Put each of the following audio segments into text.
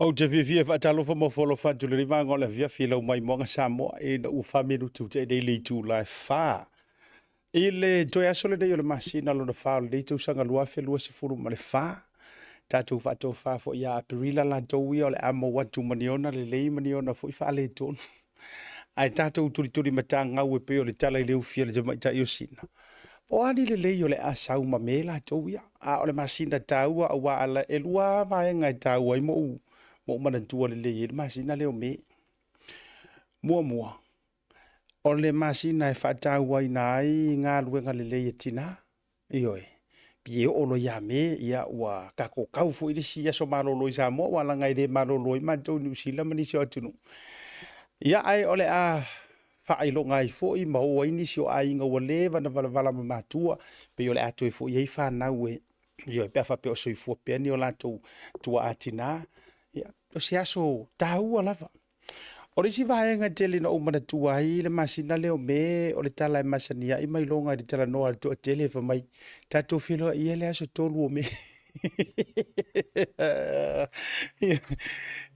Ou te fiafia e faatalofa ma ofo alofa atu i lenei vaega o le afiafi i lau maimoaga Samoa ina ua faamilutu ua tea nei le itula e 4. I le toe aso lenei o le masina lona 4 o lenei tausaga 2024, tatou faatofa foi ia Aperila latou ia o le a mou atu ma ni ona lelei ma ni ona foi faaletonu. Ae tatou tulitulimatagau e pei o le tala i le ufi a le tamaitai o Sina, po o a ni lelei o le a sau ma me latou ia. A o le masina taua aua e lua lava vaega e taua ai ma ou manatua lelei ai le masina lea o Me. Muamua, o le masina e faatauaina ai galuega lelei a tina. Ioe, pei e oo loa ia Me, ia ua tatou tau foi le isi aso malolo i Samoa, aua leaga e le malolo ai matou i Niu Sila ma nisi o atunuu. Ia ae o le a faailoga ai foi ma o ai nisi o aiga ua leva ona valavala ma matua, pei o le a toe foi ai fanau e, ioe, pe a faapea o soifua pea ni o latou tuaa tina. Ia, o se aso taua lava. O le isi vaega e tele ina ou manatua ai le masina lea o Me, o le tala e masani ai ma iloga i le talanoa a le toatele, fai mai, tatou feiloai ia i le aso 3 o Me.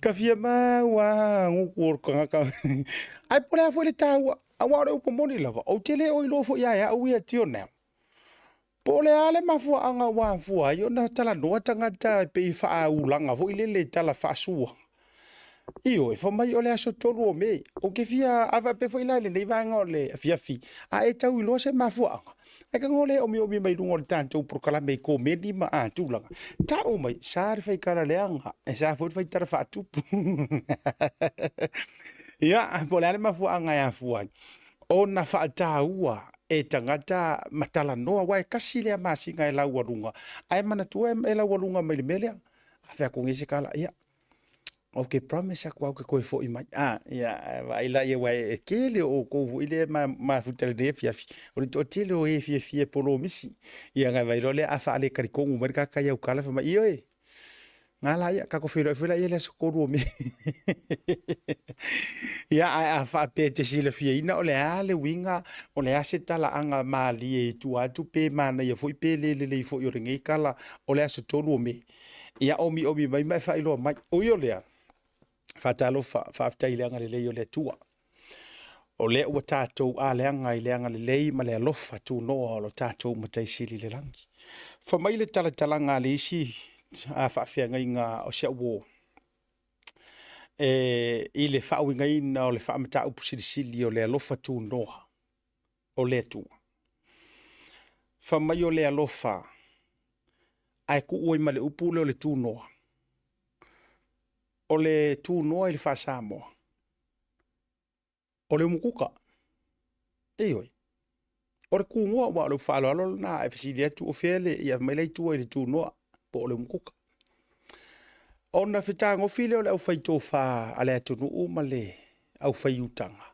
Ka fia mau lava gutu o le tagata. Ae po o le a foi le taua, aua o le upu moni lava, ou te le o iloa foi ia te au ia until now, po o le a le mafuaaga ua afua ai ona talanoa tagata e pei e faaulaga foi lele i tala faasua. Ioe, fai mai o le aso 3 o Me. Ou te fia, a faapea foi la i lenei vaega o le afiafi, a e tau iloa se mafuaaga, ae tago lea e omiomi mai luga o le tatou polokalame i komeni ma tulaga, tau mai, sa le faitala leaga, e sa foi le faitala faatupu. Ia, po o le a le mafuaaga e afua ai ona faataua e tagata ma talanoa, aua e tasi lea masina e laualuga, ae manatua e laualuga mai le mea lea. A fai atu nei se tala, ia, ou te promise atu lava ou te toe foi mai. A, ia, vaai laia, aua e tele o outou foi lea e mafuta i lenei afiafi, o le toatele o e fiafia e polomisi. Ia ona vaai loa lea a faaletalitonu mai le tagata i au tala, fai mai, ioe, na la ia, tatou feiloai foi laia i le aso 3 o Me. Ia, ae a faapea e te silafiaina o le a le uiga, o le a se talaaga malie i tua atu, pe manaia foi pe le lelei foi o lenei tala o le aso 3 o Me, ia omiomi mai ma e faailoa mai. Ui o lea, faatalofa, faafetai i le agalelei o le Atua. O lea ua tatou aleaga i le agalelei ma le alofa tunoa o lo tatou Matai Sili i le lagi. Fai mai le talatalaga a le isi faafeagaiga o si au uo, e, i le faauigaina o le faamataupu silisili o le alofa tunoa o le Atua. Fai mai o le alofa ae tuu ai ma le upu lea o le tunoa. O le tunoa i le faa-Samoa, o le umukuka. Ioe. O le tunoa, aua o le upu faaaloalo lena, a e fesili atu o fea le, ia aumai la i tua i le tunoa, po o le umukuka. Ona fetagofi lea o le aufaitofa a le atunuu ma le aufaiutaga,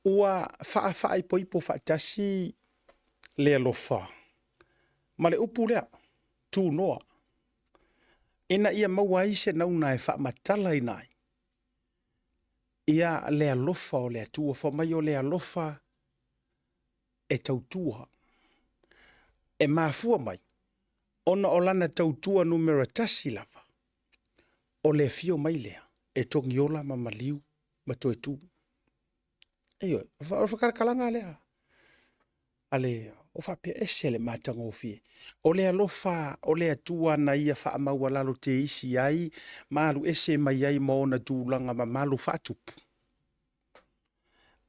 ua faafaaipoipo faatasi le alofa ma le upu lea, tunoa, ina ia maua ai se nauna e faamatalaina ai ia le alofa o le Atua. Fai mai o le alofa e tautua, e mafua mai ona o lana tautua numera tasi lava, o le afio mai lea e togiola ma maliu ma toe tu. Ioe, o le faatalakalaga lea a le o faapea ese le matagofie. O le alofa o le Atua na ia faamaualalo teisi ai ma alu ese mai ai ma ona tulaga mamalu faatupu,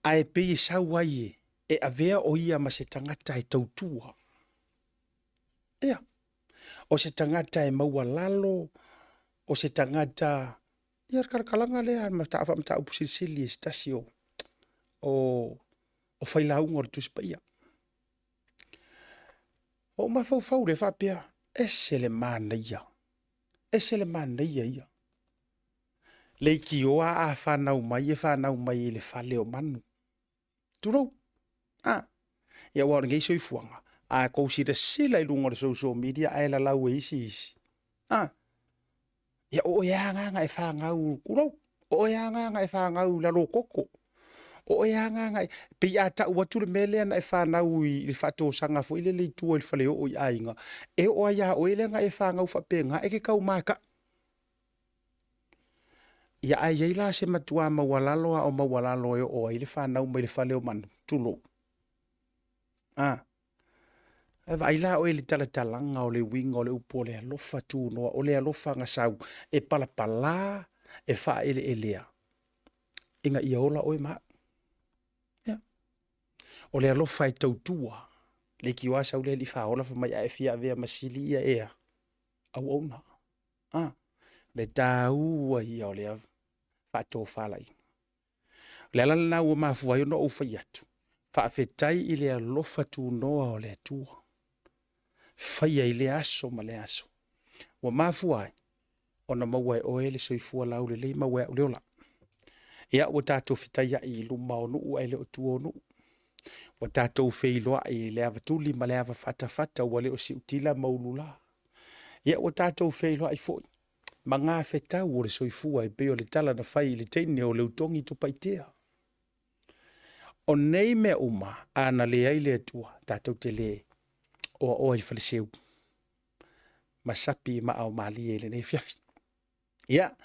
ae pei e sau ai e avea o ia ma se tagata e tautua. Ia, o se tagata e maualalo, o se tagata, ia o le talakalaga lea faamataupu silisili e se tasi o failauga o le Tusi Paia. Ou mafaufau lea faapea, ese le manaia, ese le manaia ia. Leitioa a fanau mai, e fanau mai i le fale o manu. Tulou. A. Ia aua o lenei soifuaga, a tou silasila i luga o le social media ae lalau e isi isi. A. Ia o oe lava na e fanau, tulou, o oe lava na e fanau i lalo o toto. O oe lava na e, pei a tau atu le mea lea na e fanau i le faatosaga foi lele i tua i le faleoo i aiga, e oo lava ia oe lea na e fanau faapena, e te taumata'i. Ia ae i ai la se matuā maualalo a o maualalo e oo ai le fanau mai le fale o manu, tulou. A, ae vaai la oe i le talatalaga o le uiga o le upu o le alofa tunoa, o le alofa na sau e palapala, e faaeleelea ina ia ola oe ma au. Ia. O le alofa e tautua, leitioa sau le alii faaola fai mai a e fia avea ma sili ia ea, auauna. A, le taua ia o lea faatofalaiga. O le ala lena ua mafua ai ona ou fai atu, faafetai i le alofa tunoa o le Atua, faia i lea aso ma lea aso, ua mafua ai ona maua e oe le soifua laulelei, maua e au le ola. Ia, ua tatou fetaiai i luma o nuu ae le o tua o nuu. Ua tatou feiloai i le avatuli ma le avafatafata ua le o siutila ma ulula. Ia, ua tatou feiloai foi ma gafetau o le soifua e pei o le tala na fai i le teine o Leutogi Tupaitea. O nei mea uma, a na leai le Atua, tatou te le oaoa i faleseu ma sapi i maa o malie i lenei afiafi. Ia,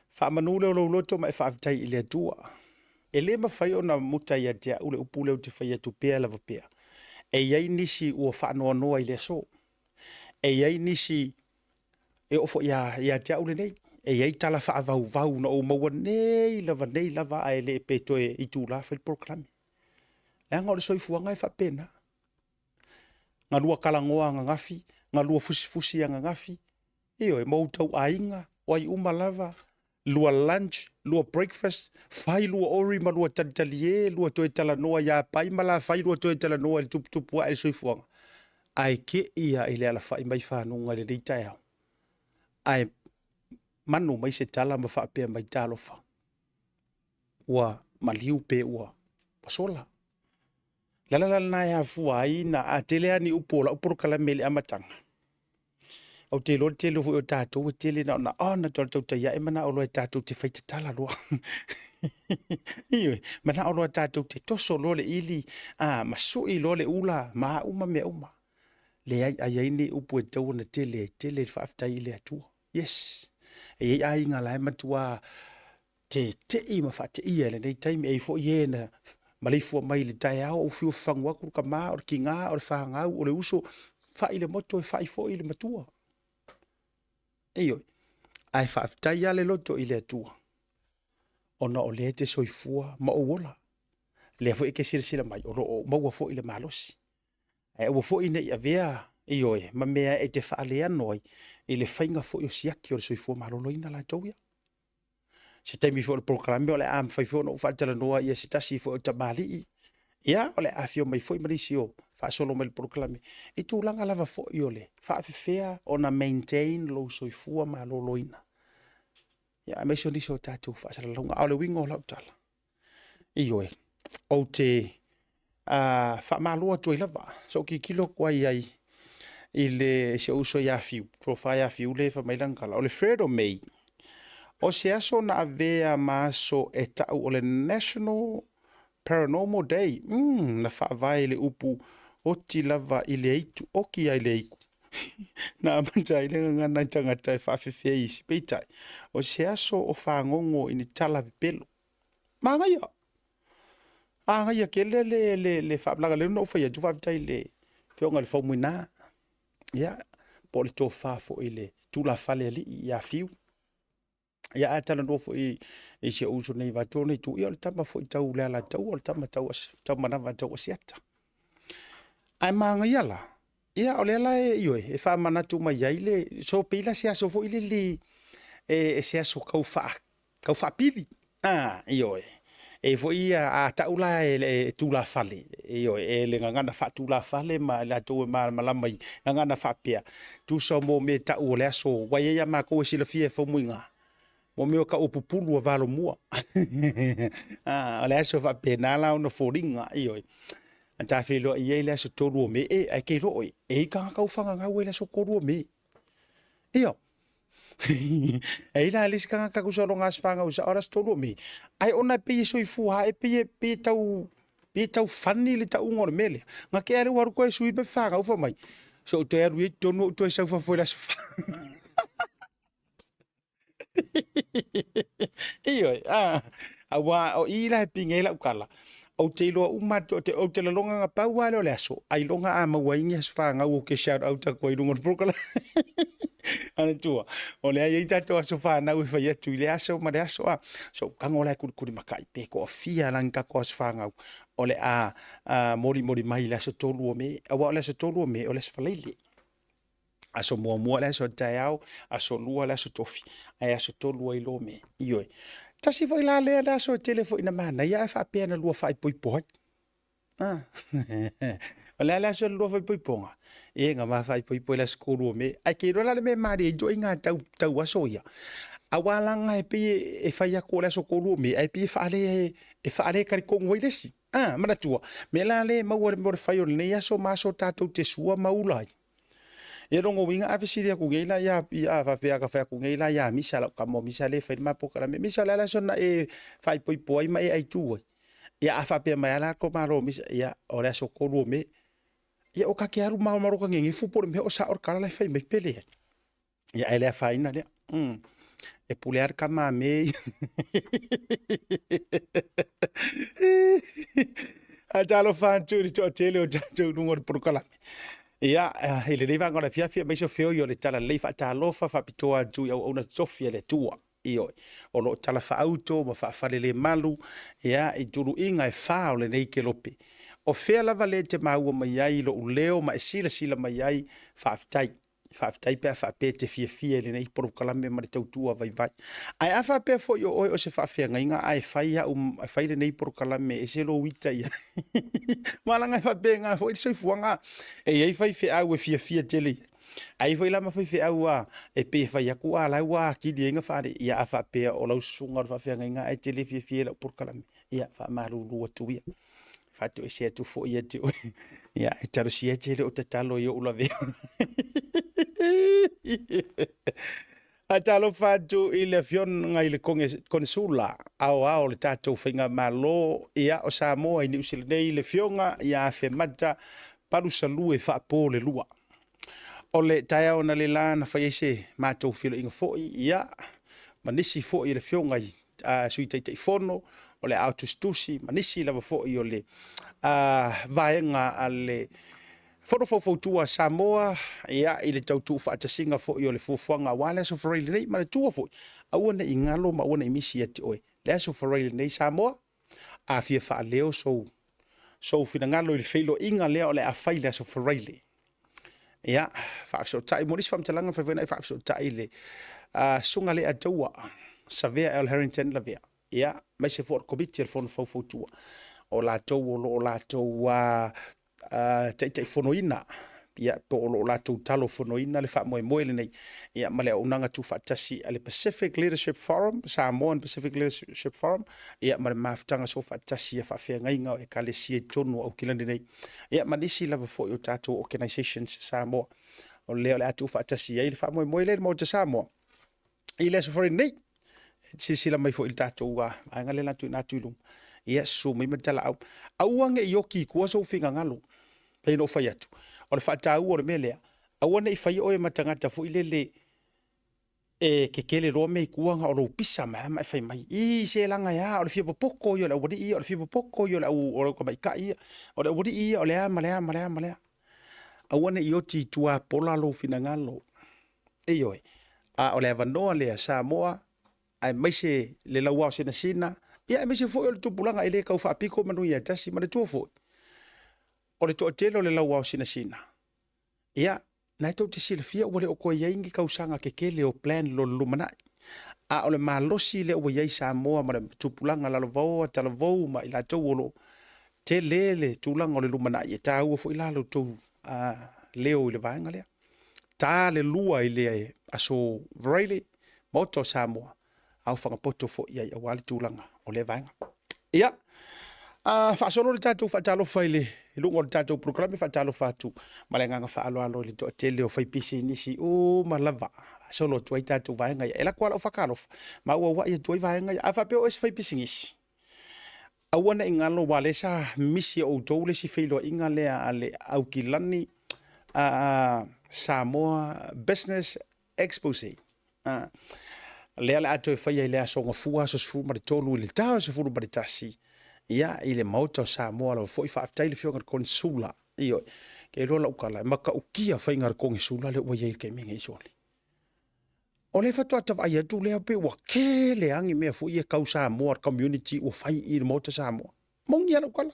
faamanu lea o lou loto ma e faafetai i le Atua. E le mafai ona muta ia te au le upu lea ou te fai atu pea lava pea. E i ai nisi ua faanoanoa i le aso. E i ai nisi e oo foi ia te au lenei, e i ai tala faavauvau na ou maua nei lava nei lava ae le pe toe itula fai le polokalame. Leaga o le soifuaga e faapena. Na lua talanoa ananafi, na lua fusifusi ananafi, ioe, ma outou aiga, o ai uma lava, lua lunch, lua breakfast, fai lua ori ma lua talitalie, lua toe talanoa ia Pai ma Lafai, lua toe talanoa i le tuputupu ae o le soifuaga, ae te i lava i le alafai mai i fanuga i lenei taeao, ae manu mai se tala ma faapea mai, talofa, ua maliu pe ua sola. O le ala la lena e afua ai ona a tele lava ni upu o lau polokalame i le amataga, ou te iloa o le tele foi o tatou e tele na ona on atu lava o le tautai ae manao loa tatou te faitatala loa. Ioe, manao loa tatou te toso loa le ili a, ma sui loa le ula ma a uma mea uma. Leai, a i ai ni upu e tatau ona tele ai, tele i le faafetai i le Atua. Yes, e i ai aiga la e matua tete'i ma faateia i lenei taimi, e i ai foi e na maleifua mai i le taeao ua fiu e fafagu atu le tama, o le tina, o le fanau, o le uso, fai le moto e fai foi le matua. Ioe, ae faafetai lava le loto i le Atua ona o lea e te soifua ma ou ola. O lea foi e te silasila mai o lo o ou maua foi le malosi. Ae aua foi ne i avea, ioe, ma mea e te faaleano ai i le faiga foi o siaki o le soifua maloloina latou ia. Se taimi foi o le polokalame o le a mafai foi ona ou faatalanoa ia se tasi foi o tamalii, ia o le a afio mai foi ma nisi o faasolo mai le polokalame i tulaga lava foi o le faafefea ona maintain lou soifua maloloina, ia aemaise o nisi o tatou faasalalauga. A o le uiga o lau tala, ioe, ou te faamalo atu ai lava, sa ou tilotilo atu ai i ai i le si ou uso ia Fiu, tofa ia Fiu lea e fai mai lana tala, o le 3rd o Mei, o se aso na avea ma aso e tau o le National Paranormal Day. Na faavae i le upu oti lava i le aitu, oti lava i le aitu. Na amata ai le gagana i tagata e faafefea isi. Peitai, o se aso o fagogo i ni tala pepelo. Manaia! Manaia tele le, le, le faamalaga lea na ou fai atu, faafetai i le afioga i le Faumuina, ia, po o le tofa foi i le tulafale alii ia Fiu. Ia ae talanoa foi i si ou uso nei vaeatu lona itu, ia o le tama foi tau le Alataua, o le tama tau, tau manava tau Asiata. Ae manaia la, ia o lea la e, ioe, e faamanatu mai ai le, so pei la se aso foi lele e, se aso tau faa, tau faapili. Ah, ioe. E foi ia, a tau la e, e tulafale, ioe, e le gagana faatulafale ma i latou e malamalama i gagana faapea, tusa mo mea e tau o le aso, ua i ai a matou e silafia e Faumuina, mo mea o tau o pupulu a Valomua. Ah, o le aso faapena la ona foliga, ioe. Na ta feiloai ai le aso 3 o Me, e, ae te iloa oe, e i ai tagata ua fagagau ai le aso 3 o Me. Io. E i ai la le isi tagata tusa o lona aso fanau sao o le aso 3 o Me, ae ona e pei e soifua e pei e, pei e tau, pei e tau funny le tauga o le mea lea. Na tea lea ua alu toe sui pe fanau fai mai, se ou toe alu i totonu ou toe sau fafo i le aso fa. Ioe, a, aua o i la e pine ai lau tala, ou te iloa uma atu, ou te lagona na pau lava lea o le aso, ailoga a maua ai ni aso fanau ou te shout out atu ai i luga o le polokalame. Manatua, o lea e i ai tatou aso fanau e fai atu i lea aso ma le aso, a. So ou tago la e kulikulima-kai pe toafia la ni tatou aso fanau o le a molimoli mai i le aso 3 o Me, aua o le aso 3 o Me o le aso Faraile. Aso muamua le aso a le taeao, aso lua le aso tofi, ae aso tolu ai loa Me. Ioe. Tasi foi la lea le aso e tele foi ina manaia ae faapea na lua faaipoipo ai. Ah. O le a le aso o le lua faaipoipoga? E na ma faaipoipo i le aso 3 o Me. Ae ke iloa la le mea e malie ai ituaiga tau, tau aso ia. Aua laga e pei e fai atu o le aso 3 o Me, ae pei e faale, e faale talitonu ai le isi. Ah, manatua, mea la lea e maua i le mea o le fai o lenei aso ma aso tatou te sua ma ula ai. Ia lona uiga a fesili atu nei la ia, a faapea a fai atu nei la ia Misa, lau tama o Misa lea e fai le ma polokalame. Misa, o le a le aso na e faaipoipo ai ma e aitu ai? Ia a faapea mai lava la ko malo Misa, ia o le aso 3 o Me. Ia o ka te alu ma o ka ngegefu po o le mea o sao le tala la e fai mai pe leai. Ia ae le afaina lea. E pule lava le tama a me ia. Ae talofa atu i le toatele o tatou i luga o le polokalame. Ia, i lenei vaega o le afiafi, aemaise o feoi o le talalelei faatalofa faapitoa atu i auauna totofi a le Atua. Ioe, o lo o talafaauto ma faafalelemalu, ia, i tuluiga e fa o lenei kelope. O fea lava lea e te maua mai ai lou leo ma e silasila mai ai, faafetai. Faafetai pe a faapea e te fiafia i lenei polokalame ma le tautua vaivai. Ae a faapea foi o oe o se faafeagaiga ae fai au e fai lenei polokalame e ese lou ita i ai. Ma leaga e faapena foi le soifuaga. E i ai faifeau e fiafia tele i ai. Ae i ai foi la ma faifeau a e pei e fai atu a la ua atili ai na faale. Ia a faapea o lau susuga o le faafeagaiga ae e te le fiafia i lau polokalame, ia faamalulu atu ia. Faatoese atu foi ia te oe. Ia, e talosia e te le o tatalo i ou lavea. Ae talofa atu i le afioga i le Konesula aoao o le tatou Faigamalo ia, o Samoa i Niu Sila nei, le afioga ia Afemata Palusalue Faapo le Lua. O le taeao analeila na fai ai se matou feiloaiga foi ia, ma nisi foi o le afioga i Sui Taitaifono o le Aao Tusitusi ma nisi lava foi o le vaega a le Fono Faufautua a Samoa ia, i le tau tuufaatasiga foi o le fuafuaga aua le Aso Faraile nei. Manatua foi, aua ne i galo ma aua ne i misi ia te oe le Aso Faraile nei Samoa. A fia faaleo sou, sou finagalo i le feiloaiga lea o le a fai i le Aso Faraile, ia, faafesootai mo nisi faamatalaga, mafai foi ona e faafesootai i le Susuga Lea Taua Savea L. Harrington Lavea, ia, aemaise foi o le Komiti a le Fono Faufautua, o latou o lo o latou taitaifonoina, ia, po o lo o latou talofonoina le faamoemoe lenei, ia, ma le auaunaga tuufaatasi a le Pacific Leadership Forum, Samoan Pacific Leadership Forum, ia, ma le mafutaga soofaatasi a faafeagaiga o Ekalesia i totonu o Aukilani nei, ia, ma nisi lava foi o tatou organizations Samoa. O lea o le a tuufaatasi ai le faamoemoe lea i le Maota Samoa i le Aso Faraile nei. Silasila mai foi i le tatou vaega lea la tuuina atu i luga. Ia, susu mai ma talaau. Aua ne i oti i tua sou finagalo. Pei ona ou fai atu, o le faataua o le mea lea, aua ne i faia oe ma tagata foi lele e kekele loa mea i tua na o lou pisa mai ma e fai mai. I se laga e a, o le fia popoto ia o le aualii ia, o le fia popoto ia o le au, o le tamaitai ia, o le aualii ia, o le a ma le a ma le a ma le a. Aua ne i oti i tua pola lou finagalo. Ioe, a o le avanoa lea Samoa, aemaise le lauao sinasina, ia aemaise foi o le tupulaga e le tau faapito manu ia tasi. Manatua foi, o le toatele o le lauao sinasina, ia, na e tou te silafia ua le o toe i ai ni tausaga kekele o plan lo le lumanai. A o le malosi lea ua i ai Samoa ma le tupulaga lalovaoa, talavou ma i latou o lo o tele le tulaga o le lumanai, e taua foi la lo tou leo i le vaega lea. Ta le lua i le Aso Faraile, Maota o Samoa, aofaga poto foi i ai aua le tulaga o lea vaega. Ia, faasolo le tatou faatalofa i le luga o le tatou polokalame, faatalofa atu ma le agaga faaaloalo i le toatele o faipisinisi uma lava. Faasolo atu ai tatou vaega ia. E lako lava lau faatalofa ma auauai atu ai vaega ia. A faapea o oe se faipisinisi, aua ne i galo, aua o lea sa misi e outou le isi feiloaiga lea a le Aukilani Samoa Business Expose. Lea o le a toe faia i le aso Gafua aso 13 i le ta o le 11, ia, i le Maota o Samoa lava foi. Faafetai i le Afioga i le Konesula. Ioe, ke iloa lau tala, e matautia faiga a le Konesula lea ua i ai i le taimi nei sole. O lea faatoa ta vaai atu lea pei ua tele lava ni mea foi ia tau Samoa community ua fai i le Maota Samoa. Moni lava lau tala.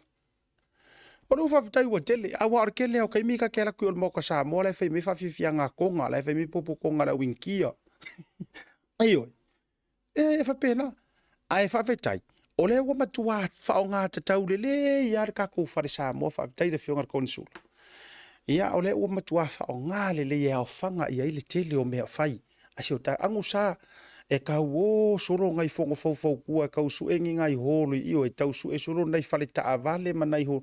O lea ua faafetai ua tele, aua o le tele lava o taimi ta te alu atu i o i le Maota Samoa la e fai mai faafiafiaga a Toga, la e fai mai popotoga a le au Initia. Ioe, e faapena. Ae faafetai, o lea ua matua faaaoga tatau lelei lava le tatou fale Samoa, faafetai i le Afioga i le Konesula. Ia, o lea ua matua faaaoga lelei e aofaga i ai le tele o mea fai a si o tatou agusa e tau o solo nai fono faufautua e tau sue ni nai hall i o e tau sue solo nai fale taavale ma nai hall.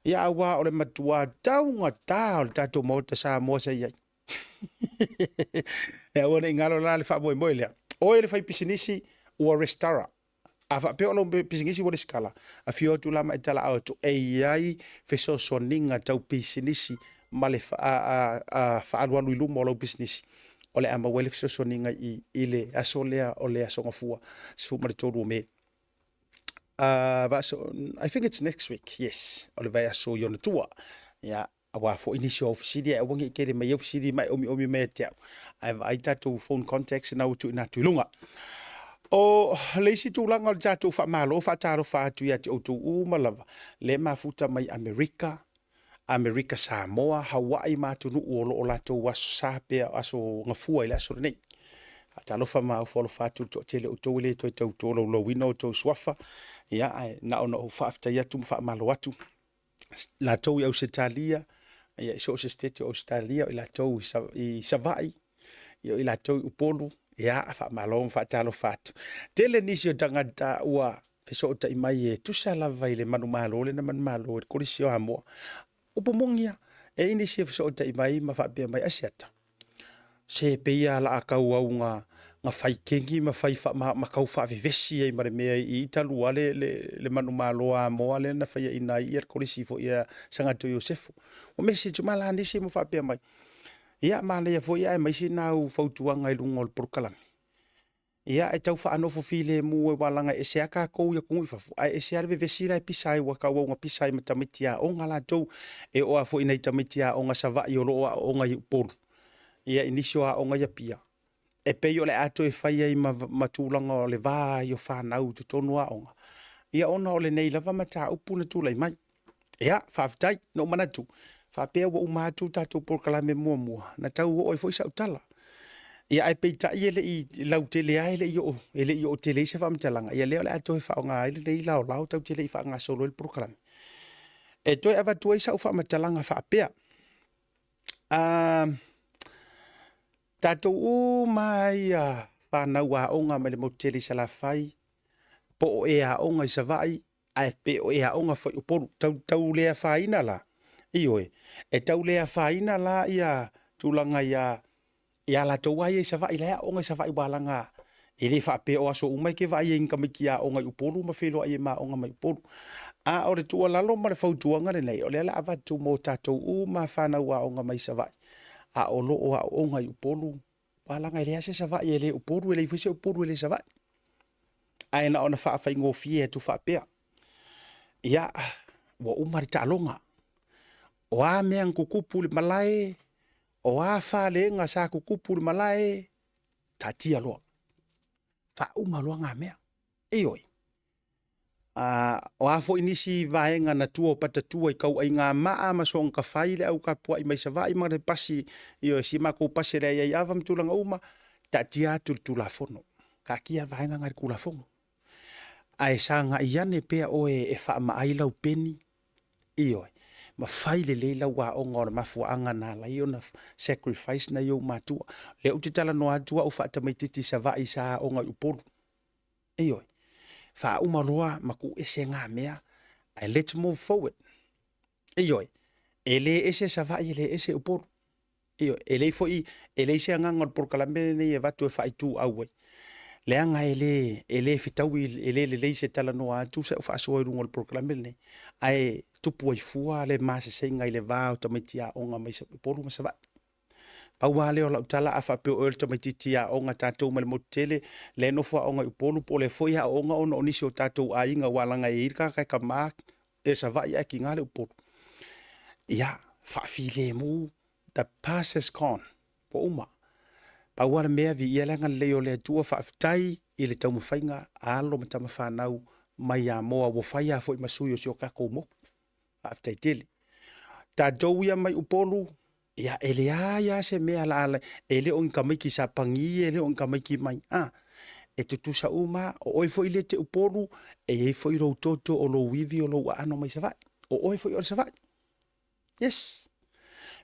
Ia, aua o le matua taugata o le tatou Maota Samoa sa i ai. E aua ne i galo la le faamoemoe lea. Oe le faipisinisi ua restara. A faapea o lou pisinisi ua resitala, afio atu la ma e talaau atu e i ai fesoasoaniga tau pisinisi ma le faaalualu i luma o lau pisinisi. O le a maua ai le fesoasoaniga i i le aso lea o le aso Gafua 13 o Me. I think it's next week, yes, o le vaiaso i ona tua. Yeah. Aua foi nisi o au fesili, ae aua ne i tele mai au fesili ma e omiomi mai ia te au, ae vaai tatou phone contacts na ua tuuina atu i luga. O le isi tulaga o le tatou faamalo faatalofa atu ia te outou uma lava le mafuta mai Amerika, Amerika Samoa, Hawaii ma atunuu o lo o latou aso sa pea aso gafua i le aso lenei. Faatalofa ma ofo alofa atu i le toatele o outou e le toe tau tolaulauina outou suafa, ia ae na ona ou faafetai atu ma faamalo atu latou i Ausetalia, ia i so o se sitete o Ausetalia, o i latou i Savaii, ia o i latou i Upolu, ia faamalo ma faatalofa atu. Tele nisi o tagata ua fesootai mai e tusa lava i le manumalo lea na manumalo i le Kolisi o Amoa. Upu moni lava, e i ai nisi e fesootai mai ma faapea mai, Asiata, Se pei lava la a tau au na na fai kegi ma fai ma, ma tau faavevesi ai ma le mea i talu a le, le, le manumalo Amoa lea na faiaina ai ia le kolisi foi ia Sagato Iosefo. Ua message uma la nisi ma faapea mai, ia manaia foi ae aumai sina au fautuaga i luga o le polokalame. Ia, e tau faanofo filemu aua leaga e ese lava tatou i atunuu i fafo, ae ese lava le vevesi la e pisa ai, ua tauau ina pisa ai ma tamaiti aoga latou. E oo lava foi i nai tamaiti aoga Savaii o lo o aooga i Upolu, ia i nisi o aoga i Apia, e pei o le a toe fai ai ma, ma tulaga o le va ai o fanau i totonu o aoga, ia ona o lenei lava mataupu na tulai mai. Ia, faafetai. Na ou manatu, faapea ua uma atu le tatou polokalame muamua, na tau oo ai foi sau tala. Ia, ae peitai e le i lautele lava, e le i oo, e le i oo tele ai se faamatalaga. Ia lea o le a toe faaaoga ai lenei laolao tatou te le i faagasolo ai le polokalame. E toe avatu ai sau faamatalaga faapea, tatou uma lava ia fanau aoga mai le motu tele i Salafai, po o e aoga i Savaii, ae pe o e aoga foi Upolu. Tau, tau le afaina la, ioe, e tau le afaina la ia tulaga ia, ia latou lava ia i Savaii, la e aooga i Savaii aua leaga e le faapea o aso uma e te vaai ai i ni tamaiti aoga i Upolu ma feiloai ai ma aoga mai Upolu. A o le tuualalo ma le fautuaga lenei, o lea o le a avatu mo tatou uma fanau aoga mai Savaii, a o lo o aooga i Upolu, aua leaga e leai se Savaii e le Upolu, e leai foi se Upolu e le Savaii. Ae na ona faafaigofie atu faapea, ia, ua uma le taaloga. O a mea na tutupu i le malae, o a falega sa tutupu i le malae, taatia loa, faauma loa na mea. Ioe. O a foi nisi vaega na tua o patatua i tauaiga maa ma soona tafai le au tapuai mai Savaii ma le pasi, ioe, si matou pasi e leai ai ava ma tulaga uma, taatia atu i le Tulafono. Taatia vaega na i le Tulafono. Ae sagai ane pea oe e faamaai lau peni, ioe, ma fai lelei lau aoga o le mafuaaga na ala ai ona sacrifice nai ou matua. O lea ou te talanoa atu au faatamaitiiti i Savaii sa aoga i Upolu. Ioe. Faauma loa ma tuu ese na mea, ae let's move forward. Ioe. E le ese Savaii, e le ese Upolu. Ioe. E leai foi, e leai se agaga o le polokalame lenei e avatu e faaituau ai. Leaga e le, e le fetaui, e le lelei se talanoa atu sa ou faasoa i luga o le polokalame lenei, ae tupu ai fua le masesega i le va o tamaiti aoga mai Upolu ma Savaii. Pau lava lea o lau tala, a faapea o oe o le tamaitiiti aoga tatou mai le motu tele, lea e nofo aoga i Upolu po o lea foi e aooga ona o nisi o tatou aiga aua leaga e i ai le tagata e kama e Savaii ae tiga le Upolu. Ia, faafilemu, the past has gone, ua uma. Pau lava le mea, viia le agalelei o le Atua, faafetai i le taumafaiga a alo ma tama fanau mai Amoa ua fai lava foi ma sui o si o tatou motu. Faafetai tele. Tatou ia mai Upolu, ia e leai lava se mea la a e le o ni tamaiti Sapani, e le o ni tamaiti mai, a e tutusa uma. O oe foi lea e te Upolu, e i ai foi lou toto o lou ivi o lou aano mai Savaii. O oe foi o le Savaii. Yes.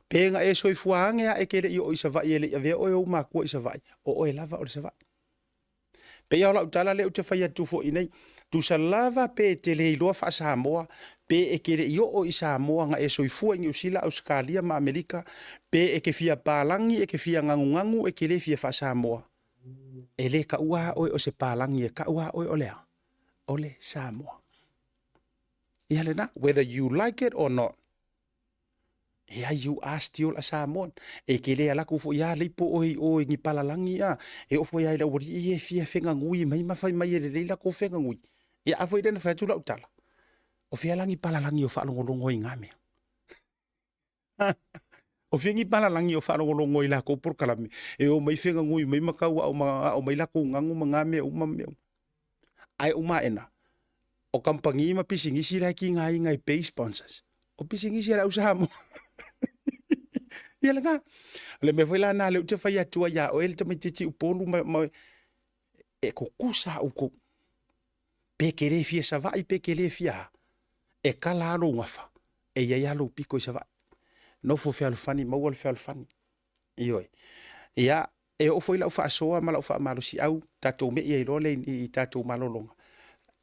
Pe na e soifua ane a e te le i oo i Savaii e le i avea oe e ou matua i Savaii, o oe lava o le Savaii. Pei lava o lau tala lea ou te fai atu foi nei, tusa lava pe e te le iloa faa-Samoa, pe e te le i oo i Samoa na e soifua i Niu Sila, Ausetalia ma Amerika, pe e te fia palagi, e te fia ganuganu, e te le fia faa-Samoa, e le taua lava oe o se palagi, e tau lava oe o le a? O le Samoa. Ia lena, whether you like it or not, Ia, you are still a Samoan. E ke le alaku fo ia leipo oe i oe ni palalagi a. E ofo ia i lau alii e fia fegagui mai ma fai mai e lelei la ko fegagui. Ia a foi lena fai atu lau tala. O fea la ni palalagi o faalogologo i ngā mea. O fea ni palalagi o faalogologo i lakou polokalame. E o mai fegagui mai ma kau ao ma ao mai lakou gagu ma ngā mea uma mea uma. Ae uma aena, o kamupani ma pisinisi la e kigaina i pay sponsors. O pisinisi a le au Samoa. Ia lena. O le mea foi la na lea ou te fai atu ai ia oe le tamaitiiti Upolu ma, ma e kukusa oukou. Pe ke le fia Savaii, pe ke le fia a. E kala a lou gafa, e i ai a lou piko i Savaii. Nofo fealofani, maua le fealofani. Ioe. Ia, e oo foi lau faasoa ma lau faamalosiau, tatou me'i ai loa lea i tatou malologa,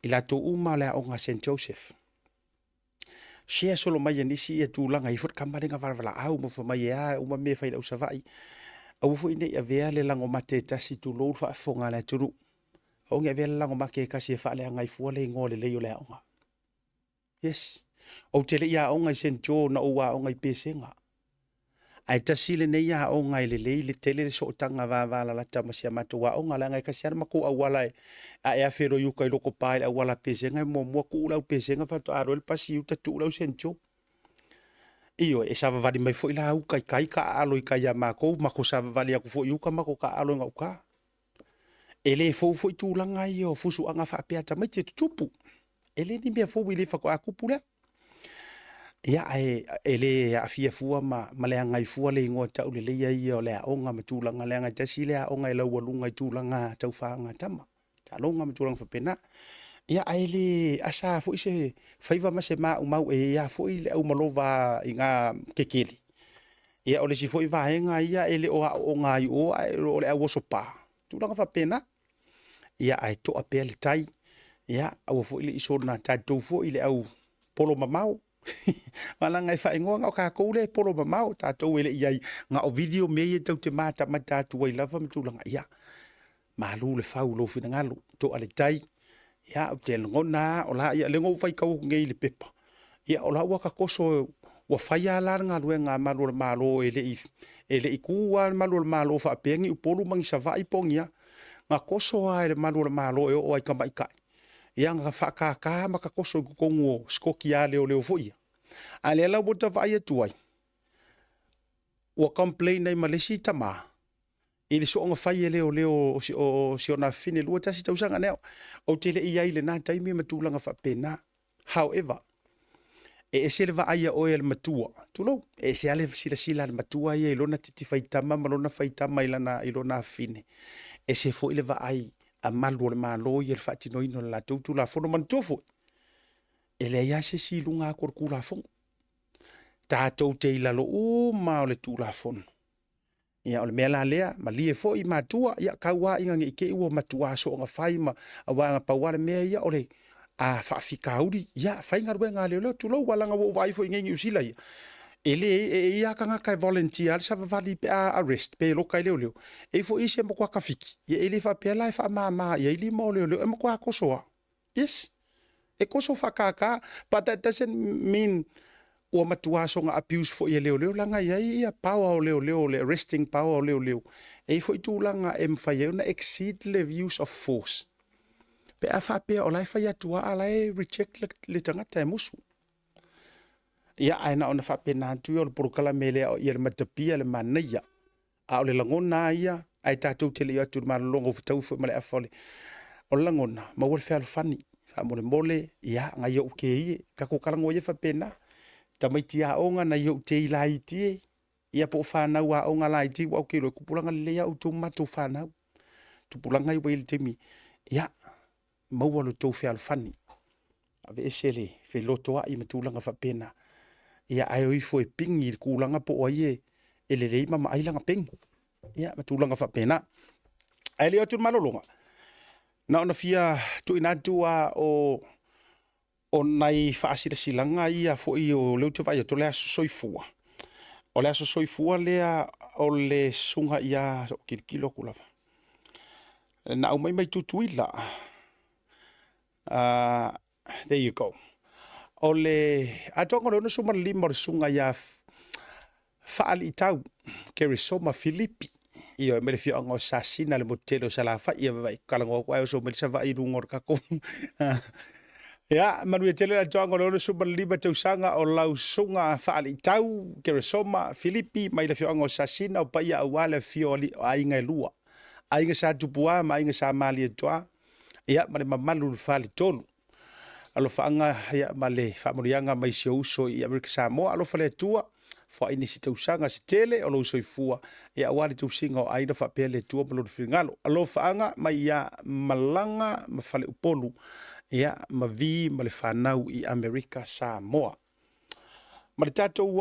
i latou uma o le aoga a Saint Joseph. Share solo mai e nisi ia tulaga, e i ai foi le tama lea na valavalaau ma fai mai e a uma mea e fai i lau Savaii. Aua foi ne i avea le lago mate e tasi tulou le faafofoga a le atunuu. Aua ne i avea le lago mate e tasi e faaleaga ai fua le igoa lelei o le aoga. Yes. Ou te le i aoga i Saint Joe na ou aoga i Pesega. Ae tasi lenei aoga e lelei le tele le sootaga vavalalata ma si a matou aoga leaga e tasi lava le matou auala e a e afe loa i uka i Lokopa i le auala a Pesega e muamua tuu le au Pesega faatoa alu ai le pasi i uta tuu le au Saint Joe. Ioe, e savavali mai foi la uka i tai taaalo i tai ia matou, matou savavali atu foi i uka matou taaalo i gauta. E le fou foi tulaga ia o fusuaga faapea a tamaiti e tutupu. E le ni mea fou i le faatoa tupu lea. Ia, ae e le aafia fua ma, ma leaga ai fua le igoa tauleleia ia o le aoga ma tulaga leaga e tasi le aoga e laualuga i tulaga tau faagatama, taaloga ma tulaga faapena. Ia, ae le asa foi se faiva ma se maumau e i ai foi le aumalova i ngā kekele. Ia, o le isi foi vaega ia e le o aooga ai o, ae o le au oso pā, tulaga faapena. Ia, ae toa pea le tai, ia, aua foi le i soona tatou foi le au polo mamao. Leaga e faaigoa na o tatou lea e polo mamao, tatou e le i ai na o video mea ia tou te matamata atu ai lava ma tulaga. Ia, malu le fau i lou finagalo, toa le tai. Ia, ou te lagona lava, o la, ia, lea na ou faitau atu nei i le pepa, ia, o la ua tatoso, ua fai lava la le galuega a malu o le Malo e le i, e le i tu lava le malu o le Malo faapea ni Upolu ma ni Savaii po o ni a. Na toso lava e le malu o le Malo e oo lava i tamaitai. Ia, na faatata ma tatoso i totonu o sikoki a leoleo foi ia. A o lea la ua ta vaai atu ai, ua complain ai ma le isi tama i le soona fai e leoleo o si ona afafine 21 tausaga. Now, ou te le i ai i lena taimi ma tulaga faapena. However, e ese le vaai a oe e le matua, tulou, e ese lava le silasila a le matua ia i lona titi faitama ma lona faitama i lana i lona afafine. Ese foi le vaai a malu o le Malo ia i le faatinoina o le latou Tulafono. Manatua foi, e leai lava se isi i luga atu o le Tulafono. Tatou te i lalo uma o le Tulafono. Ia, o le mea la lea, malie foi matua, ia tau lava ina ne i te i ua matuā soona fai ma, aua na pau lava le mea ia o le a faafitauli, ia fai galuega a leoleo, tulou, aua leaga ua ou vaai foi i nei Niu Sila ia, e le, e i ai lava tagata e volunteer lava le savavali pe a arrest, pe loka e leoleo. E i ai foi isi e matua tafiki, ia e le faapea la e faamama i ai lima o leoleo, e matua toso lava. Yes. E toso faakākā, but that doesn't mean. Ua matua soga abuse foi e leoleo leaga e i ai ia power o leoleo, le arresting power o leoleo. E i ai foi tulaga e mafai ai ona exceed le use of force pe a faapea o la e fai atu lava a o la e reject le tagata e musu. Ia, ae na ona faapena atu ia o le polokalame e le aoaia e le matapia le manaia. A o le lagona lava ia, ae tatou te le i o atu i le malologa ua fetaui foi ma le afa o le O le lagona, maua le fealofani, faamolemole, ia, nai ou kei e, tatou talanoa ia faapena. Tamaiti aoga, nai ou tei laiti e, ia po o fanau aoga laiti, aua ou te iloa e tupulaga lelei lava outou ma matou fanau. Tupulaga ia ua i ai i le taimi, ia, maua lo outou fealofani, aveese le felotoai ma tulaga faapena, ia ae o ifo e pigi i le tulaga po o ai e lelei ma maai lana pegi, ia ma tulaga faapena. Ae le o atu i le malologa, na ona fia tuuina atu lava o nai faasilasilaga ia foi o lea ou te vaai atu o le aso soifua. O le aso soifua lea o le susuga ia, se i ou tilotilo atu lava, na aumai mai Tutuila. There you go. O le atoaga o le 65 o le susuga ia Faaliitau Keresoma Filipi. Ioe, mai le afioaga o Sasina le motu tele o Salafai. Ia vaai, talanoa atu ae oso mai le Savaii i luga o le tatou. Ia, manuia tele le atoaga o le 65 tausaga o lau susuga Faaliitau Keresoma Filipi mai le afioaga o Sasina, o paia aua le afifio o aiga e lua, Aiga Sa Tupua ma Aiga Sa Malietoa, ia ma le mamalu i le faletolu. Alofaaga ia, ma le faamanuiaga mai si ou uso i Amerika Samoa. Alofa le Atua, foai nisi tausaga se tele o lou soifua, ia aua le tausiga o aiga faapea le Atua ma lona finagalo. Alofaaga mai ia Malaga ma Faleupolu, ia ma Vi ma le fanau i Amerika Samoa. Ma le tatou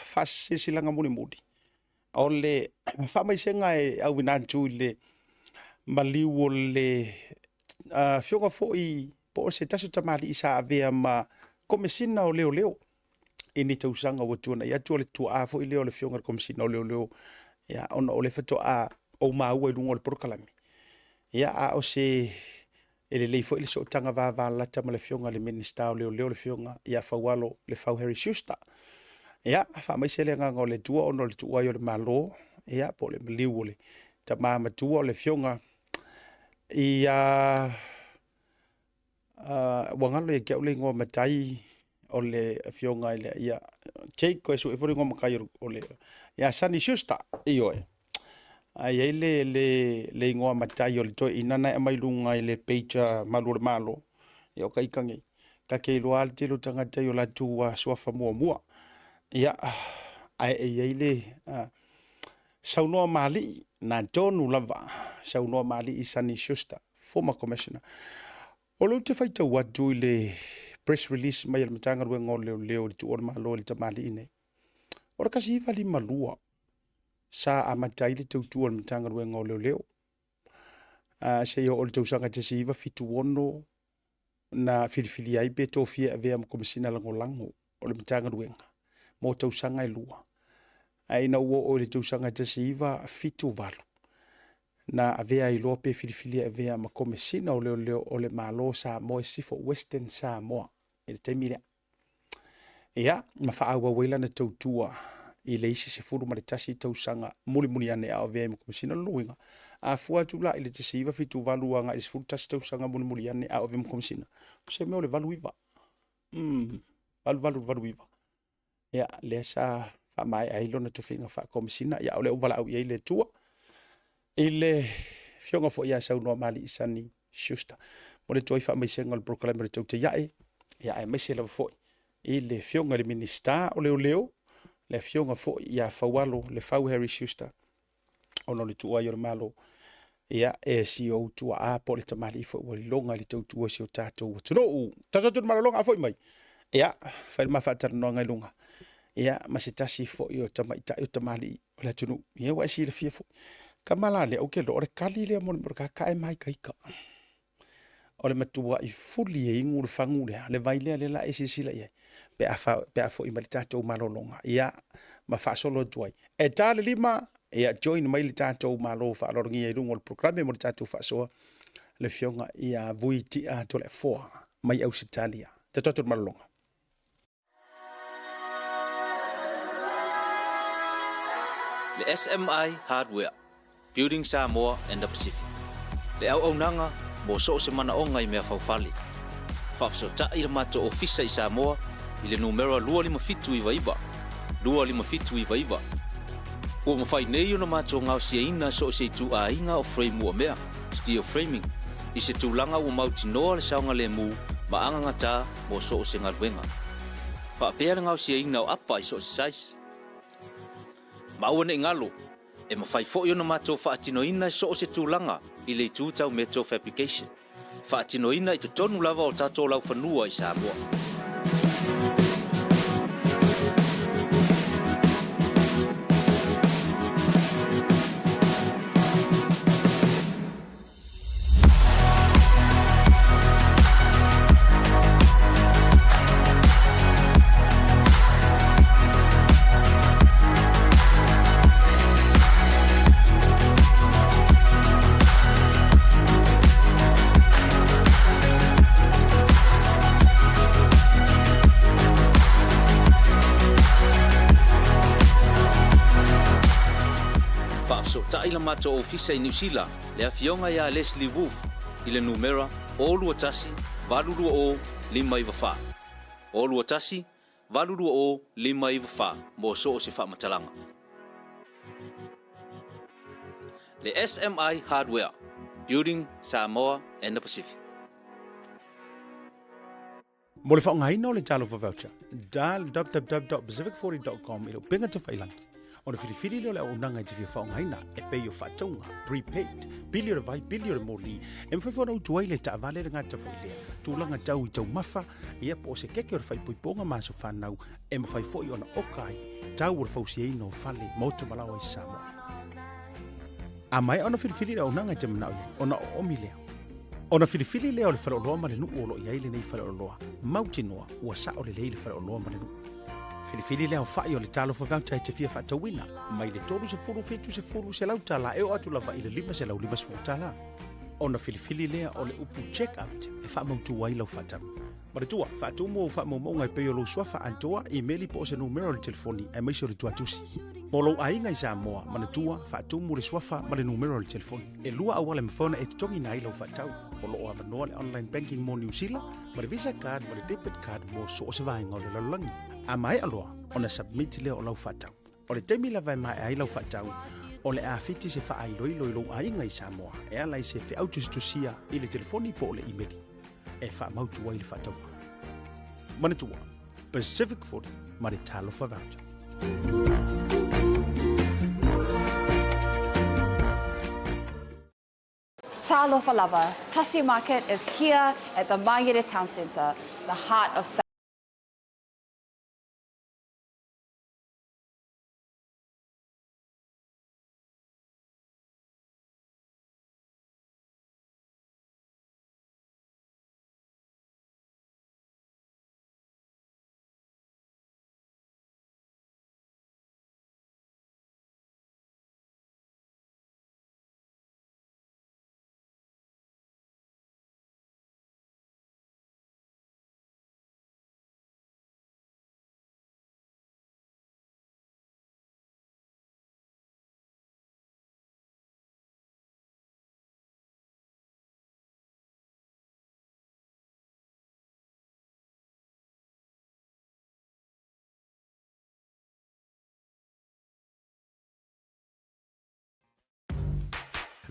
faasilasilaga mulimuli, o le faamaisega e auina atu i le maliu o le afioga foi po o se tasi o tamalii sa avea ma Komesina o Leoleo i ni tausaga ua tuanai atu, o le tuaa foi lea o le afioga i le Komesina o Leoleo, ia, ona o lea faatoa ou maua i luga o le polokalame, ia, a o se e lelei foi le sootaga vavalalata ma le afioga i le Minisita o Leoleo, le afioga ia Faualo Lefau Harry Schuster. Ia, faamaise le agaga o le Atua ona o le tuuai o le Malo, ia, po o le maliu o le tama matua o le afioga ia ua galo ia te au le igoa matai o le afioga i le ia Jake, koe sue foi le igoa matai o le ia Sunny Schuster, ioe. Ae i ai le igoa matai o le toeaina na e aumai luga i le page Malu o le Malo, ia o ita nei, ta te iloa lava le tele o tagata i o latou suafa muamua. Ia, ae e i ai le saunoa mali'i, na tonu lava, saunoa mali'i Sunny Schuster, former commissioner. O lea ou te faitau atu i le press release mai a le Matagaluega o Leoleo i le tuua o le Malo i le tamalii nei. O le 1952 sa amata ai le tautua i le Matagaluega o Leoleo. Seia oo i le tausaga 1976 na filifilia ai pe tofia e avea ma Komesina Lagolago o le Matagaluega mo tausaga e lua. Ae ina ua oo i le tausaga 1978 na avea ai loa pe filifilia e avea ma Komesina o Leoleo o le Malo o Samoa i Sisifo, Western Samoa i le taimi lea. Ia, ma faaauau ai lana tautua i le isi 11 tausaga mulimuli ane a o avea ai ma Komesina. O lona uiga, a fua atu la i le 1978 agai i le 11 tausaga mulimuli ane a o avea ma Komesina, o se mea o le 89. 88 i le 89. Ia, lea sa faamaea ai lona tofiga faa-Komesina. Ia, o lea ua valaau i ai le Atua i le afioga foi ia Saunoamalii Sunny Schuster. Mo le tuai faamaisega o le polokalame o le Tautaiae, ia aemaise lava foi i le afioga i le Minisita o Leoleo, le afioga foi ia Faualo Lefau Harry Schuster, ona o le tuuai o le Malo, ia, e si ou tuaa po o le tamalii foi ua iloga i le tautua i si o tatou atunuu. Tatou atu i le malologa a foi mai, ia, fai le ma faatalanoaga i luga, ia, ma se tasi foi o tamaitai o tamalii o le atunuu, ia ua e silafia foi. Tama la lea, ou te iloa o le tali lea mo le mea o le tagata e māikaika. O le matuai fuli e inu le fagu lea, le vai lea, lea la e silasila i ai, pe a, fa, pe a foi mai le tatou malologa, ia, ma faasolo atu ai. E ta le 5, ia, join mai le tatou malo faaaloalogia i luga o le programe mo le tatou faasoa, le afioga ia Vui Tia Toleafoa mai Ausetalia. Tatou atu i le malologa. Le SMI Hardware, Building Samoa and the Pacific. Le auaunaga mo so o se manaoga i mea faufale. Faafesootai le matou ofisa i Samoa i le numera 25799, 25799. Ua mafai nei ona matou gaosiaina so o se ituaiga o frame uamea, steel framing, i se tulaga ua mautinoa le saogalemu ma agagatā mo so o se galuega. Faapea le gaosiaina o apa i so o se size. Ma aua ne i galo, e mafai foi ona matou faatinoina i so o se tulaga i le itu tau metal fabrication, faatinoina i totonu lava o tatou laufanua i Samoa. Faafesootai la matou ofisa i Niu Sila le afioga ia Leslie Wolfe i le numera 021 820 594, 021 820 594 mo so o se faamatalaga. Le SMI Hardware, Building Samoa and the Pacific. Mo le faaaogaina o le Talofa Voucher, dial www.pacific40.com i le upega tafailangi. Ona filifili lea o le auaunaga e te fia faaaogaina e pei o faatauga, prepaid, pili o le vai, pili o le moli, e mafai foi ona utu ai le taavale le gata foi lea, tulaga tau i taumafa, ia po o se keke o le faaipoipoga ma aso fanau, e mafai foi ona oka ai tau o le fausiaina o fale, maota ma laoa i Samoa. A maea ona filifili le auaunaga e te manao i ai, ona oomi lea. Ona filifili lea o le faleoloa ma le nuu o lo o i ai lenei faleoloa, mautinoa ua sao lelei le faleoloa ma le nuu. Filifili le aofai o le Talofa Voucher e te fia faatauina, mai le 30, 70, 100 tala e oo atu lava i le 550 tala. Ona filifili lea o le upu check out e faamautu ai lau faatau. Manatua, faatumu ou faamaumauga e pei o lou suafa atoa, imeli po o se numera o le telefoni aemaise o le tuatusi. Mo lou aiga i Samoa, manatua, faatumu le suafa ma le numera o le telefoni. E lua auala e mafai ona e totogiina ai lau faatau. O lo o avanoa le online banking mo Niu Sila, ma le Visa card ma le debit card mo so o se vaega o le lalolagi. A maea loa ona submit lea o lau faatau. O le taimi lava e maea ai lau faatau, o le a fiti se faailoilo i lou aiga i Samoa e ala i se feau tusitusia i le telefoni po o le imeli e faamautu ai le faatauga. Manatua, Pacific 40 ma le Talofa Voucher. Talofa lava, Tasi Market is here at the Mangere Town Centre, the heart of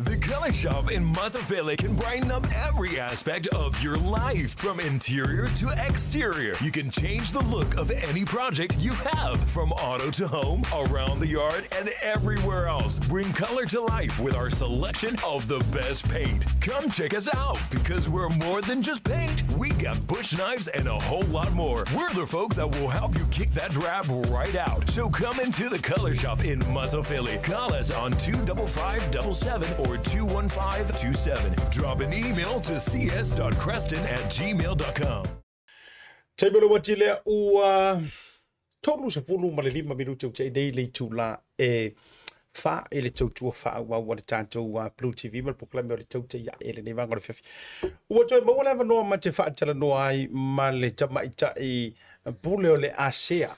The Color Shop in Matafele can brighten up every aspect of your life, from interior to exterior. You can change the look of any project you have, from auto to home, around the yard, and everywhere else. Bring color to life with our selection of the best paint. Come check us out because we're more than just paint. We got bush knives and a whole lot more. We're the folks that will help you kick that drab right out. So come into the Color Shop in Matafele. Call us on 25577 or 21527. Drop an email to cs.creston at gmail.com. Taimi o le uati lea ua 35 minute ua tea nei le itula e fa e le tautua faaauau a le tatou Blue TV ma le polokalame o le Tautai Ae i lenei vaega o le afiafi. Ua toe maua le avanoa ma te faatalanoa ai ma le tamaitai pule o le Asea.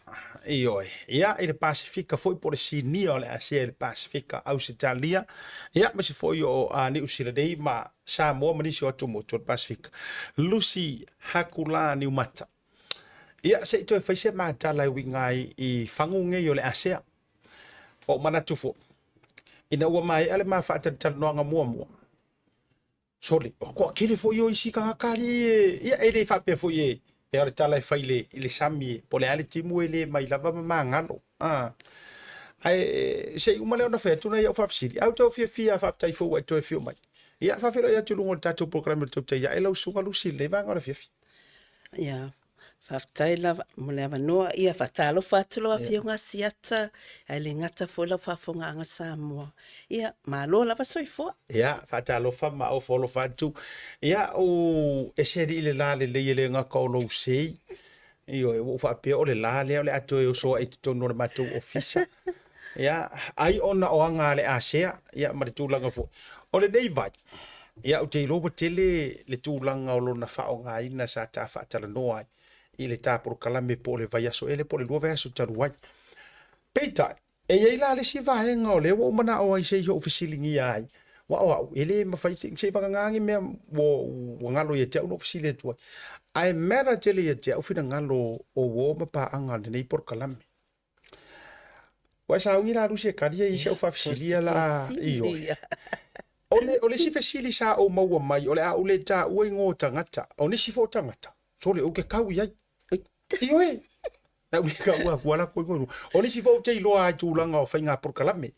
Ioe. Ia, i le Pasefika foi po o le Sinia o le Asia i le Pasefika, Ausetalia, ia, aemaise foi o Niu Sila nei ma Samoa ma nisi o atumotu o le Pasefika. Lucy Hakula Niumata. Ia, se i toe fai se matala e uiga ai i fagu nei o le Asia. Ua ou manatu foi, ina ua maea le ma faatalatalanoaga muamua, Sole, o le toatele foi o isi tagata alii e, ia e le faapea foi e, e o le tala e fai i le, i le sami e, po o le a le timu e le mai lava ma magalo. A, ae se i uma lea ona fai atu nai au faafesili, ae ou te fiafia faafetai foi ua e toe afio mai. Ia, faafeiloai atu i luga o le tatou polokalame o le Tautai Ae lau Susuga Lucy i lenei vaega o le afiafi. Ia, faafetai lava mo le avanoa. Ia, faatalofa atu lau Afioga Asiata, ae le gata foi lau faafofogaaga Samoa. Ia, malo lava soifua. Ia, faatalofa ma ofo alofa atu. Ia, u ese alii le la lelei e le gata o lou sei. Ioe, ua ou faapea o le la lea o le a toe oso ai i totonu o le matou ofisa. Ia, ai ona o aga a le Asea, ia, ma le tulaga foi. O lenei vai, ia, ou te iloa ua tele le tulaga o lona faaaogaina sa ta faatalanoa ai i le ta polokalame po o le vaiaso ea lea po o le 2 vaiaso talu ai. Peitai, e i ai la le isi vaega o lea ua ou manao ai se i ou fesiligia ai, aua o au, e le mafai, se i vagana ni mea ua galo ia te au na ou fesili atu ai. Ae matter tele ia te au finagalo o uo ma paaga o lenei polokalame. Ua e sauni la Lucy e tali ai i si au faafesili ia la ioe. O le, o le isi fesili sa ou maua mai, o le a ou le taua igoa o tagata, o nisi foi o tagata, sole ou te kau i ai. Ioe, na ou le taua atua latou igoa. O nisi foi ou te iloa ai tulaga o faiga polokalame.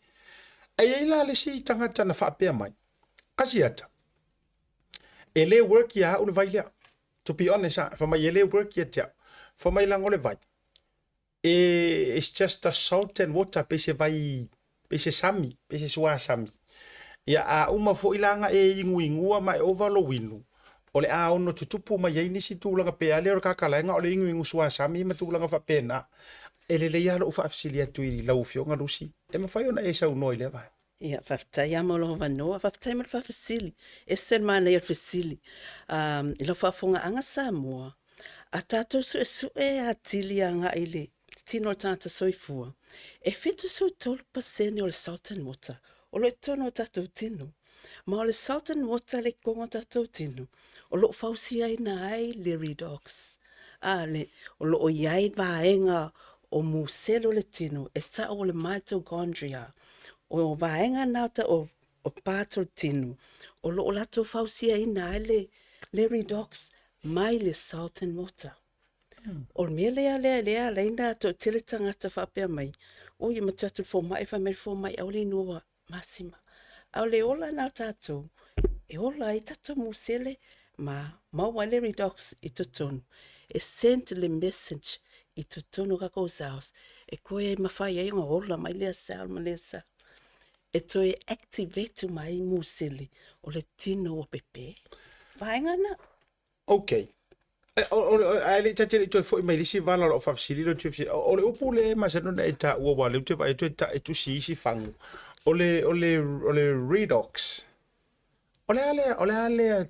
E i ai la le isi tagata na faapea mai, Asiata, e le work ia au le vai lea. To be honest, ah, fai mai e le work ia te au. Fai mai leaga o le vai, E it's just a salt and water pei se vai pei se sami pei se suasami. Ia a uma foi la na e inuinua ma e ova lou inu, o le a ono tutupu mai ai nisi tulaga pe a lea o le kakalaega o le inuinu suasami ma tulaga faapena. E lelei lava lou faafesili atu i lau Afioga Lucy, e mafai ona e saunoa i lea vaega? Ia, faafetai lava mo lou avanoa, faafetai mo le faafesili. E ese le manaia o le fesili. I lau faafofogaaga Samoa, a tatou suesue atili agai i le tino o le tagata soifua, e 73% o le salt and water o lo o i totonu o tatou tino. Ma o le salt and water le totonu o tatou tino, o lo o fausiaina ai le redox, a, le, o lo o i ai vaega o musele o le tino e tau o le mitochondria. O vaega na o, o part o le tino, o lo o latou fausiaina ai le, le redox mai le salt and water. O le mea lea lea lea ala ai ona toatele tagata faapea mai, oi e matua atu i le fomai, fai mai le fomai aua le inua masima. A o le ola lena o tatou, e ola ai tatou musele ma maua ai le redox i totonu, e send le message i totonu o tatou cells e toe mafai ai ona ola mai lea cell ma lea cell. E toe activate uma ai musele o le tino ua pepe. Vaega na. Ok. Ae le i ta te le i toe foi mai i le isi vala o lau faafesili lea ou te fesili, o le upu lea e masani ona e taua aua o lea ou te vaai atu e tusi i isi fagu, o le, o le, o le redox. O le a lea, o le a lea,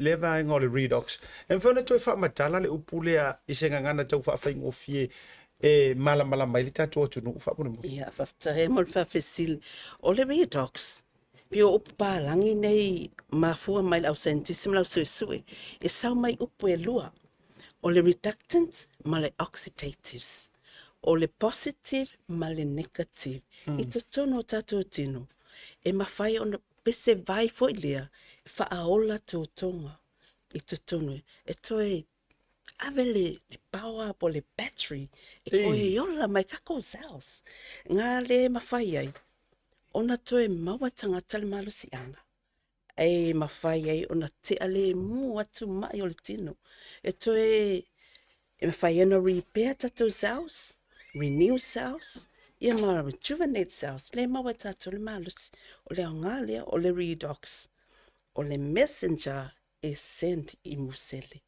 lea vaega o le redox? E mafai ona toe faamatala le upu lea i se gagana tau faafaigofie e malamalama ai le tatou atunuu faamolemole? Ia, faafetai mo le faafesili. O le redox, Pei o upu palagi nei mafua mai le au saienitisi ma le au suesue, e sau mai upu e lua, o le reductant ma le oxidatives. O le positive ma le negative i totonu o tatou tino, e mafai ona pese vai foi lea e faaola totoga i totonu e toe ave le power po o le battery e toe ola mai tatou cells. Nga le mafai ai ona toe maua tagata le malosiaga e mafai ai ona tea lemu atu mai o le tino. E toe e mafai ai ona repair tatou cells, renew cells, ia ma rejuvenate cells, lea e maua e tatou le malosi. O le aoga lea o le redox, o le messenger e send i musele.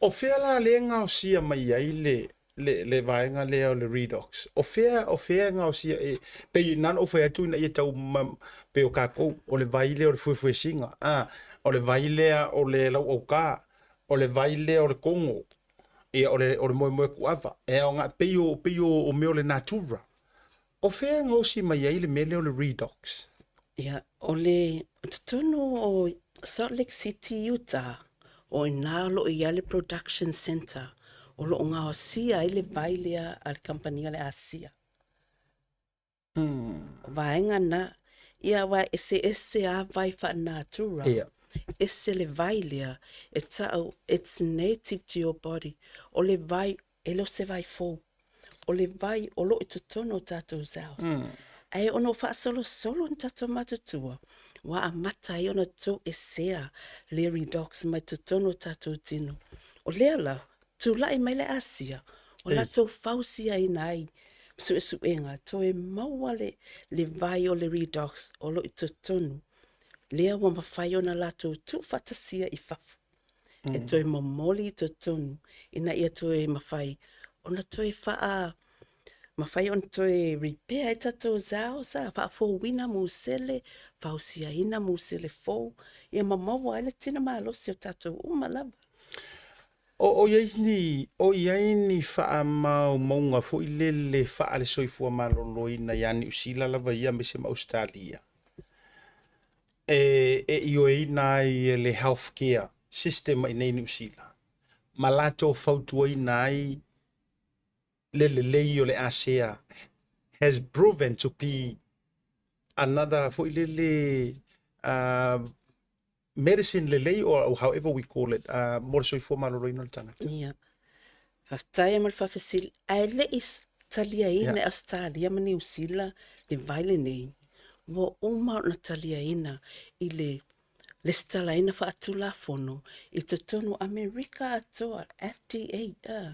O fea la lea e gaosia mai ai le, le, le vaega lea o le redox? O fea, o fea e gaosia e, pei na ona ou fai atu ina ia tau, ma, pei o tatou, o le vai lea o le fuefuesiga, a, o le vai lea o le lauaugā, o le vai lea o le kogo. Ia, o le, o le moemoe kuava, e aoga, pei o, pei o, o mea o le natura. O fea e gaosi mai ai le mea lea o le redox? Ia, o le totonu o Salt Lake City, Utah, o i ina o lo o i ai le production centre o lo o gaosia ai le vai lea a le kamupani a le Asia. O vaega na, ia aua e eseese lava vai faa-natura, ese le vai lea e ta'u it's native to your body, o le vai e le o se vai fou, o le vai o lo o i totonu o tatou cells. Ae ona o faasolosolo ni tatou matutua, ua amata ai ona toesea le redox mai totonu o tatou tino. O lea la, tulai mai le Asia, ua latou fausiaina ai suesuega toe maua le, le vai o le redox o lo o i totonu, lea ua mafai ona latou tuufaatasia i fafo e toe momoli i totonu ina ia toe mafai ona toe faa mafai ona toe repair ai tatou cells, faafouina musele, fausiaina musele fou, ia ma maua ai le tino malosi o tatou uma lava. O, o i ai ni, o i ai ni faamaumauga foi lele faale-soifua maloloina ia Niu Sila lava ia aemaise ma Ausetalia e, e ioeina ai e le health care system i nei Niu Sila ma latou fautuaina ai le lelei o le asea has proven to be another foi lele medicine lelei or however we call it mo le soifua maloloina o le tagata. Ia. Faafetai mo le faafesili, ae le i taliaina e Ausetalia ma Niu Sila le vai lenei, ua uma ona taliaina i le lesitalaina faatulafono i totonu o Amerika atoa, FDA,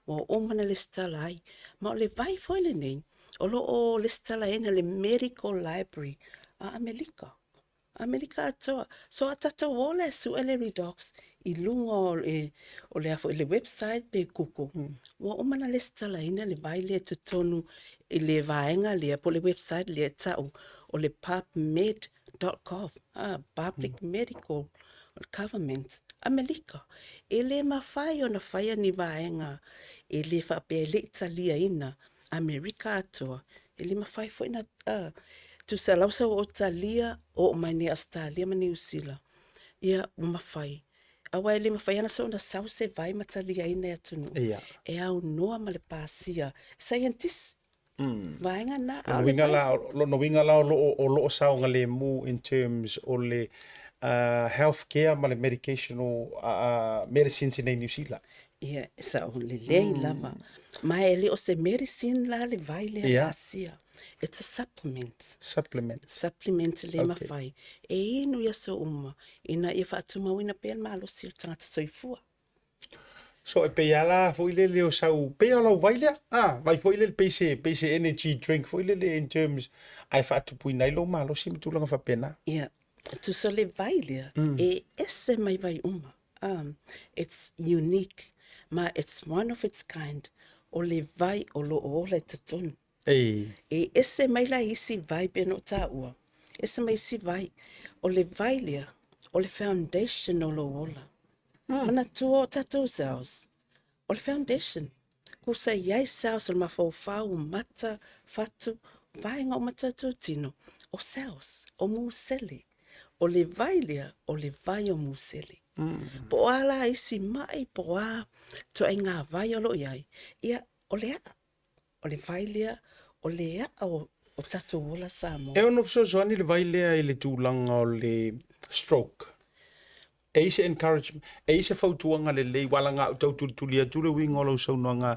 ua uma ona lesitala ai. Ma o le vai foi lenei, o lo o lesitalaina i le Medical Library a Amerika. Amerika atoa. So a tatou o la e sue le redox i luga o le, o le a foi le website pe Google, ua uma ona lesitalaina le vai lea i totonu i le vaega lea po o le website lea e ta'u o le pubmed dot gov, a, Public Medical Government, Amerika. E le mafai ona faia ni vaega e le faapea e le i taliaina Amerika atoa, e le mafai foi ona tusa lau sau o talia oo mai nei Ausetalia ma Niu Sila, ia ua mafai. Aua e le mafai ana soona sau se vai ma taliaina e atunuu. E aunoa ma le pasia saienitisi. Vaega na, a o le vai. Lona uiga la o lo o saogalemu in terms o le health care ma le medicational medicines i nei Niu Sila. Ia, e sao lelei lava. Ma e le o se medicine la le vai lea yeah. Asia. It's a supplement. Supplement. Supplement le okay. mafai. E inu i aso uma, ina ia faatumauina pea le malosi o le tagata soifua. So e pei a la foi lele o sau, pei o lau vai lea, ah, vai foi lele pei se, pei se energy drink foi lele in terms, ae faatupuina ai lou malosi ma tulaga faapena. Ia, tusa le vai lea, e ese mai vai uma. It's unique, ma it's one of its kind, o le vai o lo o ola i totonu. E ese mai la isi vai pei ona ou taua, ese mai isi vai. O le vai lea, o le foundation o lou ola. Manatua o tatou cells, o le foundation. Kusa i ai cells o le mafaufau, mata, fatu, vaega uma tatou tino, o cells, o musele. O le vai lea, o le vai o musele. Po o a la isi ma'i, po o a ituaiga vai o lo o i ai, ia, o le a'a. O le vai lea, o le a'a o, o tatou ola Samoa. E ono fesoasoani le vai lea i le tulaga o le stroke. E i ai se encouragement, e i ai se fautuaga lelei, ua laga au tau tulituli atu le uiga o lau saunoaga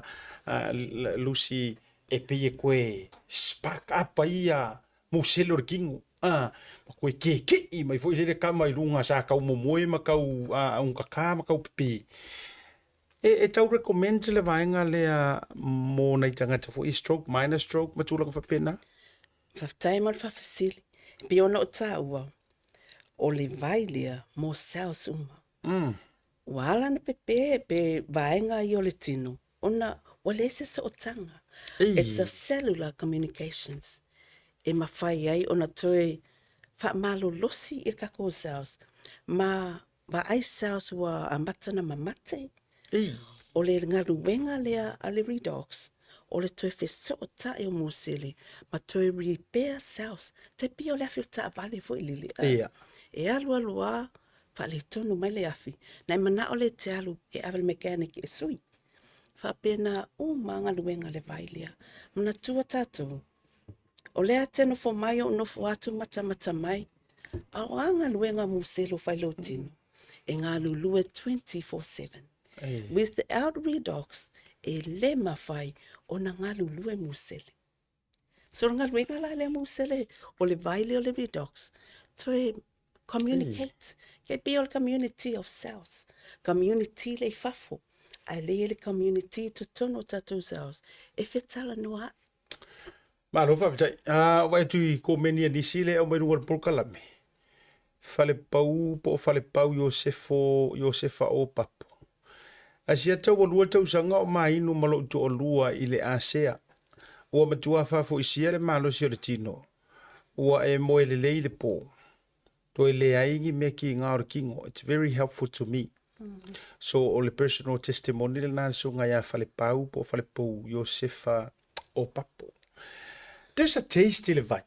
Lucy, e pei e koe spark up ai ia musele o le kino, a, ma koe keke'i mai foi lele kama i luga sa kau momoe ma kau ugakā ma kau pipī. E, e tau recommend le vaega lea mo nai tagata foi stroke, minor stroke ma tulaga faapena? Faafetai mo le faafesili. E pei ona ou taua, o le vai lea mo cells uma. Ua ala ona pepe pe vaega ia o le tino, ona ua leai se sootaga. It's a cellular communications e mafai ai ona toe faamalolosi ia takou cells ma vaai cells ua amata ona mamate. O le galuega lea a le redox, o le toe fesootai o musele ma toe repair cells. Tai pei o le afi o le taavale foi lele. Ia. E alu alu lava, faaletonu mai le afi. Na e manao lea e te alu e ave i le mechanic e sui. Faapena uma lava galuega a le vai lea. Manatua tatou, o lea e te nofo mai ou nofo atu matamata mai, a o a galuega a musele o fai i lou tino? E galulue 24/7. Without redox, e le mafai ona galulue musele. So o le galuega la lea musele, o le vai lea o le redox, toe communicate. Ke pei o le community of cells, community lea i fafo, ae lea e i ai le community i totonu o tatou cells, e fetalanoa ai. Malo faafetai. Ah, o vaai atu i komeni a nisi lea e aumai luga o le polokalame. Falepau po o Falepau Iosefo Iosefa o Papo. Asia ua lua tausaga o mainu ma lou toalua i le asea. Ua matua faafoisia le malosi o le tino. Ua e moe lelei i le po. Toe leai ni mea kiga o le kino. It's very helpful to me. So o le personal testimony lena a le susuga ia Falepau po o Falepou Iosefa o Papo. There's a taste i le vai.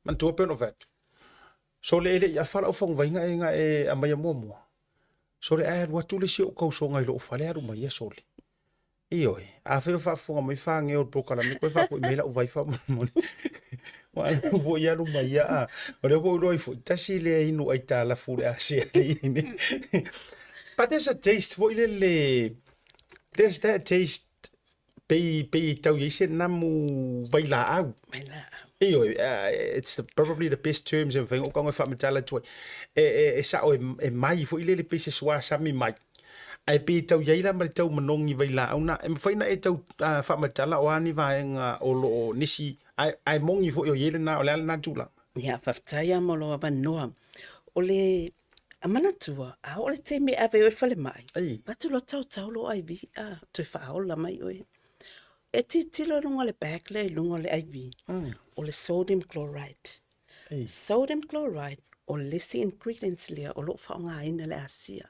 Manatua pei ona ou fai atu. Sole e le i afa lau faguvaiga e na e aumaia muamua. Sole ae alu atu le isi ou tausoga i lou fale alu mai ia sole. Ioe, afai o faafofoga mai fageo o le polokalame koe faafoi mai lau vai faamolemole. Ua alu foi alu mai ia a. O lea ua ou iloa ai foi, tasi lea inu aitalafu o le a sea le i nei. But there's a taste foi lele, there's that taste pei, pei e tau i ai se namu vailaau. Vailaau. Ioe, it's the, probably the best terms e mafai ona ou tago e faamatala atu ai. E, e, e sao e, e mai foi lele pei se suasami mai. Ae pei e tau i ai la ma le tau manogi vailaau na, e mafai ona e tau uh, faamatala o a ni vaega o lo o nisi, ae, ae moni foi o i ai lena, o le a lena tulaga. Ia, faafetai lava mo lou avanoa. O le a manatua, a oo i le taimi e ave ai oe i le falemai, avatu loa taotao lou IV, a, toe faaola mai oe. E tilotilo i luga o le bag lea i luga o le IV, o le sodium chloride. Sodium chloride, o le isi ingredients lea o lo o faaaogaina e le asia.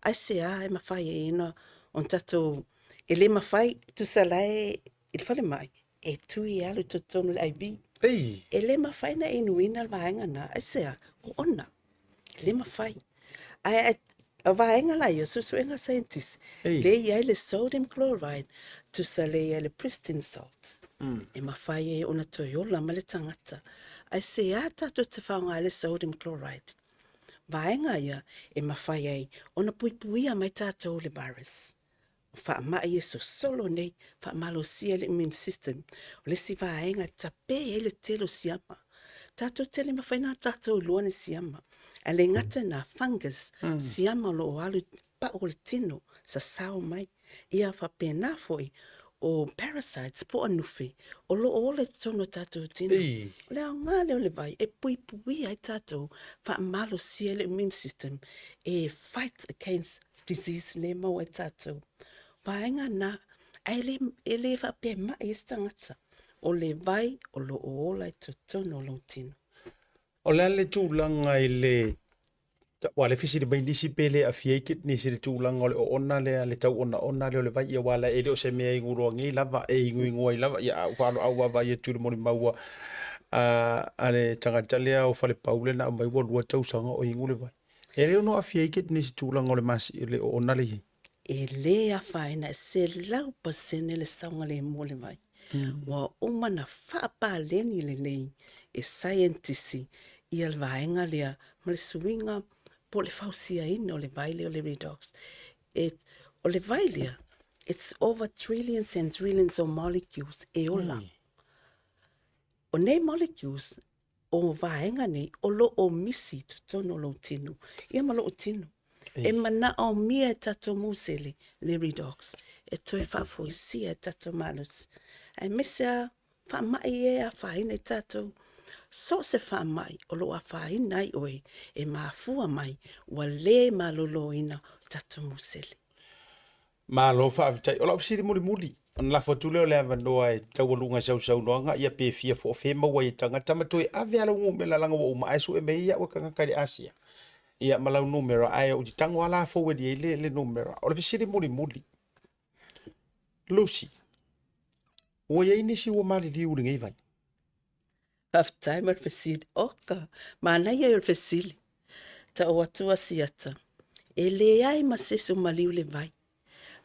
Aisea e mafai ai ona tatou, e le mafai, tusa la e i le falemai, e tui e alu i totonu o le IV. E le mafai ona inuina le vaega lena, aisea? Oona. E le mafai. Ae o vaega la ia, suesuega a scientist, lea e i ai le sodium chloride, tusa lea e i ai le pristine salt. E mafai ai ona toe ola mai le tagata. Aisea tatou te faaaoga ai le sodium chloride? Vaega ia e mafai ai ona puipuia mai tatou i le virus. O faamai e sosolo nei, faamalosia le immune system. O le isi vaega e tape ai le tele o siama. Tatou te le mafai ona tatou iloa ni siama. Ae le gata i lena, fungus, siama o lo o alu i pau o le tino, sasao mai. Ia faapena foi o parasites po o anufe o lo o ola i totonu o tatou tino. O le aoga lea o le vai e puipuia ai tatou, faamalosia ai le immune system e fight against disease lea e maua ai tatou. Vaega na, ae le, e le faapea e mai ai se tagata. O le vai o lo o ola i totonu o lou tino. O le a le tulaga i le aua lea e fesili mai nisi pe le aafia ai kidneys i le tulaga o le oona lea, le tau onaona lea o le vai, ia aua e le o se mea e inuloa nei lava, e inuinu ai lava. Ia a ou faaloau vaavaai atu i le molimau a, a le tagata lea o Falepau lea na aumai ua lua tausaga o inu le vai. E le ono aafia ai kidneys i tulaga o le masi, le oona lea e i ai. E le afaina e 100% le saogalemu o le vai. Ua uma ona faapaleni lelei e saienitisi ia le vaega lea ma le suiga po o le fausiaina o le vai lea o le redox. E, o le vai lea, it's over trillions and trillions of molecules e ola. O nei molecules, o vaega nei o lo o misi i totonu o lou tino, ia ma lou tino. E manaomia e tatou musele le redox e toe faafoisia e tatou malosi. Aemaise lava faamai e afaina i tatou. So o se faamai o lo o afaina ai oe e mafua mai ua le maloloina tatou musele. Malo faafetai. O lau fesili mulimuli, ona lafo atu lea o le avanoa e taualuga i sau saunoaga, ia pe fia foafē maua ai e tagata ma toe ave lava lau numera leaga ua uma ae sue mai ai au e tagata i le Asia. Ia ma lau numera, ae ou te tago lava la forward i ai le, le numera. O le fesili mulimuli. Lucy, ua i ai nisi ua maliliu i lenei vai? Faafetai mo le fesili. Oka, manaia ia o le fesili. Tau atu a siata, e leai ma se isi o maliu i le vai.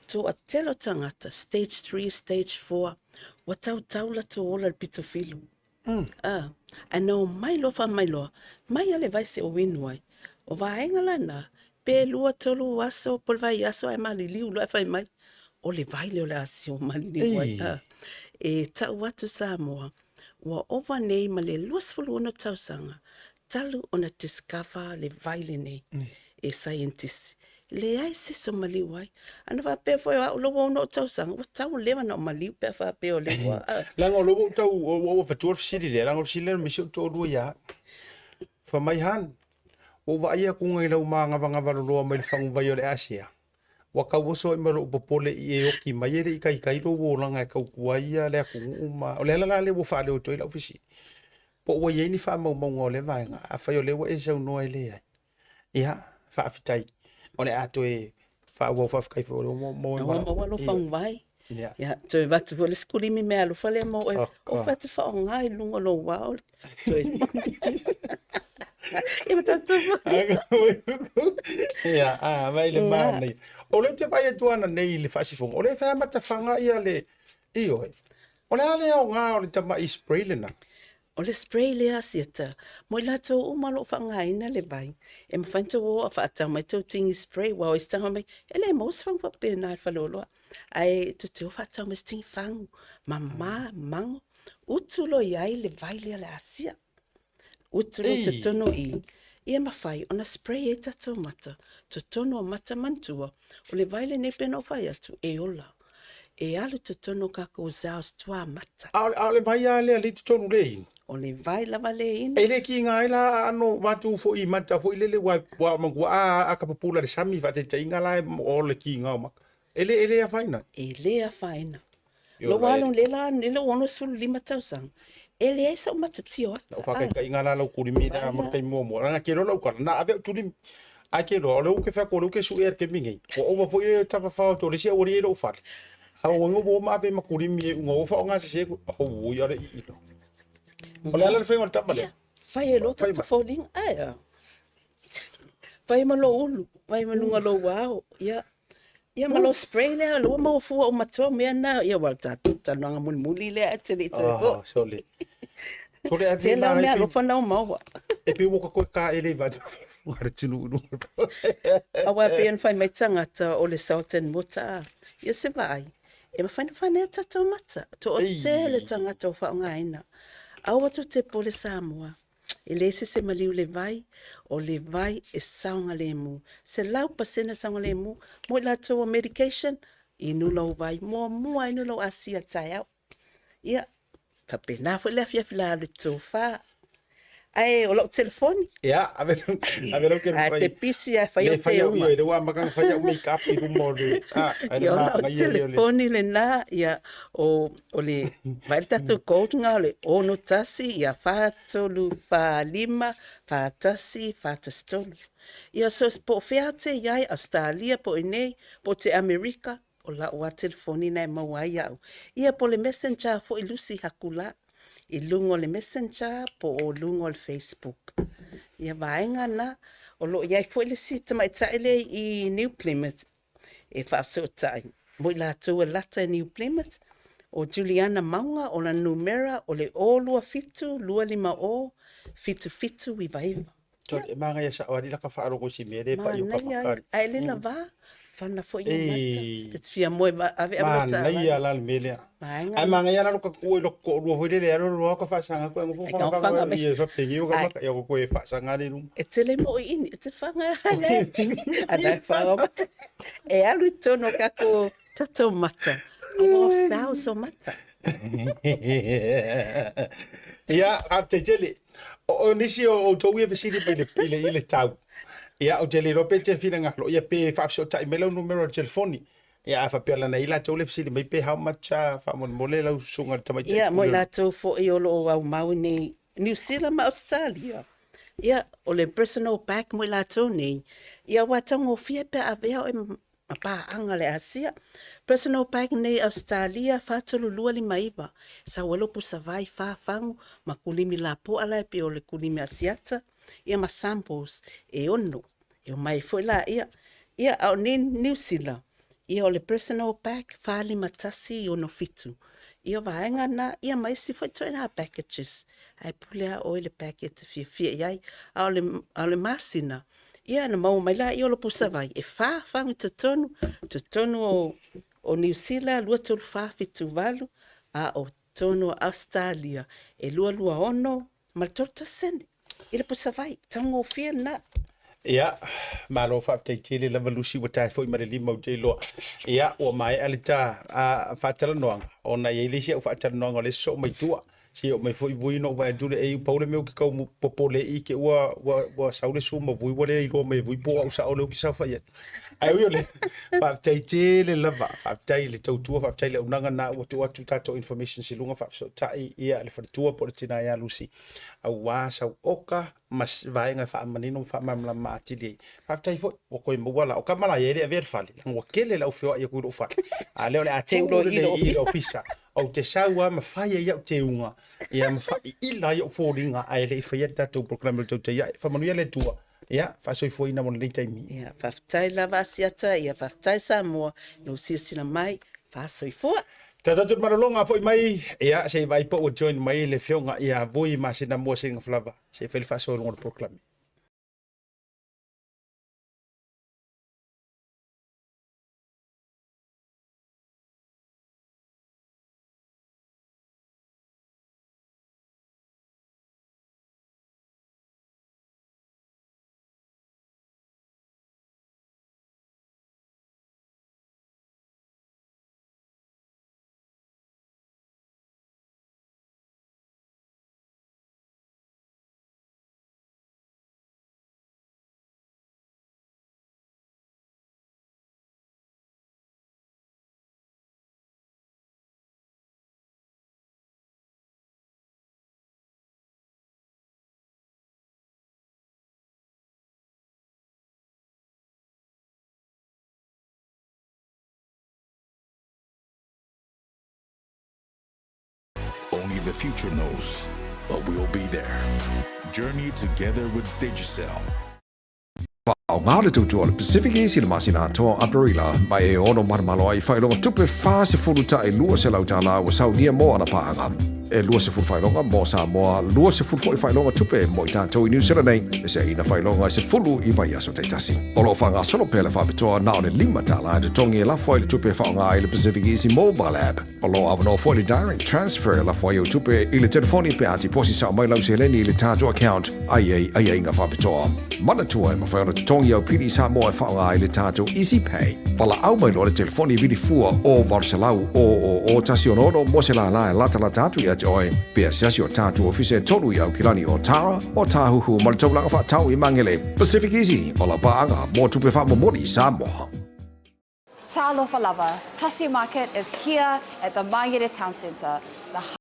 Toatele o tagata, stage 3, stage 4, ua tautau latou ola i le pito filo. Mm. Ah, ae na omai loa faamailoa, mai a le vai se o inu ai. O vaega la na, pe lua tolu aso po o le vaiaso ae maliliu loa ae fai mai, o le vai lea o le a sio maliliu ai. Ah, e tau atu Samoa, ua ova nei ma le 26 tausaga talu ona discover le vai lenei e saienitisi. Leai se isi o maliu ai. Ana faapea foi o au lea ua ono ou tausaga, ua tatau leva ona ou maliu pe a faapea o lea ua... Leaga o lea ua ou tau, ua ou avatua le fesili lea, leaga o le fesili lea na misi ou toalua ia au. Fai mai, Han, ua ou vaai atu i lau magavagava loloa mai le faguvai o le Asia. Ua tau oso ai ma lou popole i e oki mai e le i taitai lou olaga e tautua ai ia le atunuu ma... O le ala la lea ua faaleo atu ai lau fesili, po ua i ai ni faamaumauga o lea vaega, afai o lea ua e saunoa e leai. Ia, faafetai. O le a toe faaauau faafetai foi o lea ua maua. Ua maua lou faguvai. Ia. Ia, toe avatu foi le isi kulimi meaalofa lea mo oe. O fai atu faaaoga i luga o lou ao. Toe. Ia ma tatou foi. Ia, a, vai le manaia. O lea ou te vaai atu ananei i le faasifoga, o lea e fai lava matafaga ia le, ioe. O le a le aoga o le tamai spray lena? O le spray lea a Siata, mo i latou uma o lo o faaaogaina le vai, e mafai ona tou o a faatau mai tou tini spray, aua o isi tagata fai mai, e le maua se fagu faapena i le faleoloa. Ae tou te o faatau mai se tini fagu, mama, mago, utu loa i ai le vai lea o le asia. Utu loa i totonu i i, ia mafai ona spray ai tatou mata, totonu o mata manatua, o le vai lenei pei ona ou fai atu, e ola. E alu i totonu o kakou cells tuamata. A o le vai lava lea lea i totonu le inu? O le vai lava le inu. E le kiga ai la aano vatu foi i mata foi lele ua ua matua a aka pupula le sami faataitaiga la o le kiga o mata. E le e le afaina. E le afaina. Lou alo lea la i lou 65 tausaga, e leai sou matatio ata. Lau faataitaiga la lau tulimi lea mo le taimi muamua. Leaga ke iloa lau tala, na ave au tulimi. Ae ke iloa, o lea ou te fai atu o lea ou te sue i le taimi nei. Ua ova foi le tafafao atu o le isi aualii i lou fale. A ua igoa ua ma ave ma tulimi e uga ua faaaoga sese atu. Auoi a le ii loa. O le a la le faiga o le tama lea? Fai e loa tatou foliga. Ae a. Fai ma lou ulu, fai ma luga o lou ao. Ia, Ia ma lou spray lea, lea ua maua fua uma atu au mea na, ia aua o le tatou talanoaga mulimuli lea ae te le i toe po. Ah, sole. Sole ave Tele au mea alofa na o maua. E pei ua koe ka ele i vatu whare le tinu unu. Aua pei ona fai mai tagata o le salt and water, ia se vaai, e mafai ona fanea tatou mata. Toatele tagata o faaaogaina. Aua tou te pole Samoa. E leai se isi e maliu i le vai, o le vai e saogalemu. 100% saogalemu mo i latou o medication, inu lou vai muamua, inu lou asia i le taeao. Ia, faapena foi le afiafi la alu i le tofa. Ae o lau telefoni. Ia, ave ave lau telefoni. Ae te pisi ae fai au te uma. Le ua amata ona fai au make up i luma o le ah, ai le ma ia telefoni lena, ia o o le vaai le tatou code nga o le 61 ia 4 3 4 5 4 1 4 1 3. Ia so po o fea te i ai, Australia po o inei, po o te Amerika, o lau lava telefoni na e maua ai au. Ia po o le messenger foi Lucy Hakula i luga o le messenger po o luga o le Facebook. Ia vaega na, o lo o i ai foi le isi tamaitai lea i New Plymouth e faafesootai mo i latou e lata i New Plymouth, o Juliana Mauga, o lana numera o le 027 250 7799. Sorry, e manaia sao alii laka faalogo i si mea le pai o ka Manaia ai, ae le lava, fana foi ia mata. Pe te fia moe ave ave lo taavale. Manaia la le mea lea. Vaega. Ae manaia la lo ka kua i lo toalua foi lele alu alu ka faasaga atu ai nofo fanga fanga ia faapeni o ka maka ia ko e faasaga le luma. E tele mo i ini, e te fanga ai. Ana e fanga mata. E alu i totonu o kako tatou mata. Aua o style so mata. Ia, faafetai tele. O nisi o outou ia fesili mai i le, i le tau. Ia, ou te le iloa pe te finagalo, ia pe faafesootai mai lau numera o le telefoni. Ia, a faapea lana i latou le fesili mai pe how much a faamolemole lau susuga i le tamaitai. Ia, mo i latou foi o lo o aumau nei Niu Sila ma Ausetalia. Ia, o le personal bag mo i latou nei, ia aua e taugofie pe a avea oe ma paaga a le Asia. Personal bag nei Ausetalia 4259, sau ai lou pusavai, fa fagu ma kulimi lapoa la e pei o le kulimi Asiata, ia ma samples e ono e omai ai foi laia. Ia, a o nei Niu Sila, ia o le personal bag 45167. Ia o vaega na, ia ma isi foi ituaiga packages, ae pule lava oe i le bag e te fiafia i ai. A o le, a o le masina, ia ona maua mai lea o lou pusavai e fa fagu i totonu, totonu o, o Niu Sila 23478, a o totonu o Ausetalia e 226 ma le 31 sene i le pusavai. Taugofie lena. Ia, malo faafetai tele lava Lucy ua tae foi ma le lima ou te iloa. Ia, ua maea le ta faatalanoaga, ona e i ai le isi au faatalanoaga o lea e sosoo mai tua. Se i oo mai foi Vui ona ou vaai atu lea, ei, pau le mea ou te tau popole i te ua, ua, ua sau le su ma Vui ua le iloa mai e Vui po o au sao lea ou te saofai atu. Ae ui o lea, faafetai tele lava, faafetai i le tautua, faafetai i le auaunaga na ua tuu atu tatou informations i luga faafesootai ia le faletua po o le tina ia Lucy aua sau oka ma vaega e faamanino ma faamalamalama atili ai. Faafetai foi, ua toe maua la. O tama la ia e le avea le fale, leaga ua tele le au feoai atu i lou fale. A lea o le a tuu lelei i le ofisa. Ou te sau lava ma fai ai au teuga, ia ma faaiila ai ou foliga, ae le i faia le tatou polokalame o le tautai ae. Faamanuia le Atua, ia faasoifuaina mo lenei taimi. Ia, faafetai lava Asiata, ia faafetai Samoa i lou silasila mai, faasoifua. Tatou atu i le malologa foi mai, ia se i vaai po ua join mai le afioga ia Vui Masinamua Singafalava, se i fai le faasoa i luga o le polokalame. Only the future knows, but we'll be there. Journey together with Digicel. Faaaoga le tautua o le Pacific Easy i le masina atoa o Aperila, ma e ono manomano ai failoga tupe $40,200 ua saunia mo ana paaga. E 20 failoga mo Samoa, 20 foi failoga tupe mo i tatou i Niu Sila nei, e seaina failoga e 10 i vaiaso taitasi. O lo o faagasolo pea le faapitoa na o le $5 e totogi e lafo ai le tupe e faaaoga ai le Pacific Easy Mobile App. O lo o avanoa foi le Direct Transfer e lafo ai au tupe i le telefoni pe a tiposi sao mai lau seleni i le tatou account a i ai aiaiga faapitoa. Manatua e mafai ona totogi au pili i Samoa e faaaoga ai le tatou Easy Pay. Valaau mai loa le telefoni vili fua o 800 000 166 mo se lālā e latalata atu ia te oe pe asiasi o tatou ofisa e tolu i Aukilani o Tara, o Tāhuhu ma le Taulaga Faatau i Magele. Pacific Easy, o lau paaga mo tupe faamomoli i Samoa. Talofa lava, Tasi Market is here at the Mangere Town Centre, the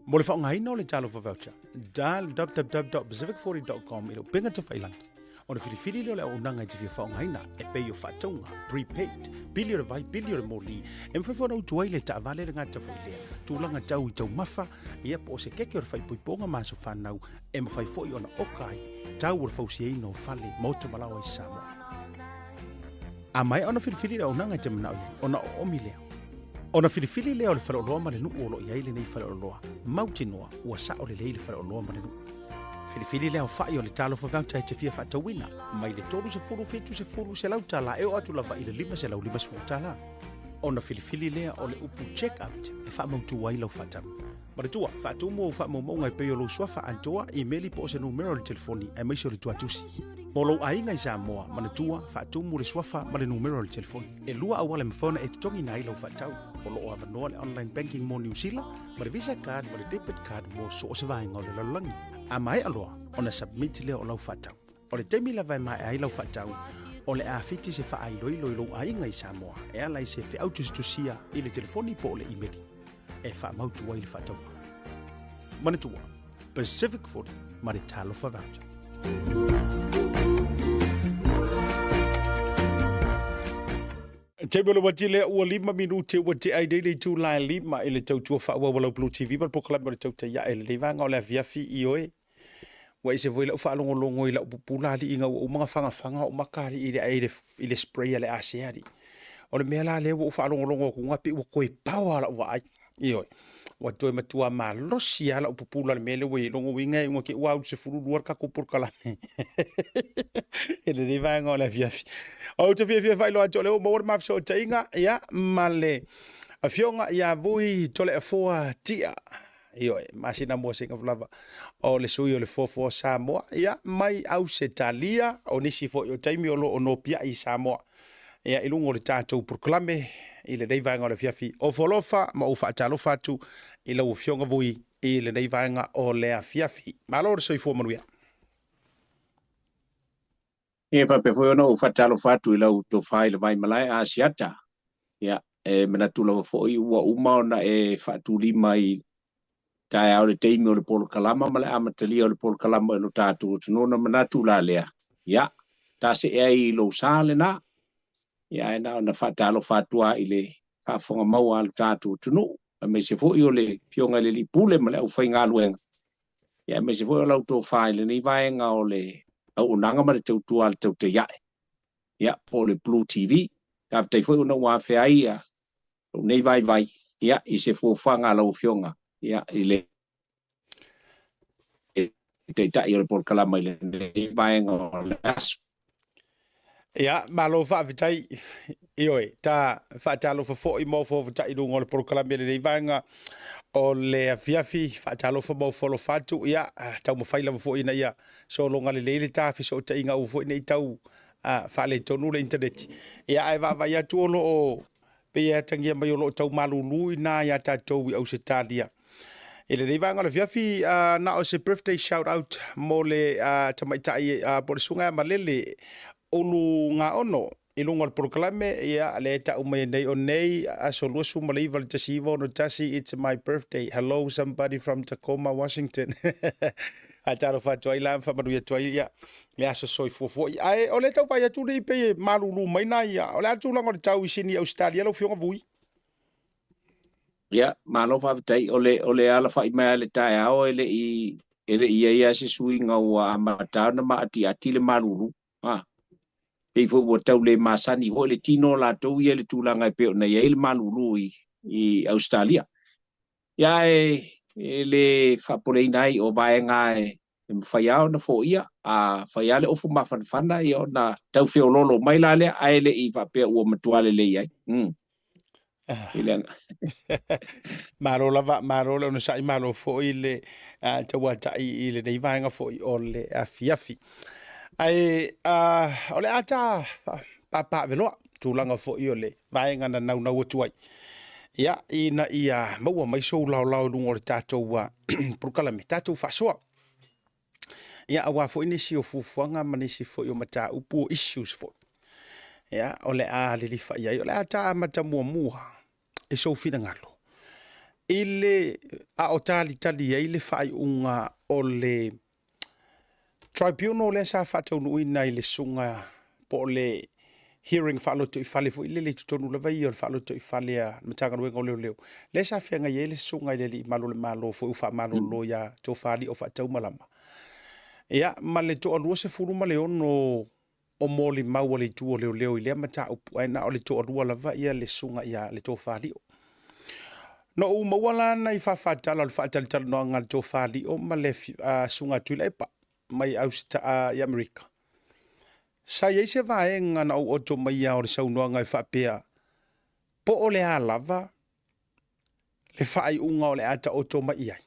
Mo le faaaogaina o le Talofa Voucher, dial www.pacific40.com i le upega tafailangi. Ona filifili lea o le auaunaga e te fia faaaogaina, e pei o faatauga, prepaid, pili o le vai, pili o le moli, e mafai foi ona utu ai le taavale le gata foi lea, tulaga tau i taumafa, ia po o se keke o le faaipoipoga ma aso fanau, e mafai foi ona oka ai tau o le fausiaina o fale, maota ma laoa i Samoa. A maea ona filifili le auaunaga e te manao i ai, ona oomi lea. Ona filifili lea o le faleoloa ma le nuu o lo o i ai lenei faleoloa, mautinoa ua sao lelei le faleoloa ma le nuu. Filifili le aofai o le Talofa Voucher e te fia faatauina, mai le 30, 70, 100 tala e oo atu lava i le 550 tala. Ona filifili lea o le upu check out e faamautu ai lau faatau. Manatua, faatumu ou faamaumauga e pei o lou suafa atoa, imeli po o se numera o le telefoni aemaise o le tuatusi. Mo lou aiga i Samoa, manatua, faatumu le suafa ma le numera o le telefoni. E lua auala e mafai ona e totogiina ai lau faatau. O lo o avanoa le online banking mo Niu Sila ma le Visa card ma le debit card mo so o se vaega o le lalolagi. A maea loa ona submit lea o lau faatau. O le taimi lava e maea ai lau faatau, o le a fiti se faailoilo i lou aiga i Samoa e ala i se feau tusitusia i le telefoni po o le imeli e faamautu ai le faatauga. Manatua, Pacific 40 ma le Talofa Voucher. Taimi o le uati lea ua 5 minute ua tea ai nei le itula e 5 i le tautua faaauau a lau Blue TV ma le polokalame o le Tautai Ae lenei vaega o le afiafi ioe. Ua ese foi lau faalogologo i lau pupula alii ina ua uma ona fagafaga ou maka alii i le, i le, i le spray a le asea alii. O le mea la lea ua ou faalogologo atu na pei ua toe power lau vaai. Ioe. Ua toe matua malosi lava lau pupula i le mea lea ua i ai. Lona uiga e uma te ua au i le 12 le tatou polokalame i lenei vaega o le afiafi. Ou te fiafia e faailoa atu o lea ua maua le ma fesootaiga ia, ma le afioga ia Vui Toleafoa Tia. Ioe, masina mua seiga lava o le sui o le Foafoa Samoa, ia, mai Ausetalia, o nisi foi o taimi o lo o nopiai i Samoa, ia, i luga o le tatou polokalame i lenei vaega o le afiafi. Ofo alofa ma ou faatalofa atu i lau Afioga Vui i lenei vaega o le afiafi. Malo le soifua manuia. E faapea foi ona ou faatalofa atu i lau tofa i le Vaimalae Asiata. Ia, e manatu lava foi ua uma ona e faatulima i taeao le taimi o le polokalama ma le amatalia o le polokalama i lo tatou atunuu ona manatu la lea, ia, ta see ai i lou sa lena. Ia, ae na ona faatalofa atu lava i le faafofoga maua a lo tatou atunuu, aemaise foi o le Afioga i le Alii Pule ma le aufaigaluega, ia aemaise foi o lau tofa i lenei vaega o le auaunaga ma le tautua a le Tautai Ae, ia, po o le Blue TV. Faafetai foi ona ua afea ai ia lou nei vaivai, ia, i se fuafuaga a lau Afioga, ia, i le Taitai o le polokalama i lenei vaega o le aso. Ia, malo faafetai. Ioe, ta faatalofa foi ma ofoofo i luga o le polokalame i lenei vaega o le afiafi, faatalofa ma ofoalofa atu. Ia, taumafai lava foi ina ia sologa lelei le ta fesootaiga aua foi ne i tau faaletonu le initaneti. Ia, ae vaavaai atu o lo o pei e atagia mai o lo o tau malulu i ina ia tatou i Ausetalia. I lenei vaega o le afiafi, na o se birthday shout out mo le tamaitai po o le susuga ia Malele Ulu Gaono i luga o le polokalame, ia, lea e tau mai nei o nei aso 29 le 1961, it's my birthday, hello somebody from Tacoma, Washington. Faatalofa atu ai la ma faamanuia atu ai ia le aso soifua foi. Ae o lea tau vaai atu nei pei e malulu mai na ia. O le a le tulaga o le tau i Sini Ausetalia lau Afioga Vui? Ia, malo faafetai. O le, o le alafai mai lava i le taeao e le i, e le i i ai lava se suiga ua amata ona maatiati le malulu. A, pei foi ua tau le masani foi le tino o latou ia i le tulaga e pei ona i ai le malulu i, i Ausetalia. Ia, ae e le faapoleina ai o vaega e e mafai lava ona foia, a fai lava le ofu mafanafana, ia ona tau feoloolo mai la lea, ae le i faapea ua matua lelei ai. Mm. I le aga. Malo lava, malo le onosai, malo foi le tauatai i lenei vaega foi o le afiafi. Ae o le a ta papaaveloa tulaga foi o le vaega na naunau atu ai. Ia, ina ia maua mai sou laolao i luga o le tatou polokalame, tatou faasoa. Ia, aua foi nisi o fuafuaga ma nisi foi o mataupu o issues foi. Ia, o le a lilifa i ai, o le a ta amata muamua i sou finagalo. I le a o talitali ai le faaiuga o le Tribunal lea sa faataunuuina i le susuga po o le hearing faalotoifale foi lele i totonu lava ia o le faalotoifale a le Matagaluega o Leoleo, lea sa feagai ai le susuga i le Alii Malu o le Malo foi ua faamalolo ia Tofa Alii o Faataumalama. Ia, ma le toalua 16 o molimau a le itu o Leoleo i lea mataupu, ae na o le toalua lava ia le susuga ia le Tofa Alii. Na ou maua la nai faafaatala o le faatalatalanoaga a le Tofa Lio ma le Susuga Tuilaepa mai i Amerika. Sa i ai se vaega na ou oto mai ia o le saunoaga e faapea, po o le a lava le faaiuga o le a taoto mai i ai.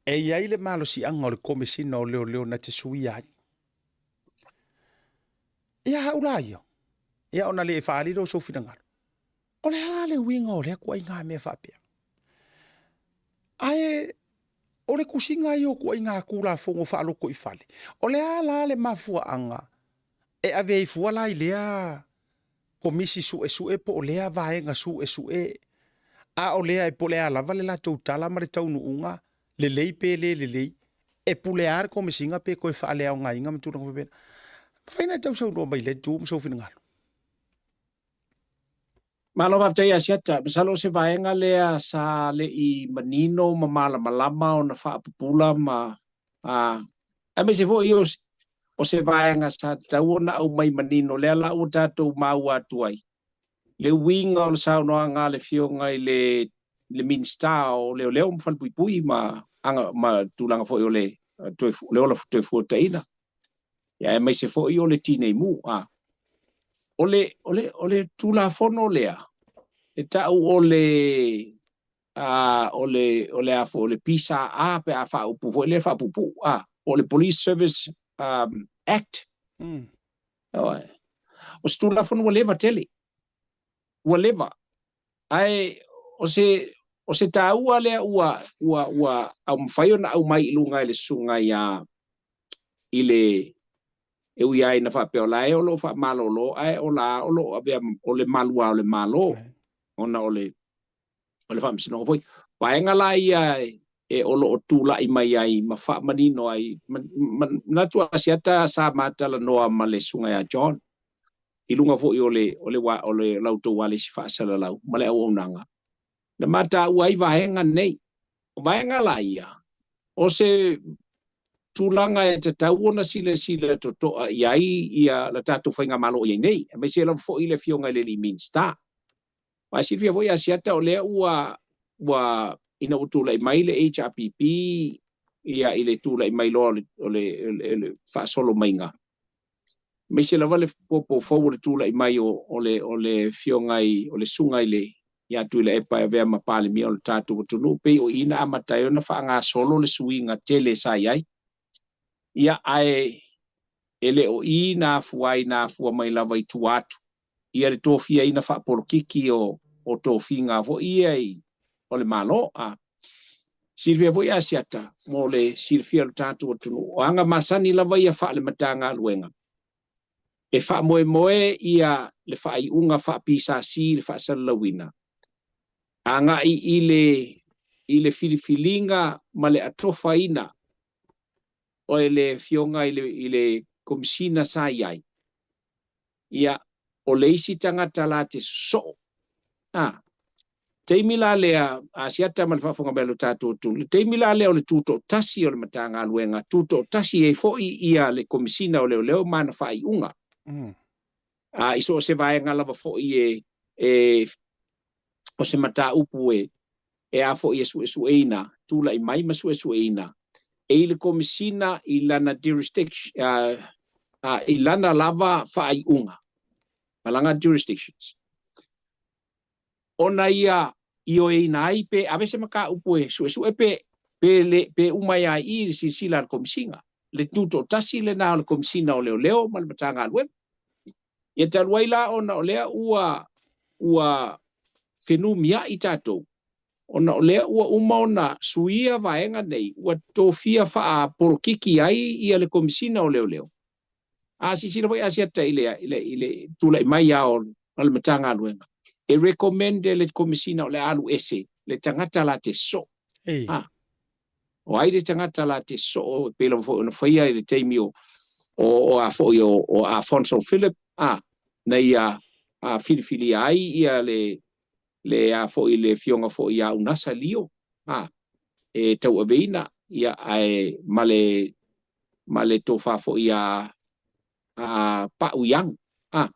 E i ai le malosiaga o le Komesina o Leoleo na te suia ai. Ia au la ia, ia ona le faaali lea o sou finagalo. O le a le uiga o lea kuaiga mea faapea? Ae o le tusiga ia o kuaiga Tulafono faalotoifale, o le a la le mafuaaga e ave ai fua la i lea Komisi Suesue po o lea Vaega Suesue, a o lea e po o le a lava le latou tala ma le taunuuga, lelei pe le lelei, e pule lava le Komesina pe toe faaleaogaina ma tulaga faapena. Mafai ona e tausaunoa mai i lea itu ma sou finagalo. Malo faafetai Asiata. Masalo o se vaega lea sa le i manino ma malamalama ona faapupula ma aemaise foi o se vaega sa tatau ona aumai manino lea la ua tatou maua atu ai le uiga o le saunoaga a le Afioga i le le Minisita o Leoleo ma Falepuipui ma aga ma tulaga foi o le toe le ola toefuataina ia aemaise foi o le Tinei Mu. A o le o le o le Tulafono lea e tau o le a o le o le a foi o le PSA pe a faaupu foi lea faapuupuu a po o le Police Service Act. O se Tulafono ua leva tele, ua leva, ae o se o se taua lea ua ua ua mafai ona aumai i luga e le susuga ia i le e ui ai na faapea o la e o lo o faamalolo ae o la o lo o avea o le maluā o le Malo ona o le o le faamasinoga foi. Vaega la ia e o lo o tulai mai ai ma faamanino ai, manatu Asiata sa ma talanoa ma le susuga ia John i luga foi o le o le o le la outou ualesi faasalalau ma le auaunaga na mataua ai vaega nei. O vaega la ia, o se tulaga e tatau ona silasila totoa i ai ia la tatou faigamalo o i ai nei, aemaise lava foi le Afioga i le alii Minisita. Aua e silafia foi Asiata o lea ua ua ina ua tulai mai le HRPP ia i le tulai mai loa o le o le faasolo maiga, aemaise lava le popo fou o le tulai mai o o le o le Afioga i o le Susuga i le ia Tuilaepa e avea ma Palemia o le tatou atunuu, pei o i na amata ai ona faagasolo le suiga tele sa i ai. Ia ae e le o i na afua ai, na afua mai lava i tua atu ia le tofiaina faapolokiki o o tofiga foi ia i o le Malo. A silafia foi Asiata mo le silafia o le tatou atunuu, o aga masani lava ia faale-Matagaluega e faamoemoe ia le faaiuga faa-PSC i le faasalalauina agai i le i le filifiliga ma le atofaina o le Afioga i le i le Komesina sa i ai. Ia, o le isi tagata la te sosoo. A, taimi la lea, Asiata ma le faafofoga mai a lo tatou atunuu, le taimi la lea o le tutoatasi o le Matagaluega, tutoatasi ai foi ia le Komesina o Leoleo ma ana faaiuga. A, i so o se vaega lava foi e, e, o se mataupu e, e a foi e suesueina, tulai mai ma suesueina e i le Komesina i lana jurisdiction, i lana lava faaiuga, ma lana jurisdictions, ona ia ioeina ai pe ave se mataupu e suesue pe, pe, le, pe uma ai i i le silasila a le Komesina. Le tutoatasi lena o le Komesina o Leoleo ma le Matagaluega. Ia talu ai la ona o lea ua, ua fenumiai tatou, ona o lea ua uma ona suia vaega nei, ua tofia faapolokiki ai ia le Komesina o Leoleo. A silasila foi Asiata i le, i le, i le tulai mai lava o le Matagaluega, e recommend e le Komesina o le a alu ese le tagata la te sosoo. A, o ai le tagata la te sosoo e pei lava foi ona faia i le taimi o, o, o a foi o, o Afonso Philip, a, na ia a, filifilia ai ia le, le a foi le afioga foi ia Unasa Lio, a, e tauaveina, ia, ae ma le, ma le tofa foi ia a, Pa'u Young, a,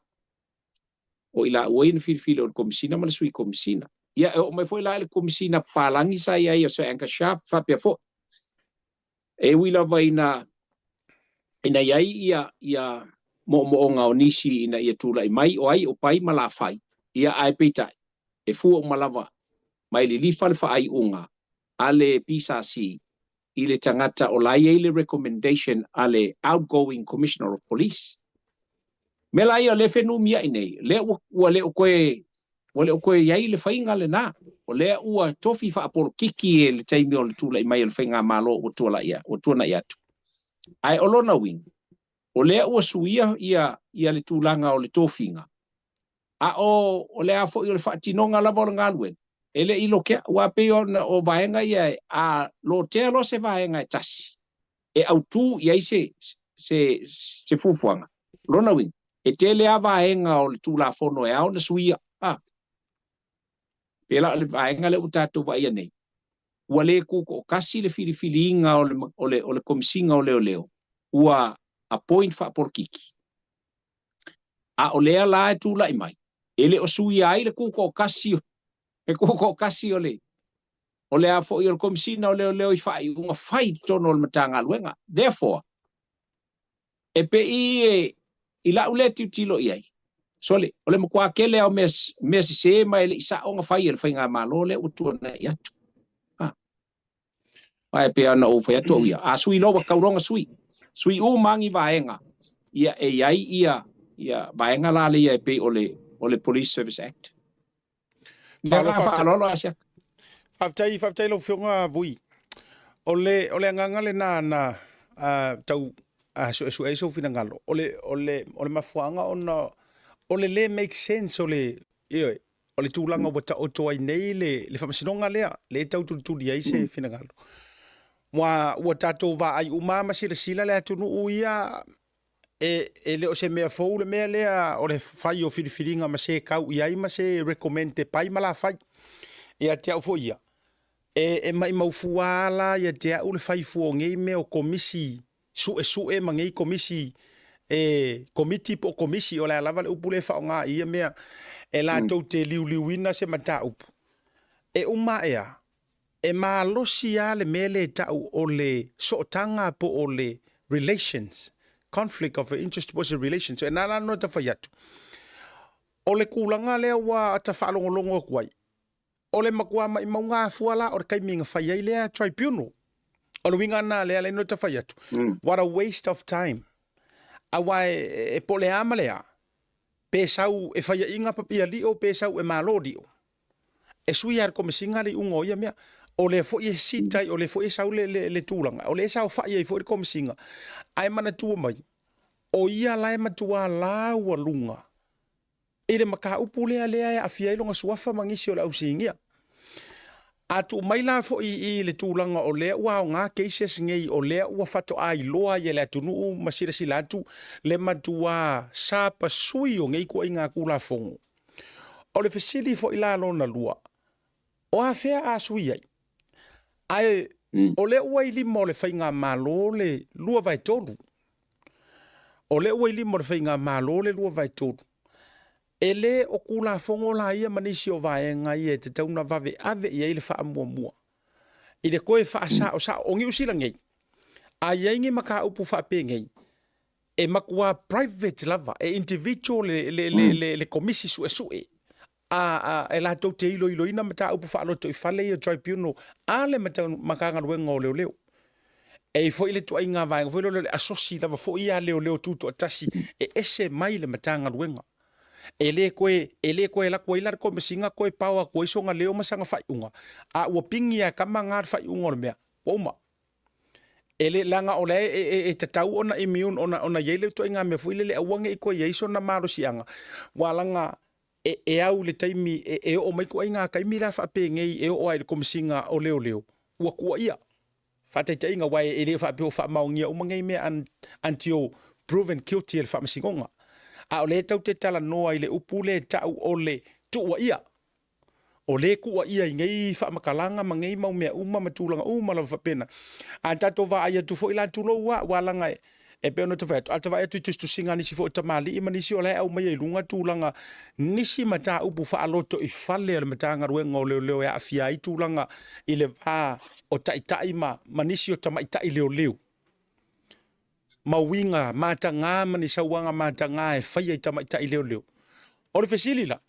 o i laua ia na filifili o le Komesina ma le Sui Komesina. Ia, e oo mai foi la i le Komesina Papalagi sa i ai o Sir Angus Sharp faapea foi. E ui lava ina ina i ai ia ia moomooga o nisi ina ia tulai mai o ai o Pai ma Lafai, ia ae peitai, e fua uma lava ma e lilifa le faaiuga a le PSC i le tagata o la e i ai le recommendation a le outgoing Commissioner of Police. Mea la ia o lea e fenumiai nei, lea ua, ua le o toe, ua le o toe i ai le faiga lena. O lea ua tofi faapolokiki e le taimi o le tulai mai o le faigamalo ua tualai, ua tuanai atu. Ae o lona uiga, o lea ua suia ia, ia le tulaga o le tofiga, a o, o le a foi o le faatinoga lava o le galuega, e le i lokea, aua pei ona o vaega ia, a lotea loa se vaega e tasi, e autū i ai se, se, se fuafuaga. O lona uiga, e tele lava vaega o le Tulafono e ao ona suia. A. Pei la o le vaega lea ua tatou vaaia nei, ua le tutoatasi le filifiliina o le, o le, o le Komesina o Leoleo, ua appoint faapolokiki. A o lea la e tulai mai, e le o suia ai le tutoatasi, le tutoatasi o le, o le a foi o le Komesina o Leoleo i faaiuga fai i totonu o le Matagaluega. Therefore, e pei e, i lau lea tilotilo i ai, sole, o le matua tele lava o mea, mea sese ma e le i sao ona fai e le Faigamalo lea ua tuanai atu. Ah. Ae pei ona ou fai atu au ia, a sui loa ua tau loa ona sui, sui uma lava ni vaega, ia e i ai ia, ia vaega la ia e pei o le, o le Police Service Act. Le agaga faaaloalo Asiata. Faafetai, faafetai lau Afioga Vui. O le, o le agaga lena na uh, tau uh, suesue ai sou finagalo. O le, o le, o le mafuaaga ona o le le make sense o le, ioe, o le tulaga ua taoto ai nei le, le faamasinoga lea, le tau tulituli ai se finagalo. Ua, ua tatou vaai uma ma silasila le atunuu ia E, e le o se mea fou le mea lea o le fai o filifiliga ma se kau i ai ma se recommend te pai ma la fai. Ia te au foi ia, e, e maimau fua la ia te au le fai fua o nei mea o komisi suesue ma nei komisi e komiti po o komisi o le a lava le upu lea e faaaoga i ia mea e latou te liuliuina se mataupu. E uma ae a, E malosi lava le mea lea e tau o le sootaga po o le relations, conflict of interest po o se relations. E nā la ona ta fai atu, o le tulaga lea ua ata faalogologo atu ai, o le matua maimauga afua la o le taimi na fai ai lea tribunal. O le uiga lena lea ala ai ona ta fai atu, what a waste of time. Aua e, e po o le a ma le a, pe sau e faiaʻiga ia lio pe sau e malo lio, E sui lava e le Komesina le iuga o ia mea. O lea foi e sita ai, o lea foi e sau le, le, le tulaga, o lea e saofai ai foi le Komesina. Ae manatua mai, o ia la e matua laualuga i le mataupu lea lea e aafia ai lona suafa ma nisi o le ausigia. A tuu mai la foi i le tulaga o lea ua aoga cases nei, o lea ua faatoa iloa ai e le atunuu ma silasila atu le matua sapasui o nei ituaiga Tulafono. O le fesili foi la lona lua, o afea a sui ai? Ae o lea ua i lima o le Faigamalo le 2/3. O lea ua i lima o le Faigamalo le 2/3. E le o Tulafono la ia ma nisi o vaega ia e tatau ona vave ave i ai le faamuamua i le toe faasaosao. O Niu Sila nei, a i ai ni mataupu faapenei, e matua private lava, e individual le, le, le, le, le komisi suesue a, a, e latou te iloiloina mataupu faalotoifale ia tribunal a le Matagaluega o Leoleo. E i foi le tuaiga vaega foi lea o le asosi lava foi ia leoleo tutoatasi e ese mai le Matagaluega. E le toe, e le toe alu atu ai la le komesina toe pao atu ai sona leo ma sana faaiuga, a ua pigi lava e tama na le faaiuga o le mea, ua uma. E le, leaga o lea e, e, e tatau ona immune, ona, ona i ai le ituaiga mea foi lele aua ne i toe i ai sona malosiaga, ua laga e, e au i le taimi e, e oo mai ituaiga taimi la faapenei e oo ai i le Komesina o Leoleo, ua tuuaia. Faataitaiga, aua e, e le faapea ua faamaonia uma nei mea un, until proven guilty e le Faamasinoga. A o lea e tatou te talanoa i le upu lea e tau o le tuuaia. O lea e tuuaia i nei faamatalaga ma nei mau mea uma ma tulaga uma lava faapena. A tatou vaai atu foi la, tulou lava, aua leaga E pei ona ou fai atu, a ta vaai atu i tusitusiga a nisi foi o tamalii ma nisi o la e aumaia i luga tulaga nisi mataupu faalotoifale a le Matagaluega o Leoleo e aafia ai tulaga i le va o taitai ma, ma nisi o tamaitai leoleo ma uiga mataga ma ni sauaga mataga e faia i tamaitai leoleo. O le fesili la,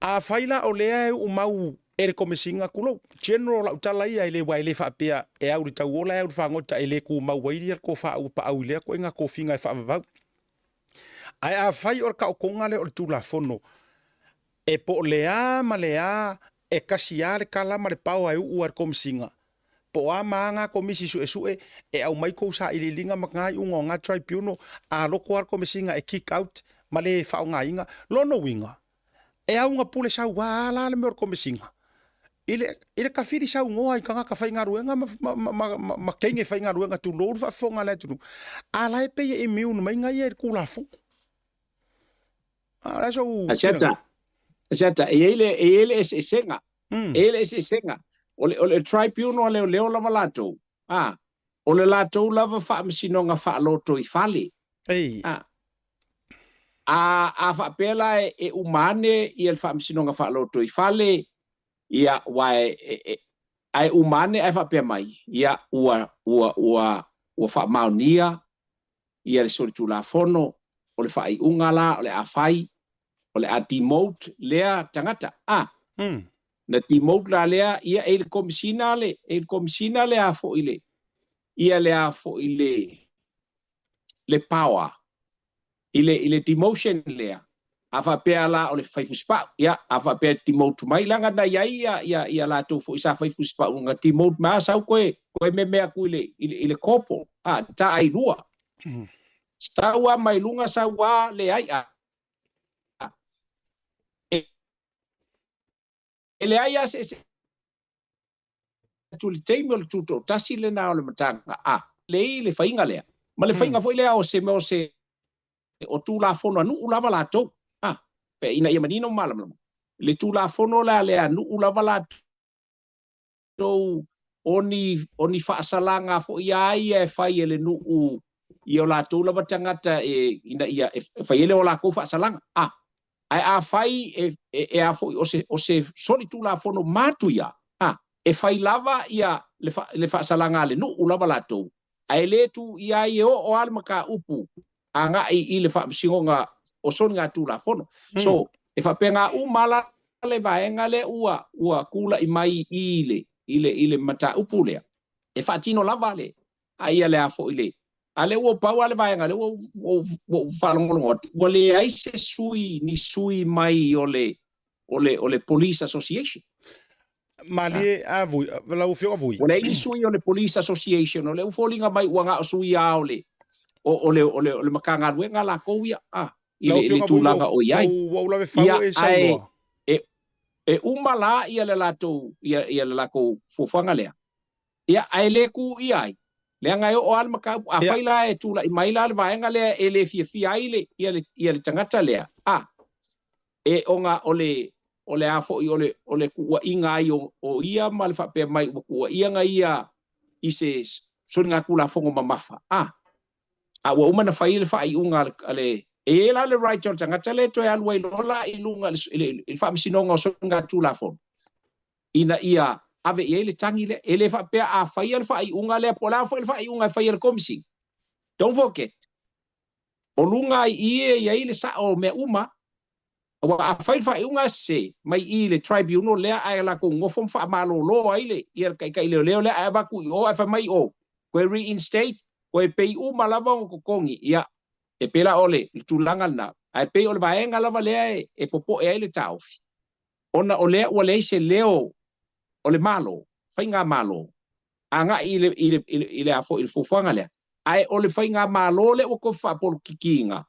Afai la o lea e uumau e le Komesina, tulou, General lau tala ia e le aua e le faapea e au i le tauola e au i le fagota e le tumau ai le tofa ua paau i lea ituaiga tofiga e faavavau. Ae afai o le taotoga lea o le Tulafono e po o le a ma le a e tasi lava le tala ma le paoa e uu a le Komesina, po o a ma a na Komisi Suesue e aumai tou sailiiliga ma na iuga o na Tribunal, a loto lava le Komesina e kick out ma le faaaogaina, lona uiga, E auga pule sauā la le mea o le Komesina i le, i le tafili saunoa i tagata faigaluega ma, ma, ma, ma, ma, ma teine faigaluega tulou le faafofoga a le atunuu, a la e pei e immune mai na ia i le Tulafono. A o le a sou Asiata, Asiata, e i ai le, e i ai le eseesega. E i ai le eseesega. O le, o le tribunal a leoleo lava latou, a, o le latou lava faamasinoga faalotoifale. Ei. A, a, a faapea la e, e uma ane ia le faamasinoga faalotoifale, ia, aua e, e, e, ae uma ane ae faapea mai, ia, ua, ua, ua, ua faamaonia ia le solitulafono, o le faaiuga la o le a fai, o le a demote lea tagata. A, na demote la lea, ia e i le Komesina le, e i le Komesina le a foi le, ia le a foi le, le power i le, i le demotion lea, a faapea la o le fai fusipau, ia, a faapea e demote mai, leaga na i ai ia, ia, ia latou foi sa fai fusipau, na demote mai, a sau koe, koe meme atu i le, i le, i le corporal, a, taailua. Sau a mai luga, sau a leai, a, e, e leai a se ese atu i le taimi o le tutoatasi lena o le matagaluega, a, lei le faiga lea, ma le faiga foi lea o se mea o se o Tulafono a nuu lava latou, a, pe ina ia manino ma malamalama, le Tulafono la lea a nuu lava latou o ni, o ni faasalaga foi a ia e fai e le nuu i o latou lava tagata e, ina ia e fai ai le o latou faasalaga, a. Ae afai e, e, e a foi o se, o se solitulafono matuia, a, e fai lava ia le, fa, le faasalaga a le nuu lava latou, ae le tu i ai e oo lava le mataupu agai i le faamasinoga o soligatulafono. So, e faapena uma la le vaega lea ua, ua tulai mai i le, i le, i le mataupu lea, e faatino lava le, a ia le a foi le, a lea ua pau lava le vaega lea ua, ua, ua ou faalogologo atu, ua leai se sui, ni sui mai o le, o le, o le Police Association. Malie a Vui, lau Afioga Vui. Ua leai ni sui o le Police Association, o lea ua foliga mai ua na o sui lava o le, o, o le, o le, o le Matagaluega lakou ia, a, i le, i le tulaga o i ai. Ua ou lave fau Ia, e ae, saunoa. e, e uma la ia le latou, ia, ia le lakou fuafuaga lea. Ia, ae le tu ia ai, leaga e oo lava le mataupu, afai la e tulai mai la le vaega lea e le fiafia ai le, ia le, ia le tagata lea, a, e ona o le, o le a foi, o le, o le tuuaiga ai o, o ia ma le faapea mai ua tuuaia na ia i se soligatulafono mamafa, a, a ua uma ona fai le faaiuga a le, a le, e i ai la le right o le tagata lea e toe alu ai loa la i luga i le, i le Faamasinoga o Soligatulafono, ina ia ave i ai le tagi lea. E le faapea a faia le faaiuga lea, po o le a foi le faaiuga e fai e le Komisi. Don't forget, o luga i i e i ai le sao o mea uma, aua a fai le faaiuga sese mai i le tribunal lea ae latou nofo ma faamalolo ai le, ia le taitai leoleo lea ae avatu i o ae fai mai i o, toe reinstate, toe pay uma lava ona totogi, ia, e pei la o le tulaga lena, ae pei o le vaega lava lea e popoe ai le taofi. ona o lea ua leai se leo o le Malo, Faigamalo, agai i le, i le, i le, i le a foi, i le fuafuaga lea. Ae o le Faigamalo lea ua tofi faapolokikiina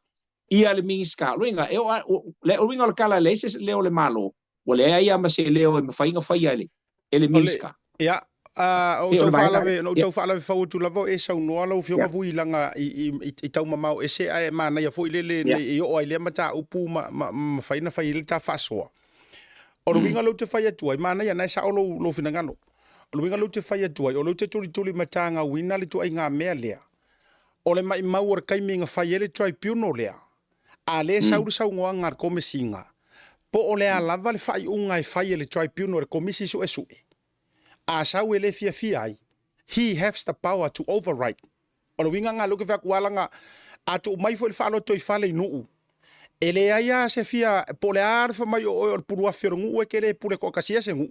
ia le Minisita. O le uiga, e oo a, o le uiga o le tala e leai se leo o le Malo, ua leai lava ma se leo e mafai ona faia e le, e le Minisita. Ia, a, o tau faalave, na ou tau faalave fau atu lava o e saunoa lau Afioga Vui leaga i, i, i tau mamao ese ae manaia foi lele nei i oo ai lea mataupu ma, ma, ma mafai ona fai ai le ta faasoa. O le uiga lea ou te fai atu ai, manaia na e sao lou, lou finagalo. O le uiga lea ou te fai atu ai, o lea ou te tulituli matagauina le ituaiga mea lea. O le maimau o le taimi na fai ai le tribunal lea, a lea e sau le saunoaga a le Komesiga, po o le a lava le faaiuga e fai e le tribunal e le Komisi Suesue, a sau e le fiafia ai, he has the power to override. O le uiga lena lea ou te fai atu ala na, a tuu mai foi le faalotoifale i nuu, e leai lava se fia, po o le a le fai mai o oe o le puluafi o le nuu e te le pule toatasia se nuu.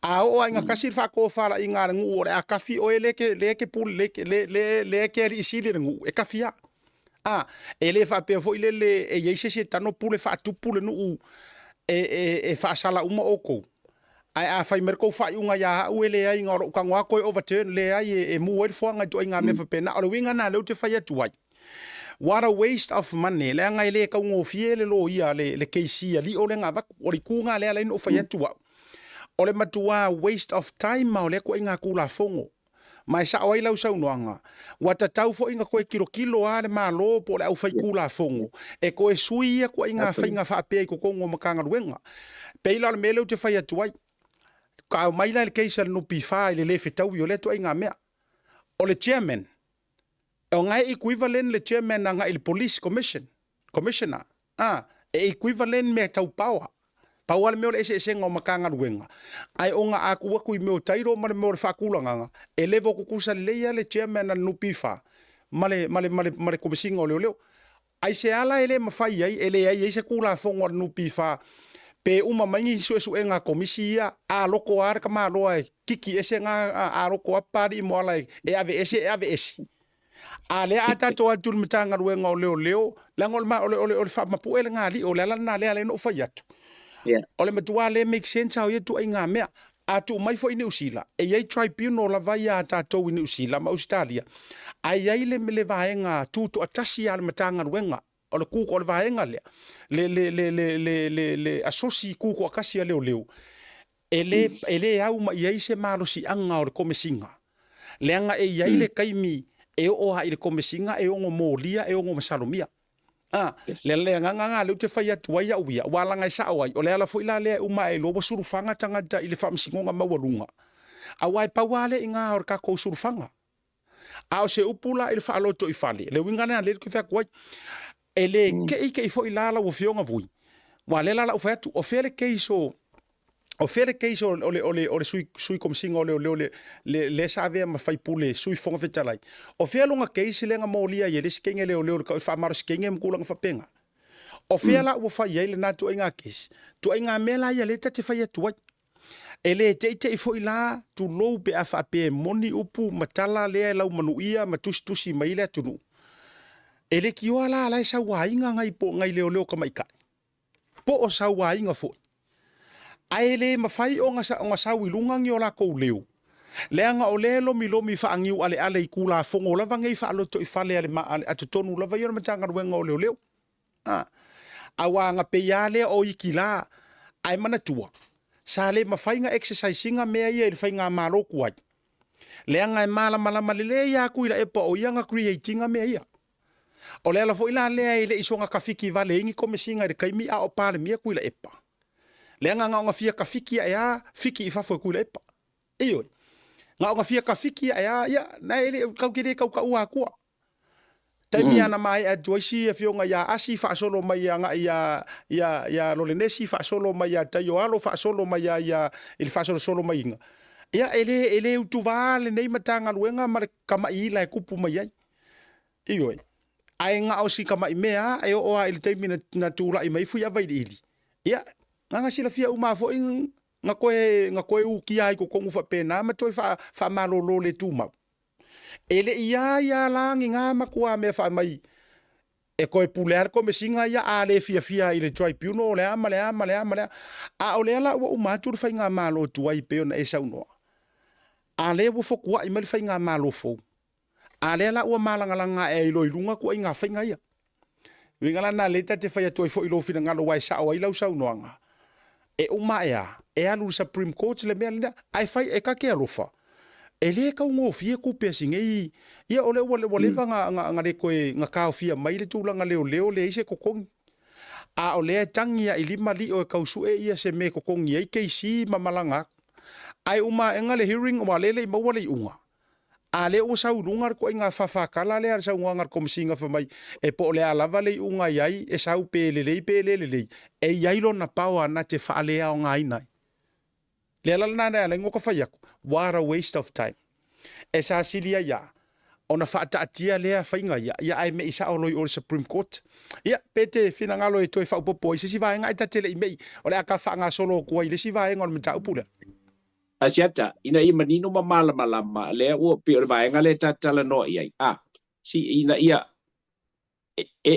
A oo lava ina tasi le faatofalaiga a le nuu o le a tafi oe lea e lea e te pule lea lea lea e te alii sili i le nuu, e tafi lava. A, e le faapea foi lele e i ai se isi e tago pule faatupu le nuu e e e faasala uma outou. Ae a fai mai le tou faaiuga ia au e leai na o lou tago lava toe overturn, leai e mu ai le foaga i ituaiga mea faapena. O le uiga lena lea ou te fai atu ai, what a waste of money, leaga e le taugofie le loia le le KC a Lio lea na avatu. O le itu lena lea e ala ai ona ou fai atu au, o le matua waste of time ma o lea ituaiga Tulafono. Ma e sao ai lau saunoaga, ua tatau foi ona toe tilotilo lava le Malo po o le aufaitulafono e toe sui ia ituaiga faiga faapea i totonu o Matagaluega. E pei la o le mea lea ou te fai atu ai, ka aumai la le case a le NPF i le le fetaui o lea ituaiga mea. O le chairman, o na e equivalent le chairman agai i le Police Commission, Commissioner, a, e equivalent mea tau power. Pau lava le mea o le eseesega o Matagaluega, ae ona a tuu atu i mea o title ma le mea o le faatulagaga, e level tutusa lelei lava le chairman a le NPF ma le, ma le, ma le, ma le Komesina o Leoleo. Aisea la e le mafai ai, e leai ai se Tulafono a le NPF pe uma mai ni suesuega a Komisi ia, a loko lava le tamaloa e kiki ese na, a loko lava Papalii Moala e aveese, e aveese. A lea a tatou atu i le Matagaluega o Leoleo, leaga o le, o le, o le, o le faamapue lena alii, o le ala lena lea na ou fai atu. O le matua le make sense lava o ia ituaiga mea. A tuu mai foi i Niu Sila, e i ai tribunal lava ia a tatou i Niu Sila ma Ausetalia, ae i ai le, le vaega tutoatasi a le Matagaluega, o le tu, o le vaega lea, le, le, le, le, le, le, le asosi tutoatasi a leoleo, e le, e le au mai i ai se malosiaga o le Komesiga, leaga e i ai le taimi e oo lava i le Komesiga e ono molia, e ono masalomia. A, le, le agaga lena lea ou te fai atu ai au ia, aua leaga e sao ai, o le ala foi la lea e uma ae iloa ua sulufaga tagata i le faamasinoga maualuga, aua e pau lava lea i ina o le tatou sulufaga. A o se upu la i le faalotoifale, le uiga lena lea ou te fai atu ai, e le keike'i foi la lau Afioga Vui, aua o lea la o le a ou fai atu, o fea le case o, o fea le case o, o le, o le, o le sui, sui komesina o leoleo le, le, lea sa avea ma faipule sui fofoga fetalai, o fea lona case lea na molia ai e le isi kenge leoleo i le faamalosi kenge ma tulaga faapena? O fea la ua fai ai lena ituaiga case? Ituaiga mea la ia lea ta te fai atu ai. E le teitei foi la, tulou pe a faapea e moni upu ma tala lea e laumanuia ma tusitusi mai ai le atunuu. E leitioa la la e sauaina nai po nai leoleo tamaitai, po o sauaina foi. Ae le mafai ona ona sau i luga ni o latou leo, leaga o lea e lomilomi faaniualeale i Tulafono lava nei faalotoifale a le a totonu lava ia o le Matagaluega o Leoleo. A, aua na pei lava lea o iki la, ae manatua, sa le mafai na exercise ina mea ia i le faigamalo tuai, leaga e malamalama lelei lava Tuilaepa o ia na create ina mea ia. O le ala foi la lea e le i soona tafiki vale ai ni komesina i le taimi a o Palemia Tuilaepa, leaga na ona fia tafiki ae a fiki i fafo e Tuilaepa. Ioe. Na ona fia tafiki ae a, ia, na e le, tatou te le tautaua atua. Taimi ana maea atu ai si afioga ia Asi faasolo mai agai ia ia ia Lolenesi faasolo mai ia Taioalo faasolo mai ia ia i le faasolosolo maiga. Ia e le e le utuva lenei Matagaluega ma le kamaʻiila e tupu mai ai. Ioe. Ae na o si kamaʻi mea a e oo lava i le taimi na, na tulai mai Fuiava Iliili. Ia, na na silafia uma lava foi na toe na toe ukia ai i totonu faapena ma toe faa, faamalolo le tumau. E le i a ia la ni ngā matua mea whae mai e koe pule a le komesiga ia a le fiafia i le tribunal o le a ma le a ma le a ma le a. A o lea la ua uma atu le faigamalo tuai pei ona e saunoa. A lea ua fotua'i mai le faigamalo fou. A lea la ua malagalaga ae ai loa i luga tuaiga faiga ia. Uiga la na lea ta te fai atu ai foi i lou finagalo aua e sao ai lau saunoaga. E uma ae a, e alu i le Supreme Court le mea lena, ae fai e ta te alofa. E le taugofie tupe a si nei, ia o lea ua, ua leva na, na, na le toe, na taofia mai le tulaga leoleo leai se totogi. A o lea e tagi a i lima lio e tau sue ia se mea e totogi ai KC ma malaga atu. Ae uma aega le hearing, aua o lea e le i maua le iuga. A lea ua sau i luga le ituaiga fafakala lea a le saunoaga a le Komesina fai mai e po o le a lava le iuga e i ai, e sau pe lelei pe le lelei, e i ai lona power na te faaleaogaina ai. Le ala lena na ala ai ona ta fai atu, what a waste of time. E sa sili ai a ona faataatia lea faiga ia, ia ae me'i sao loa i o le Supreme Court. Ia, pe te finagalo e toe faaopoopo ai se isi vaega ae ta te le i me'i, o le a ta faagasolo atu ai i le isi vaega o le mataupu lea. Asiata, ina ia manino ma malamalama, lea ua pei o le vaega lea ta te talanoa i ai, a, si, ina ia, e, e,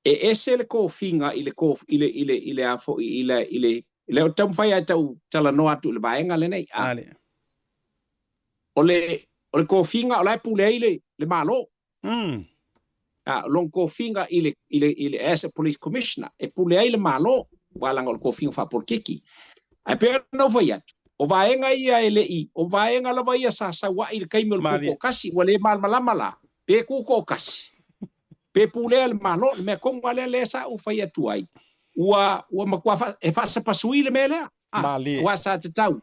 e ese le kofiga i le kof, i le, i le, i le a foi, i le, i le, lea ou te taumafai lava e tau talanoa atu i le vaega lenei, a. Ale. O le, o le kofiga o la e pule ai le, le Malo. A, lona kofiga i le, i le, i le, as a Police Commissioner, e pule ai le Malo, aua leaga o le kofiga faapolokiki. Ae pei ona ou fai atu, o vaega ia e le i, o vaega lava ia sa sau ai i le taimi o le Malie. tutoatasi, ua le malamalama la, pe tutoatasi, pe pulea le Malo, le mea tonu lava lea lea sa ou fai atu ai, ua, ua matua faa, e faasapasui le mea lea, a, Malie. aua sa tatau,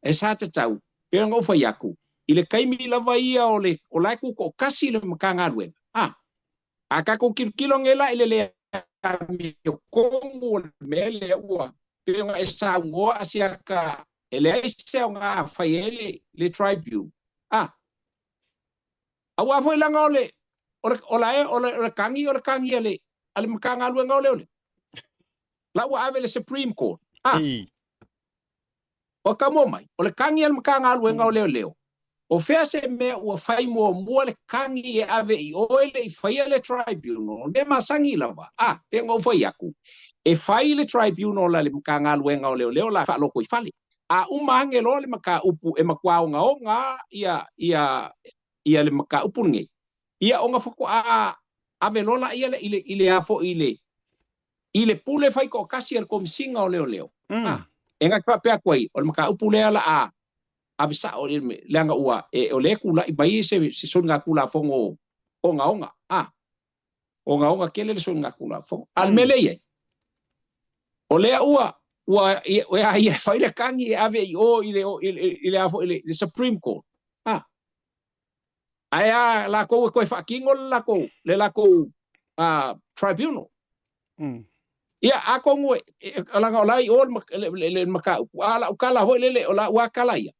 e sa tatau, pei ona ou fai atu, i le taimi lava ia o le, o la e tutoatasi le Matagaluega, a, a tatou tilotilo nei la i le le amiotonu o le mea lea ua pei ona e saunoa Asiata e leai se aoga e fai ai le, le tribunal, a, aua foi leaga o le, o le, o la e, o le, o le tagi o le tagi a le, a le Matagaluega o Leoleo, la ua ave i le Supreme Court, a. I. Ua taumua mai, o le tagi a le Matagaluega o Leoleo, o fea se mea ua fai muamua le tagi e ave i o e le i faia le tribunal, o le mea masani lava, a, pei ona ou fai atu, e fai le tribunal a le Matagaluega o Leoleo la faalotoifale. A uma ane loa le mataupu e matua ogaoga ia, ia, ia le mataupu lenei, ia ona faatoa ave loa laia lea i le, i le a foi i le, i le pule faitoatasi a le Komesina o Leoleo, a, e na te faapea atu ai, o le mataupu lea la a ave sao i le, leaga ua, e, o lea e tula'i mai se, se soligatulafono ogaoga, a, ogaoga tele le soligatulafono. A o le mea lea e i ai, o lea ua, ua, e a ia e fai le tagi e ave i o i le, i le, i le a foi i le, le Supreme Court, a, Ae a lakou e toe faatino le lakou, le lakou tribunal. Ia, atonu e, e, leaga o la e i o le, le, le, le mataupu, a o lau tala foi lele, o lau lava tala ia,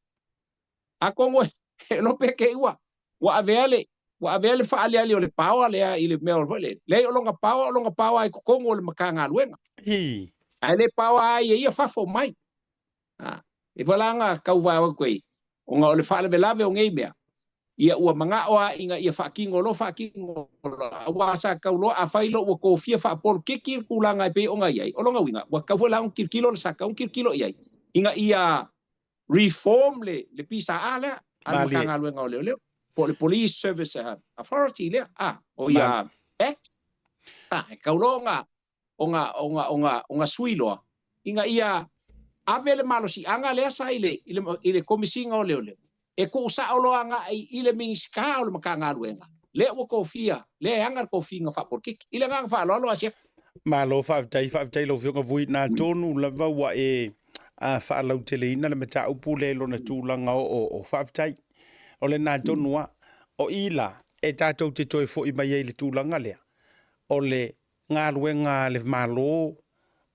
atonu e, e iloa pe te i ua, ua avea le, ua avea le faaaliali o le power lea i le mea o foi lele. Leai, o lona power, o lona power i totonu o le Matagaluega. Ae le power ai e ia fafo mai. A, e valaga kau vaevae koe, ona o le faalavelave o nei mea, ia ua manao a ina ia faatino loa faatino loa, aua sa tau loa afai loa ua tofia faapolokiki le tulaga e pei ona i ai, o lona uiga, ua tatau foi la ona tilotilo le sa tatau ona tilotilo i ai, ina ia reform le, le PSA lea a le Matagaluega o Leoleo, po o le Police Service Authority lea, a, o ia Act, a, e tatau loa ona ona, ona, ona, ona sui loa, ina ia ave le malosiaga lea sa i le, i le, i le Komesina o Leoleo, e tuusao loa agai i le Minisita o le Matagaluega, lea ua tofia, lea e ana le tofiga faapolokiki. I le agaga faaaloalo, Asiata. Malo faafetai, faafetai lau Afioga Vui, na tonu lava ua e faalauteleina le mataupu lea i lona tulaga oooo. Faafetai. O lena tonu lava. O i la e tatou te toe foi mai ai i le tulaga lea, o le galuega a le Malo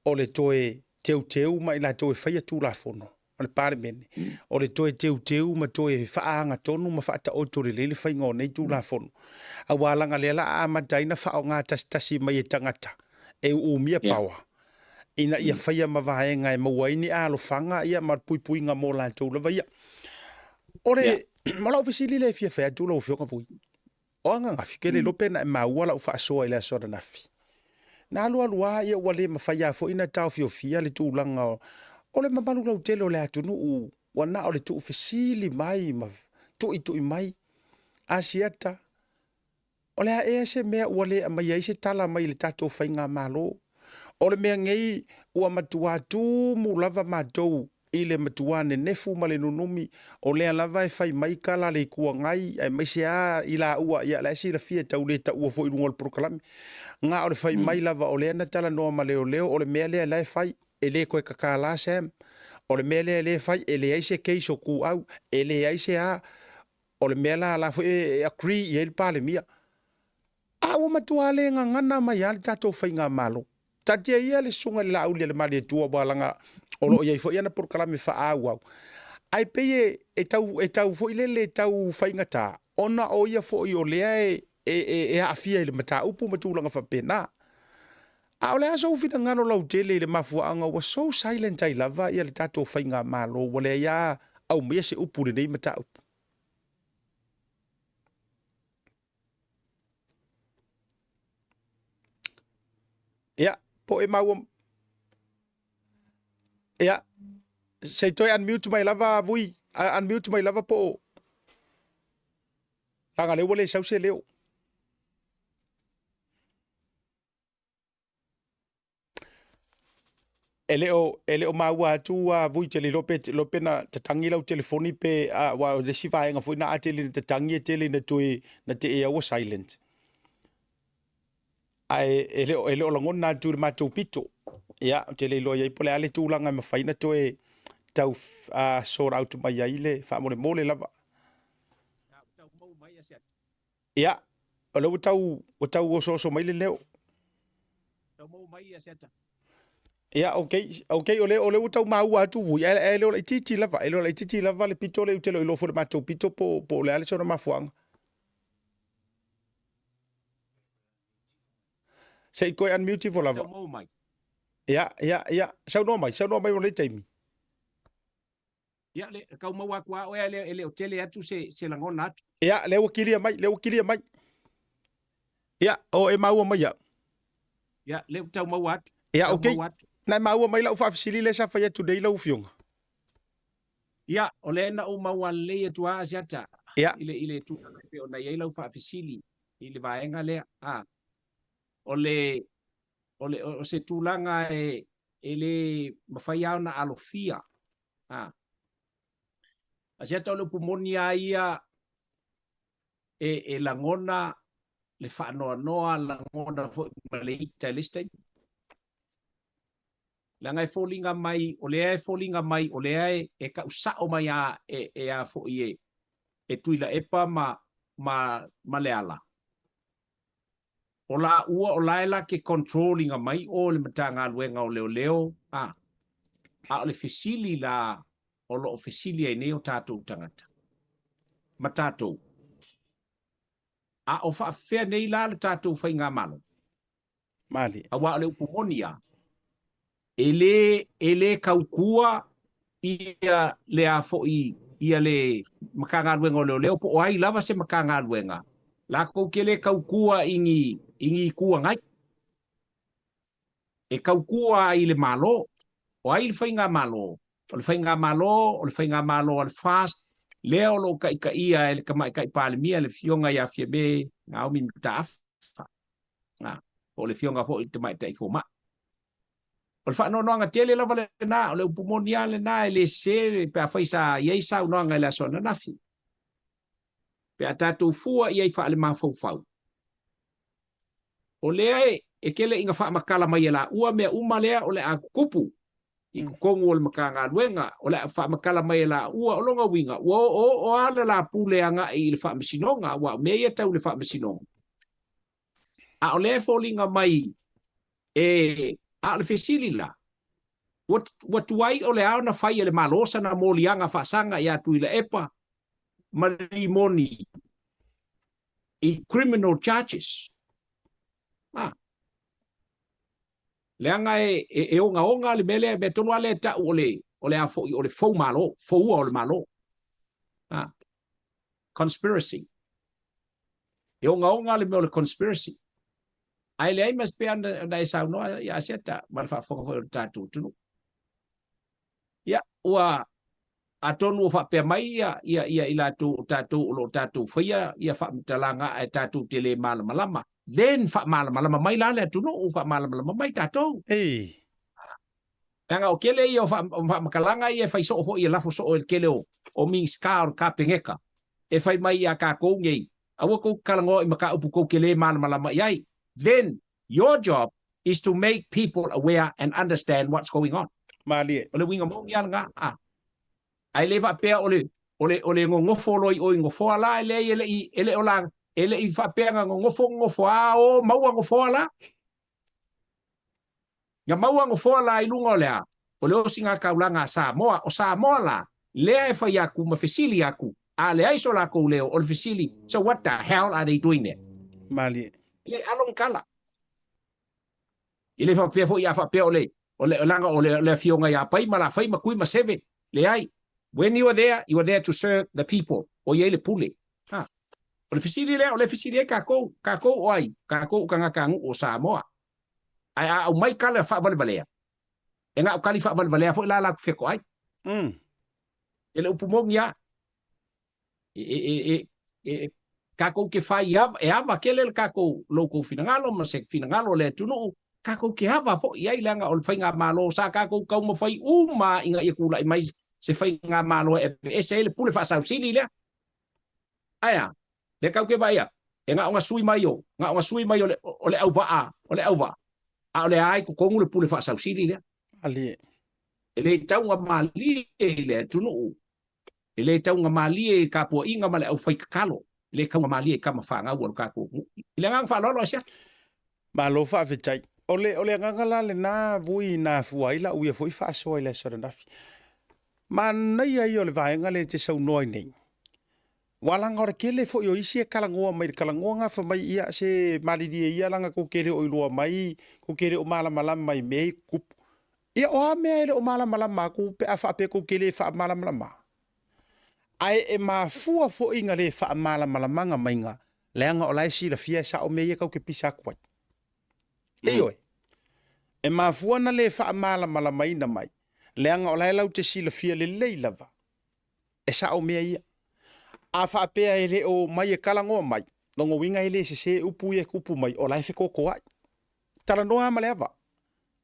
o le toe teuteu ma i latou e faia Tulafono a le Palemene, o le toe teuteu ma toe faaagatonu ma faataoto lelei le faiga o nei Tulafono, aua leaga lea la a amata ai ona faaaoga tasitasi mai e tagata e uumia paoa ina ia faia ma vaega e maua ai ni alofaga ia ma le puipuiga mo latou lava ia. O le, o lau fesili lea e fia fai atu lau Afioga Vui, O ananafi, ke le iloa pe na e maua lau faasoa i le aso ananafi. Na alualu a ia ua le mafai a foi na taofiofia le tulaga o, o le mamalu lautele o le atunuu ua na o le tuufesili mai ma tuitui mai. Asiata, o le a ea se mea ua le aumaia ai se tala mai le tatou faigamalo? O le mea nei ua matua tumu lava matou i le matua nenefu ma le nunumi, o lea lava e fai mai tala a le Itu Agai, aemaise a i laua, ia la e silafia e tau le taua foi i luga o le polokalame. Na o le fai mai lava o lea na talanoa ma leoleo, o le mea lea la e fai, e le toe tatala Sam. O le mea lea lea e fai, e leai se case o kūʻau, e leai se a. O le mea la la foi e agree i ai le Palemia. A ua matua le gagana mai lava le tatou faigamalo. Taatia ia le susuga i le Laaulialemalietoa aua leaga o lo o i ai foi ana polokalame faaauau. Ae pei e, e tau, e tau foi lele e tau faigata ona o ia foi o lea e, e, e, e aafia i le mataupu ma tulaga faapena. A o le a sou finagalo lautele i le mafuaaga ua so silent ai lava ia le tatou faigamalo ua leai lava aumaia se upu i lenei mataupu? Ia, po e maua. Ia, se i toe unmute mai lava Vui, unmute mai lava po o leaga lea ua le sau se leo. E le o, e le o maua atu a Vui te le iloa pe, iloa pe na tatagi lau telefoni pe, a, aua o le isi vaega foi na a tele ina tatagi e tele ina toe, na tee ai ua silent. Ae e le o, e le o lagona atu i le matou pito. Ia, ou te le iloa i ai po o le a le tulaga e mafai ona toe tau uh, sort out mai ai le faamolemole lava. Ia, o lea ua tau, ua tau osooso mai le leo. Tau maua mai ia Seata. Ia, okay, okay, o lea, o lea ua tau maua atu Vui, ae, ae le o laitiiti lava, e le o laitiiti lava le pito lea ou te le o iloa foi le matou pito po, po o le a le sona mafuaaga. Se i toe unmute ifo lava. Tau maua mai. Ia, ia, ia, saunoa mai, saunoa mai mo lenei taimi. Ia, le, tau maua atu a oe, ae le, e le o tele atu se, se lagona atu. Ia, lea ua kilia mai, lea ua kilia mai. Ia, o e maua mai au. Ia, lea ua tau maua atu. Ia, Tau okay. maua atu. Na e maua mai lau faafesili lea sa fai atu nei lau afioga. Ia, o lea na ou maua lelei atu lava Asiata Ia. i le, i le tulaga e pei ona i ai lau faafesili i le vaega lea. A, o le, o le, o se tulaga e, e le mafai lava ona alofia. A, Asiata o le upu moni lava ia e, e lagona le faanoanoa, lagona foi ma le ita i le isi taimi. Leaga e foliga mai, o lea e foliga mai, o lea e, e kau sao mai a, e, e a foi e, e Tuilaepa ma, ma, ma Leala. O laua, o la e la ke control ina mai o le Matagaluega o Leoleo, a, a o le fesili la o lo o fesili ai nei o tatou tagata, ma tatou. A o faafefea nei la le tatou faigamalo? Malie. Aua o le upu moni a, e le, e le kaukua ia le a foi ia le Matagaluega o Leoleo po o ai lava se Matagaluega, lakou te le kaukua i ni, i ni Itu Agai. E kaukua i le Malo. O ai le Faigamalo? O le Faigamalo, o le Faigamalo a le FAST, lea o lo o taitaia e le Tamaitai Palemia, le Afioga ia Fiame Naomi Mataafa. A, po o le Afioga foi i le Tamaitai Fomai. O le faanoanoaga tele lava lena, o le upu moni lava lena, e le sese pe afai sa i ai saunoaga i le aso ananafi. Pe a tatou fua i ai faalemafaufau, o lea e tele ina faamatala mai e laua mea uma lea o le a tutupu i totonu o le Matagaluega, o le a faamatala mai e laua. O lona uiga, ua oooo lava le la pule agai i le Faamasinoga, aua o mea ia tau i le Faamasinoga. A o lea e foliga mai e, a o le fesili la, ua, ua tuai o le a ona fai e le Malo sana moliaga faasaga ia Tuilaepa ma Rimoni i criminal charges? A. Leaga e, e, e ogaoga le mea lea, mea tonu lava lea e tau o le, o le a foi, o le fou malo, foua o le Malo. A. Conspiracy. E ogaoga le mea o le conspiracy. Ae leai ma se pei ona e saunoa ia Asiata ma le faafofoga foi o le tatou atunuu. Ia, ua atonu ua faapea mai ia, ia, ia i latou o tatou o lo o tatou faia ia faamatalaga ae tatou te le malamalama. Then faamalamalama mai la le atunuu, faamalamalama mai tatou. Ei. Leaga o kele ia o faamatalaga ia e fai soo foi e lafo soo e le kele o, o Minisita o le Kapeneta e fai mai ia tatou nei, aua tou te talanoa i mataupu tou te le malamalama i ai. Then your job is to make people aware and understand what's going on. Malie. O le uiga moni lava lena. A. Ae le faapea o le. O le, o le gogofo loa i o i gofoa la, e leai e le i, e le o la, e le i faapea na gogofo gogofo a o maua gofoa la. Na maua gofoa la i luga o le a? O le osigataulaga a Samoa. O Samoa la, lea e fai atu ma fesili atu, a leai so latou leo, o le fesili, so what the hell are they doing there? Malie. E le alo ni tala. E le faapea foi a faapea o le, o le, leaga o le, le afioga ia Pai ma Lafai ma Kui ma Seven. Leai. When you are there, you are there to serve the people. O i ai le pule. Ha. O le fesili lea, o lea e fesili ai takou, takou o ai? Takou o tagata-nuu o Samoa. Ae a aumai tala faavalevalea, e na o tali faavalevalea foi la latou fetoai. E le upu moni a. E, e, e, e, e, takou te fai ava, e ava tele le takou lo kou finagalo ma se finagalo o le atunuu, takou te ava foi i ai leaga o le faigamalo sa takou taumafai uma ina ia tulai mai se faigamalo e aveese ai le pule faasausili lea. Ae a? Lea tatou te vaai atu, e na ona sui mai o, na ona sui mai o le, o le auvaa, o le auvaa, a o lea lava i totonu le pule faasausili lea. Malie. E le taugamalie i le atunuu, e le taugamalie i le tapuaiga ma le aufaitatalo, e le taugamalie i tama fanau a lo tatou nuu. I le agaga faaaloalo, Asiata. Malo faafetai. O le, o le agaga la lena vui na afua ai lau ia foi faasoa i le aso ananafi. Manaia ia o le vaega lea e te saunoa ai nei. Ua laga o le tele foi o isi e kalagoa mai i le kalagoaga fai mai ia se malilie ia laga kou te le o iloa mai, kou te le o malamalama i mea i tutupu. Ia o a mea e le o malamalama atu pe a faapea kou te le faamalamalama? Ae e mafua foi na le faamalamalamaga maiga leaga o la e silafia e sao mea ia kou te pisa atu ai. Ioe. E mafua na le faamalamalamaina mai leaga o la e lau te silafia lelei lava E sao mea ia. A faapea e le o omai e talanoa mai, lona uiga e le sese upu ia e tupu mai, o la e fekokoai. Talanoa lava ma le ava.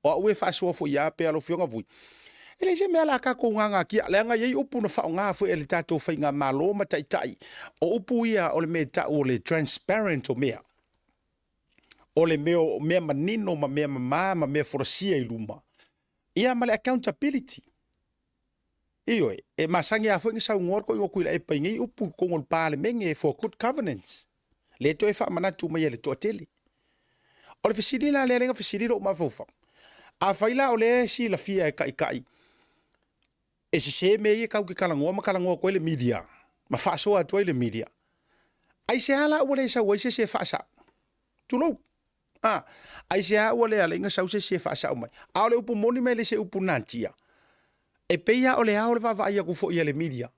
O au e faasoa foi ia pea lau Afioga Vui. E leai se mea la tatou gagatia, leaga e i ai upu na faaaoga foi e le tatou faigamalo ma taitai. O upu ia o le mea e tau o le transparent o mea. O le mea o mea manino ma mea mama ma mea folasia i luma. Ia ma le accountability. Ioe, e masani lava foi na saunoa le toeaina o Tuilaepa i nei upu i totonu o le Palemene for good governance. Lea toe faamanatu mai e le toatele. O le fesili la lea lea na fesili lou mafaufau. Afai la o lea e silafia e taitai e sese mea ia tatou te talanoa ma talanoa atu ai le media ma faasoa atu ai le media, aisea la ua le sau ai se isi e faasao? Tulou. A, aisea ua le alai na sau se isi e faasao mai? A o le upu moni ma e le se upu natia. E pei lava o le ao le vaavaai atu foi a le media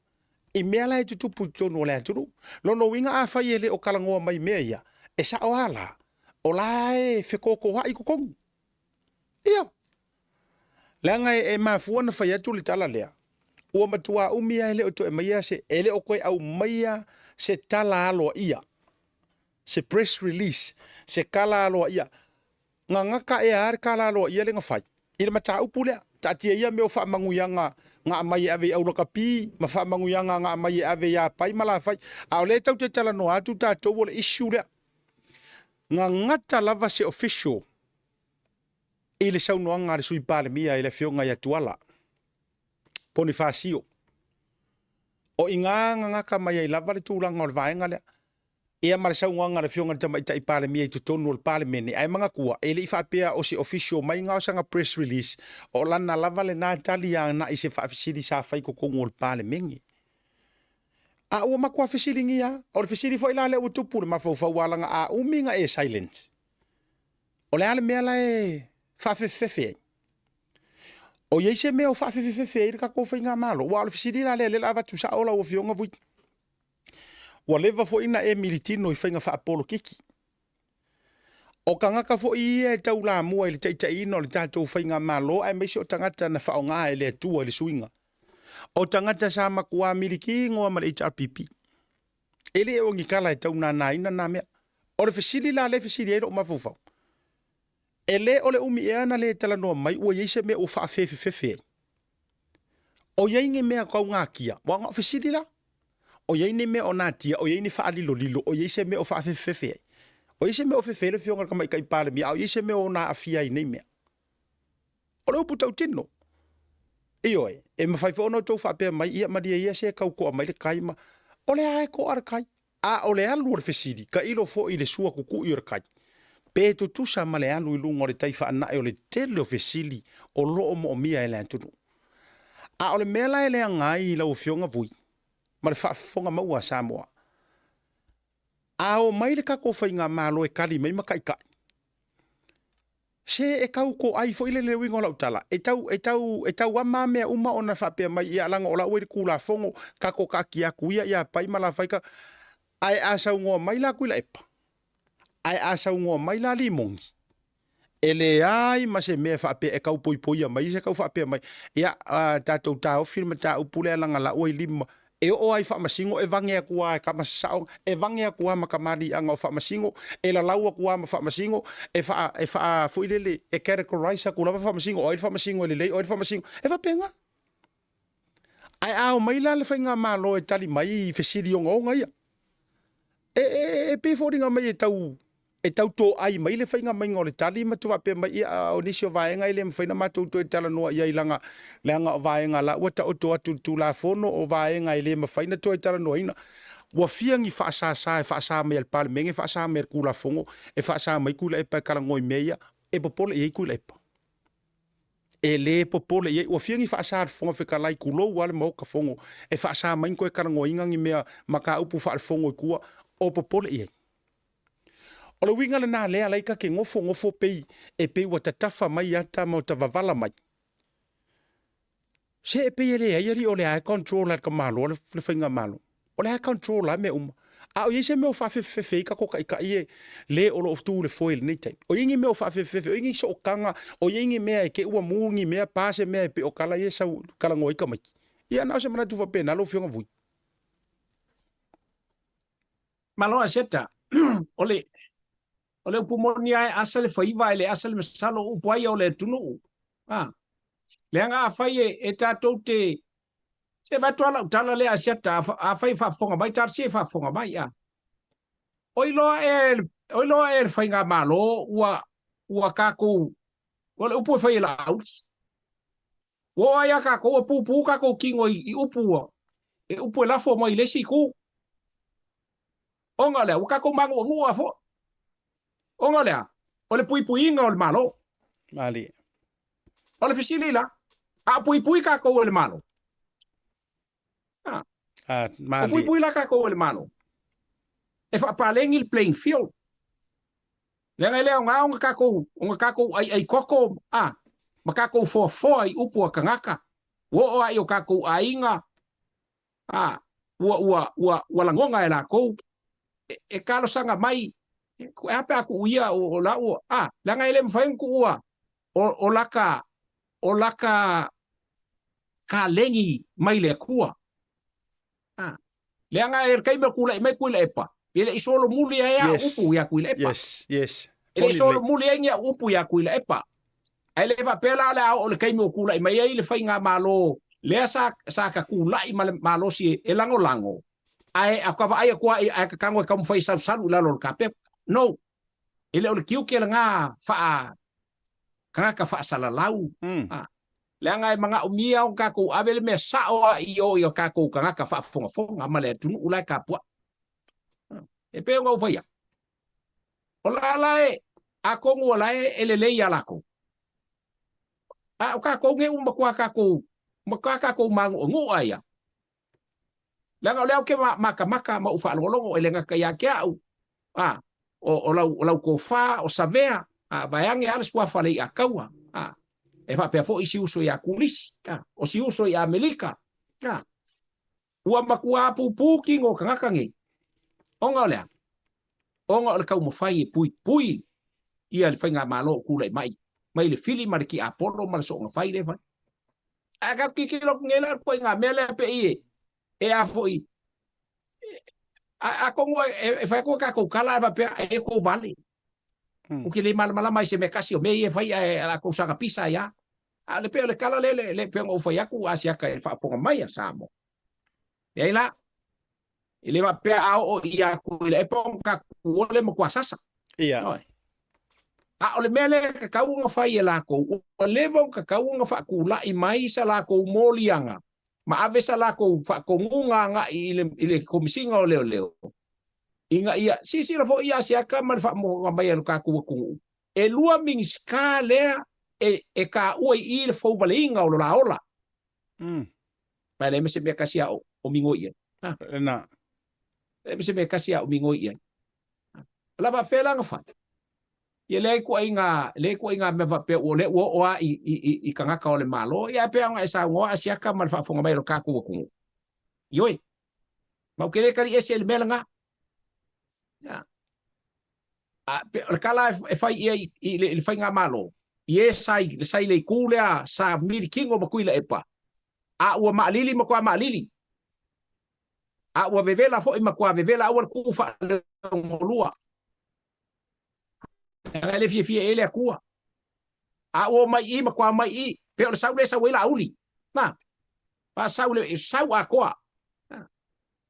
i mea la e tutupu i totonu o le atunuu. Lona uiga afai e le o talanoa mai mea ia, e sao a la, o la e fekokoai i totonu. Ia. Leaga e mafua na fai atu le tala lea, ua matua umi lava e le o toe aumaia se, e le o toe aumaia se tala aloaia, se press release, se tala aloaia. Gagata ea lava le tala aloaia lea na fai i le mataupu lea. Taatia ia mea o faamanuiaga na aumai e ave i Aulakapi ma faamanuiaga na aumai e ave ia Pai ma Lafai. A o lea e tatou te talanoa atu tatou o le issue lea. Gagata lava se official i le saunoaga a le Sui Palemia i le Afioga ia Tuala Ponifasio. O i ina gagata mai ai lava le tulaga o le vaega lea. Ia ma le saunoaga a le Afioga i le Tamaitai Palemia i totonu o le Palemene, ae manatua, e le i faapea o se official mai na o sana press release, o lana lava lena tali agai i se faafesili sa fai i totonu o le Palemene. A ua matua fesiligia lava. O le fesili foi la lea ua tupu i le mafaufau alaga a umi na e silent. O le a le mea la e faafefefefe ai? O i ai se mea o faafefefefe ai le tatou faigamalo? Aua o le fesili la lea, lea o le a avatu sao lau Afioga Vui. Ua leva foi na e militino i faiga faapolokiki. O tagata foi ia e taulamua i le taitaiina o le tatou faigamalo aemaise o tagata na faaaoga e le Atua i le suiga. O tagata sa matua milikino ma le HRPP. E le o ni tala e tau nānāina nā mea. O le fesili la lea e fesili ai lou mafaufau, e le o le umi ea na le talanoa mai ua i ai se mea ua faafefefefe ai? O i ai ni mea tau natia? Ua na o fesili la. O i ai ni mea o natia? O i ai ni faalilolilo? O i ai se mea o faafefefefe ai? O i ai se mea o fefe ai le Afioga i le Tamaitai Palemia, a o i ai se mea o ona aafia ai i nei mea? O le upu tautino. Ioe, e mafai foi ona outou faapea mai, ia malie ia se tau toa mai le kai ma, o le a e toa le kai? A o le alu o le fesili, tailo foi i le sua tutui o le kai, pe tutusa ma le alu i luga o le tai faanae o le tele o fesili o lo o moomia e le atunuu. A o le mea la e leaga ai i lau Afioga Vui ma le faafofoga maua a Samoa, a omai le tatou faigamalo e tali mai ma taitai, Se e tau toai foi lele le uiga o lau tala, e tau, e tau, e tau ama mea uma ona faapea mai, ia leaga o la ua i le Tulafono, tatou taatia atu ia ia Pai ma Lafai ka, ae a saunoa mai la Tuilaepa, ae a saunoa mai la Limoni, e leai ma se mea e faapea e tau poipoia mai se tau faapea mai, ia tatou taofi le mataupu lea leaga la ua i lima E oo lava i faamasino e vage atu lava e tama sasao, e vage atu lava ma tamaliiaga o faamasino, e lalau atu lava ma faamasino, e faa, e faa foi lele, e categorize atu lava faamasino, o ai le faamasino e lelei, o ai le faamasino, e faapena. Ae a omai la le faigamalo e tali mai i fesili ogaoga ia, e, e, e pei e foliga mai e tau, e tau toai mai le faiga maiga o le tali ma faapea mai, ia, o nisi o vaega e le mafai ona matou toe talanoa i ai leaga, leaga o vaega la ua taoto atu i le Tulafono, o vaega e le mafai ona toe talanoaina. Ua fia ni faasasa e faasa mai e le Palemene, e faasa mai e le Tulafono, e faasa mai Tuilaepa e talanoa i mea ia, e popole i ai Tuilaepa. E le popole i ai. Ua fia ni faasa a le Fofoga Fetalai, tulou lava le Maota Fono, e faasa mai ni toe talanoaina ni mea mataupu faale-Fono i tua, o popole i ai. O le uiga lena lea alai ta te nofo nofo pei e pei ua tatafa mai ata ma ua vavala mai. Se e pei e leai alii o lea e control a le tamaloa le faigamalo. O lea e control a mea uma. A o i ai se mea o faafefefefe ai tatou taitai e le o lo o tu i le foe i lenei taimi. O i ai ni mea o faafefefefe, o i ai ni sootaga, o i ai ni mea e te i ua mu ni mea, pa se mea e pei o tala ia e sau talanoa ai tamaiti. Ia na o se manatu faapena lau Afioga Vui. Malo Aseta, o le o le upu moni lava e asa le faiva ae le asa le masalo o upu ai o le atunuu. A, leaga afai e, e tatou te se avatu lava lau tala lea Asiata, afai e faafofoga mai, talosia e faafofoga mai. A, o iloa ea o iloa ea e le faigamalo ua ua tatou o le upu e fai e Laauli. Ua oo lava ia tatou ua pupu tatou tino i, i upu ua e upu e lafo mai i le isi itu. Ona o le a? Ua tatou manuanua foi. Ona o le a? O le puipuiga o le Malo. Malie. O le fesili la, a o puipui tatou e le Malo? A, Ah, o malie. puipui la tatou e le Malo? E faapaleni le playing field. Leaga e le aoga ona tatou, ona tatou aiai koko, a, ma tatou foafoa i upu a tagata. Ua oo lava i o tatou aiga, a, ua, ua, ua, ua lagona e lakou, e, e talosaga mai, e a pe a tuu ia, o, o la ua, a, leaga e le mafai ona tuua o, o laka, o laka kaleni mai le Atua. A, leaga e le taimi o tulai mai Tuilaepa, e le i solomuli ai au Yes. upu ia Tuilaepa. Yes, yes. E le i Moni lelei. solomuli ai ni au upu ia Tuilaepa. Ae le faapea la o le a oo i le taimi ua tulai mai ai le faigamalo lea sa, sa tatulai ma le malosi e lagolago, ae a ka vaai atu lava ae tatago e taumafai e salusalu i lalo o le kapeta. No. E le o le tiute lena faa tagata faasalalau. A, leaga e manaomia ona tatou ave le mea sao lava i o i o tatou tagata faafogafoga ma le atunuu la e tapuai. E pei ona ou fai atu, O la la e, atonu o la e, e lelei iā lakou. A o tatou nei ua matua tatou, matua tatou manuʻanuʻa ia. Leaga o lea ou te matamata ma ou faalogologo e le gata ia te au, a, o, o lau, o lau tofa, o Savea, a, vaeane lava le suafa o Leiataua, a, e faapea foi si uso iā Kulisi, a, o si uso i Amerika, a, ua matua pupū kino o tagata nei. Ona o le a? Ona o le taumafai e puipui ia le faigamalo o tulai mai, mai le fili ma le tiapolo ma le soona fai lea e fai. Ae tatou tilotilo atu nei la i le ituaiga mea lea pei e, e a foi, atonu e fai atu a tatou tala ae faapea e tou vale. Ou te le malamalama i se mea tasi o mea ia e fai ae o le a tou saga pisa ai lava. A o le pei o le tala lea le pei ona ou fai atu Asiata i le faafofoga mai a Samoa. Leai la, e le faapea a oo ia Tuilaepa ona tatou o lea matua sasa. Ia. Ioe. A o le mea lea e tatau ona fai e lakou, ua leva ona tatau ona faatulai mai sa lakou moliaga ma ave sa lakou faatonuga agai i le, i le Komesina o Leoleo, ina ia silasila foi ia Asiata ma le faamofoga mai a lo tatou atunuu, e lua Minisita lea e, e taua i i le fouvaleina o lo la ola. Ma e leai ma se mea tasi a o, o migoi i ai. Ha. Lena. E leai ma se mea tasi a o migoi i ai. O le a faapefea la ona fai? Ia leai ituaiga, leai ituaiga mea faapea ua lea ua oo lava i, i, i, i tagata o le Malo. Ia ae pei ona e saunoa Asiata ma le faafofoga mai a lo tatou atunuu. Ioe, ma ou te le tali ese i le mea lena. Ia. A, pe, o le tala e fai i ai i le, i le faigamalo, i e sa i, sa i le itu lea sa milikino ma Tuilaepa, a ua maalili matua maalili. A ua vevela foi matua vevela, aua le tuu faaleogolua. Leaga e le fiafia i ai le Atua. A ua omai i i, matua omai i i, pei o le sau lea e sau ai Laauli. Na, pa sau le, sau atoa. Na,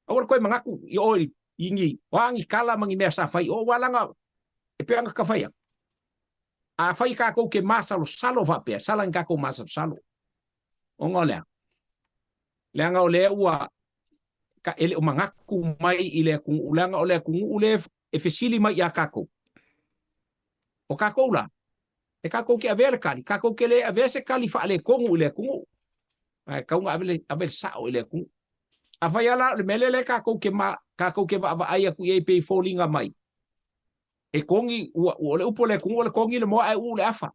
aua le toe manatu i oe i ni, o a ni tala ma ni mea sa fai i o, aua leaga e pei ona ta fai atu. Afai tatou te masalosalo faapea, sala ni tatou masalosalo. Ona o le a? Leaga o lea ua ka, e le o manatu mai i le atunuu, leaga o le atunuu lea e fesili mai iā tatou. O tatou la, e tatou te avea le tali, tatou te le avea se tali faaletonu i le atunuu, ae tatau ona ave le, ave le sao i le atunuu. Afai lava la o le mea lea lea tatou te ma, tatou te vaavaai atu i ai pei e foliga mai, e kogi, ua, ua, o le upu a le atunuu o le kogi le moa ae uu le afa.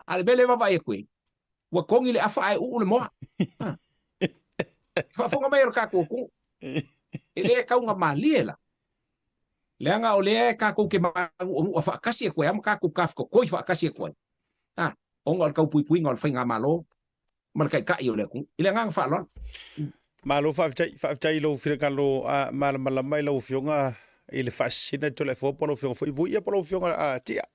A o le mea lea e vaavaai atu ai, ua kogi le afa ae uu le moa. Ha. Faafofoga mai o le tatou atunuu. E le taugamalie la. Leaga o lea tatou te manu'anu'a faatasi atu ai a ma tatou tafetotoi faatasi atu ai. Ha, ona o le taupuipuiga o le faigamalo ma le taitai o le atunuu. I le agaga faaaloalo. Malo faafetai, faafetai i lou finagalo malamalama i lau Afioga i le faasisina i Toleafoa po o lau Afioga foi Vuia po o lau Afioga Tia.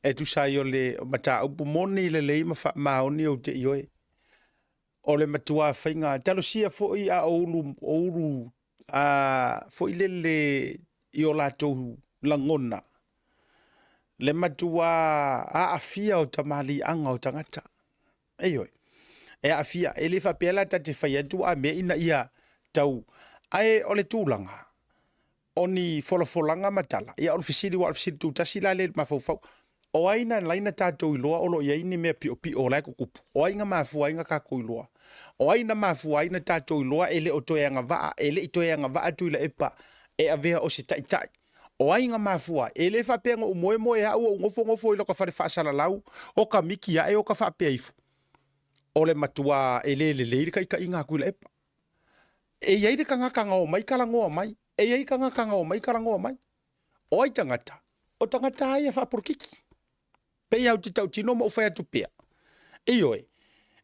E tusa ai o le mataupu moni lelei ma faamaoni ou te ioe. O le matuā faiga, talosia foi a o ulu, o ulu a foi lele i o latou lagona, le matuā aafia o tamaliiaga o tagata. Ioe, e aafia, e le faapea la ta te fai atu a mea ina ia tau, ae o le tulaga, o ni folafolaga ma tala, ia o le fesili, aua o le fesili tutasi la lea i le mafaufau, o ai na ala ai na tatou iloa o lo o i ai ni mea piopio o la e tutupu? O ai na mafua ai na tatou iloa? O ai na mafua ai na tatou iloa e le o toe agavaa, e le i toe agavaa Tuilaepa e avea o se taitai? O ai na mafua ai? E le faapea na ou moemoe au ou nofonofo i loka fale faasalalau o ka miki ae o ka faapea ifo. O le matua e le lelei le taitaiga a Tuilaepa. E i ai le tagata na omai talanoa mai, e i ai tagata na omai talanoa mai. O ai tagata? O tagata lava ia faapolokiki. Pei lava ou te tautino ma ou fai atu pea, ioe,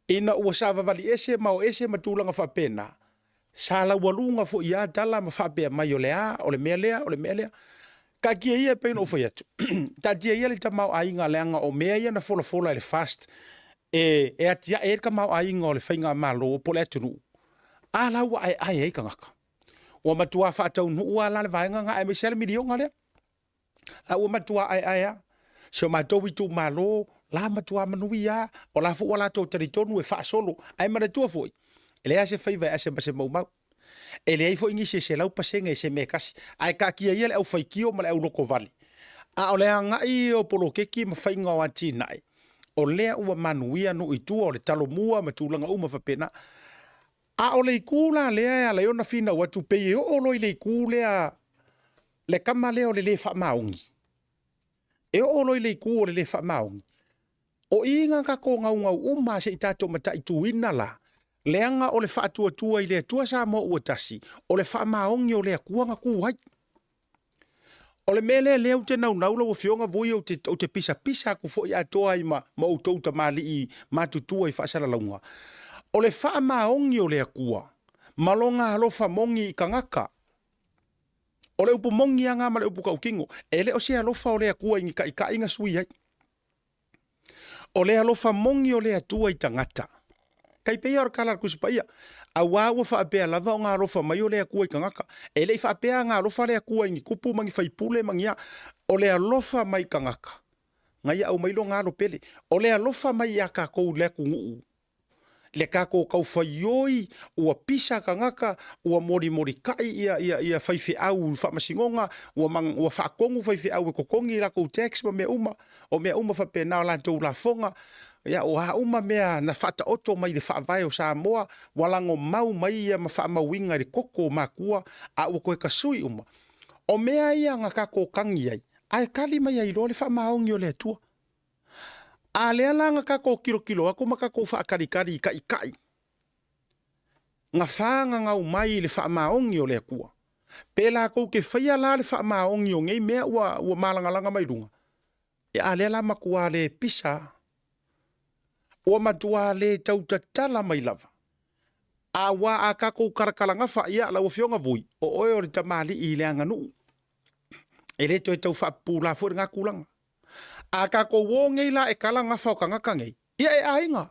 ina ua savavali ese ma o ese ma tulaga faapena, sa laualuga foi ia tala ma faapea mai o le a, o le mea lea, o le mea lea. Taatia ia e pei ona ou fai atu, taatia ia le tamaoaiga leaga o mea ia na folafola e le FAST e, e atiae ai le tamaoaiga o le faigamalo po o le atunuu, a la ua aeae ai tagata. Ua matua faataunuu lava la le vaega lena aemaise lava le miliona lea. La ua matua aeae lava. Si o matou itumalo, la matua manuia lava. O la foi ua latou talitonu e faasolo. Ae manatua foi, e leai lava se faiva e ase ma se maumau. E leai foi nisi e 100% i se mea e tasi. Ae taatia ia le aufaitio ma le aulotovale. A o le agai o poloketi ma faiga o atinae, o lea ua manuia nuu i tua o le Talomua ma tulaga uma faapena. A o le itu la lea e ala ai ona finau atu pei e oo loa i le itu lea le tama lea o le lē faamaoni. E oo loa i le itu o le lē faamaoni, o i na tatou naunau uma se i tatou mataituina la, leaga o le faatuatua i le Atua Samoa ua tasi, o le faamaoni o le Atua na tu ai. O le mea lea lea ou te naunau lau Afioga Vui ou te, ou te pisapisa atu foi atoa ai ma, ma outou tamalii matutua i faasalalauga. O le faamaoni o le Atua ma lona alofa moni i tagata. O le upu moni lava na ma le upu tautino. E le o se alofa o le Atua i ni taitai na sui ai. O le alofa moni o le Atua i tagata. Tai pei lava o le tala a le Tusi Paia, Auā ua faapea lava ona alofa mai o le Atua i tagata. E le i faapea ona alofa le Atua i ni tupu ma ni faipule ma ni a. O le alofa mai i tagata. Na ia aumai lona Alo pele. O le alofa mai iā kākou i le atunuu, le kākou taufaioi, ua pisa tagata, ua molimolikai ia, ia, ia faifeau i faamasinoga, ua, ua faatonu faifeau e totogi latou tax ma mea uma, o mea uma faapena o latou lafoga, ia, o a uma mea na faataoto mai i le Faavae o Samoa, ua lagomau mai ia ma faamauina i le toto o matua, a ua toe tasui uma. O mea ia na tatou tagi ai, ae tali mai ai loa le faamaoni o le Atua. A lea la na tatou tilotilo atu ma tatou faatalitali i taitai, na fagagau mai i le faamaoni o le Atua, pe latou te faia la le faamaoni o nei mea ua, ua malagalaga mai luga, ia a lea la matua le pisa, ua matua le tautatala mai lava. Aua a tatou talatalagafa, ia lau Afioga Vui, o oe o le tamalii i le aganuu. E le toe tau faapupula foi lena tulaga. A tatou o nei la e tala gafa o tagata nei, ia e aiga.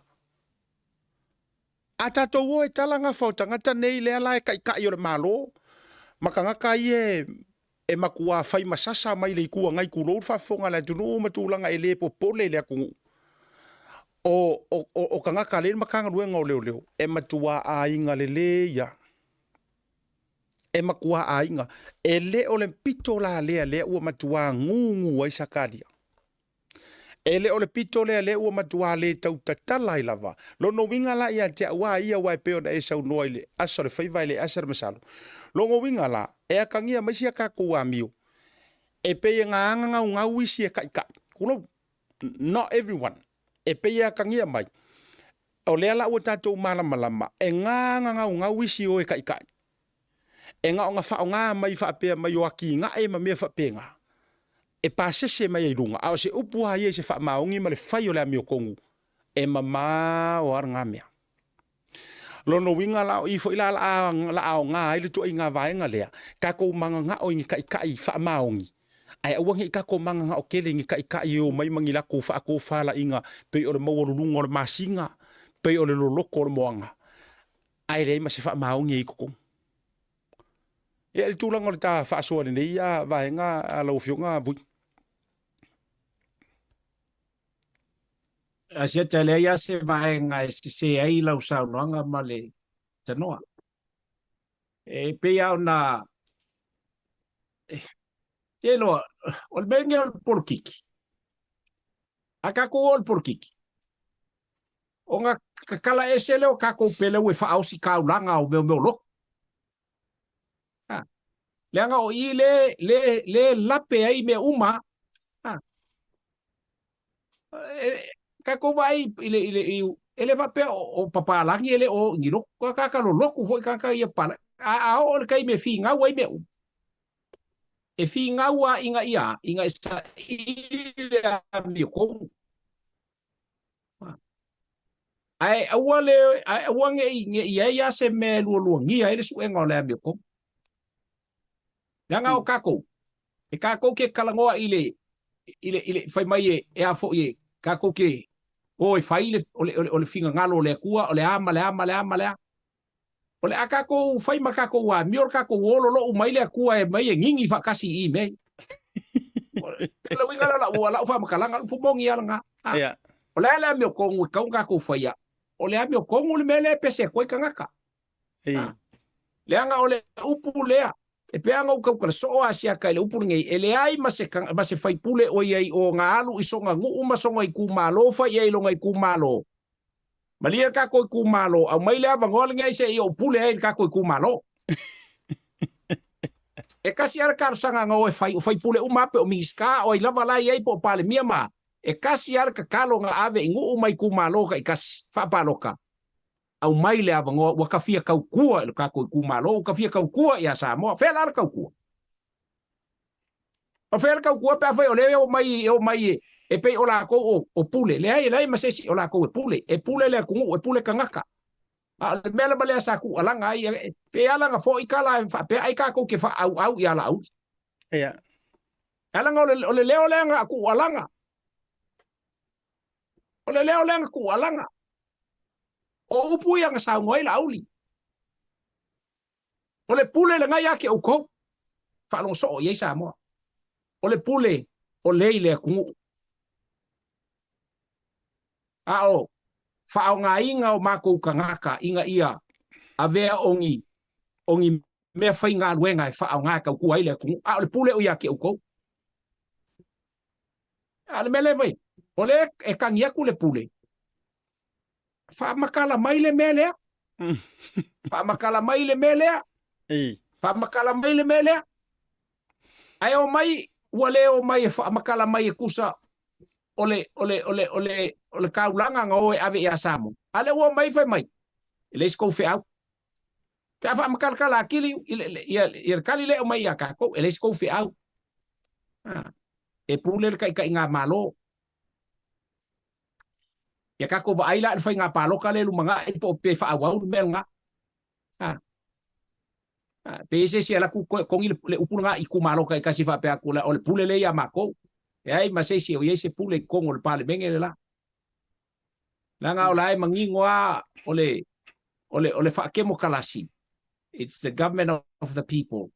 A tatou o e tala gafa o tagata nei lea la e taitai o le Malo ma tagata ia e matua fai ma sasa mai le Itu Agai tulou le faafofoga a le atunuu ma tulaga e le popole i le atunuu. O, o, o, o tagata lea i le Matagaluega o Leoleo, e matua aiga lelei lava. E matua aiga. E le o le pito la lea lea ua matua gugu ai Sakaria. E le o le pito lea lea ua matua le tau tatala ai lava. Lona uiga la ia te au a ia aua e pei ona e saunoa i le aso o le faiva e le asa le masalo. Lona uiga la, e atagia mai sia tatou amio, e pei e gagagaugau isi e taitai. Tulou, not everyone. E pei e atagia mai, o lea la ua tatou malamalama, e gagagaugau isi o e taitai. E na ona faaaoga mai faapea mai o atinae ma mea faapena, e pasese mai ai i luga, a o se upu lava ia i se faamaoni ma le fai o le amiotonu, e mamao lava lena mea. Lona uiga la, o i foi la la aoga ai le ituaiga vaega lea, tatou mananao i ni taitai faamaoni, ae aua ne i tatou mananao tele i ni taitai e omai ma ni latou faatofalaiga pei o le maualuluga o le masina, pei o le loloto o le moana. ae leai ma se faamaoni e i totonu. Ia, i le tulaga o le ta faasoa i lenei vaega a lau Afioga Vui. Asiata, e leai lava se vaega e sese ai lau saunoaga ma le tanoa. E pei lava ona e iloa, o le mea lenei o le polokiki. A tatou o i le polokiki, Ona tatala ese lea o tatou peleu e faaosi taulaga o mea o lotu. Ha. Leaga o i le, le, le lape ai mea uma. Ha. E, tatou vaai i le, i le, i, e le faapea o, o papalagi e le o i ni lotu. Ka kaka lo lotu foi kaka ia papalagi. A, a oo i le taimi e finau ai mea uma. E finau a ina ia, ina e saili le amiotonu. Ae aua le, ae aua ne i, ne i i ai lava se mea e lualuagia ai le suega o le amiotonu. Leaga o tatou, e tatou te talanoa i le, i le, i le, fai mai e, e a foi e, tatou te o e fai le, o le, o le, o le finagalo o le Atua, o le a ma le a ma le a ma le a. O le a tatou fai ma tatou amio le tatou o lolo'u mai le Atua e mai e gigi faatasi i i mea ia. O le uiga lea o lau, lau faamatalaga, o le upu moni lava lena. A, Yeah. o le a le amiotonu e tatau ona tatou faia? O le amiotonu le mea lea e pese atu ai tagata. Ei. A, leaga o le upu lea, e pei lava ona ou tautala soo Asiata i le upu lenei, e leai ma se, ma se faipule o i ai o ona alu i sona nuu ma sona itumalo fai i ai i lona itumalo, Malie le tatou itumalo, aumai le avanoa lenei se i ou pule ai i le tatou itumalo. E tasi lava le talosaga na o e fai, o faipule uma lava pe o Minisita, o ai lava la e i ai po o Palemia ma, e tasi lava le tatalo na ave i nuu ma itumalo taitasi, faapalota, aumai le avanoa ua ta fia tautua i le tatou itumalo, ua ta fia tautua ia Samoa. Fea la le tautua? O fea le tautua pe afai o lea e omai e omai e pei o latou o, o pule. Leai, e leai ma se isi o latou e pule. E pule le atunuu, e pule tagata. A o le mea lava lea sa tuualaga ai, e pei lava na foi tala e faapea ai tatou te faaauau ia Laauli. Ia. E ala o le, o le leo lea na tuualaga. O le leo lea na tuualaga. O upu ia na saunoa ai Laauli. O le pule lena ia te outou. Faalogo soo i ai Samoa. O le pule o lea i le atunuu. A o faaaogaina o makou tagata ina ia avea o ni o ni mea faigaluega e faaaoga e tautua ai le atunuu, a o le pule o ia te outou. A o le mea lea e fai, o lea e tagi atu le pule, faamatala mai le mea lea, faamatala mai le mea lea, faamatala mai le mea lea. Ae omai, ua le omai e faamatala mai e tusa o le, o le, o le, o le, o le taulaga na o e ave ia Samoa. A lea ua omai fai mai, e leai se tou feau. Pe a faamatalatala atili ia le tali lea e aumai ia tatou, e leai se tou feau. E pule le taitaiga-malo. Ia tatou vaai la i le faiga palota lea e lumanai po o pe faaauau le mea lena. Pe i ai se isi e alu atu togi le upu lena i itumalo taitasi faapea atu o le pule lea ia matou. E leai ma se isi o i ai se pule i totonu o le Palemene le la. Leaga o la e manino lava o le, o le, o le faatemokalasi, it's the government of the people,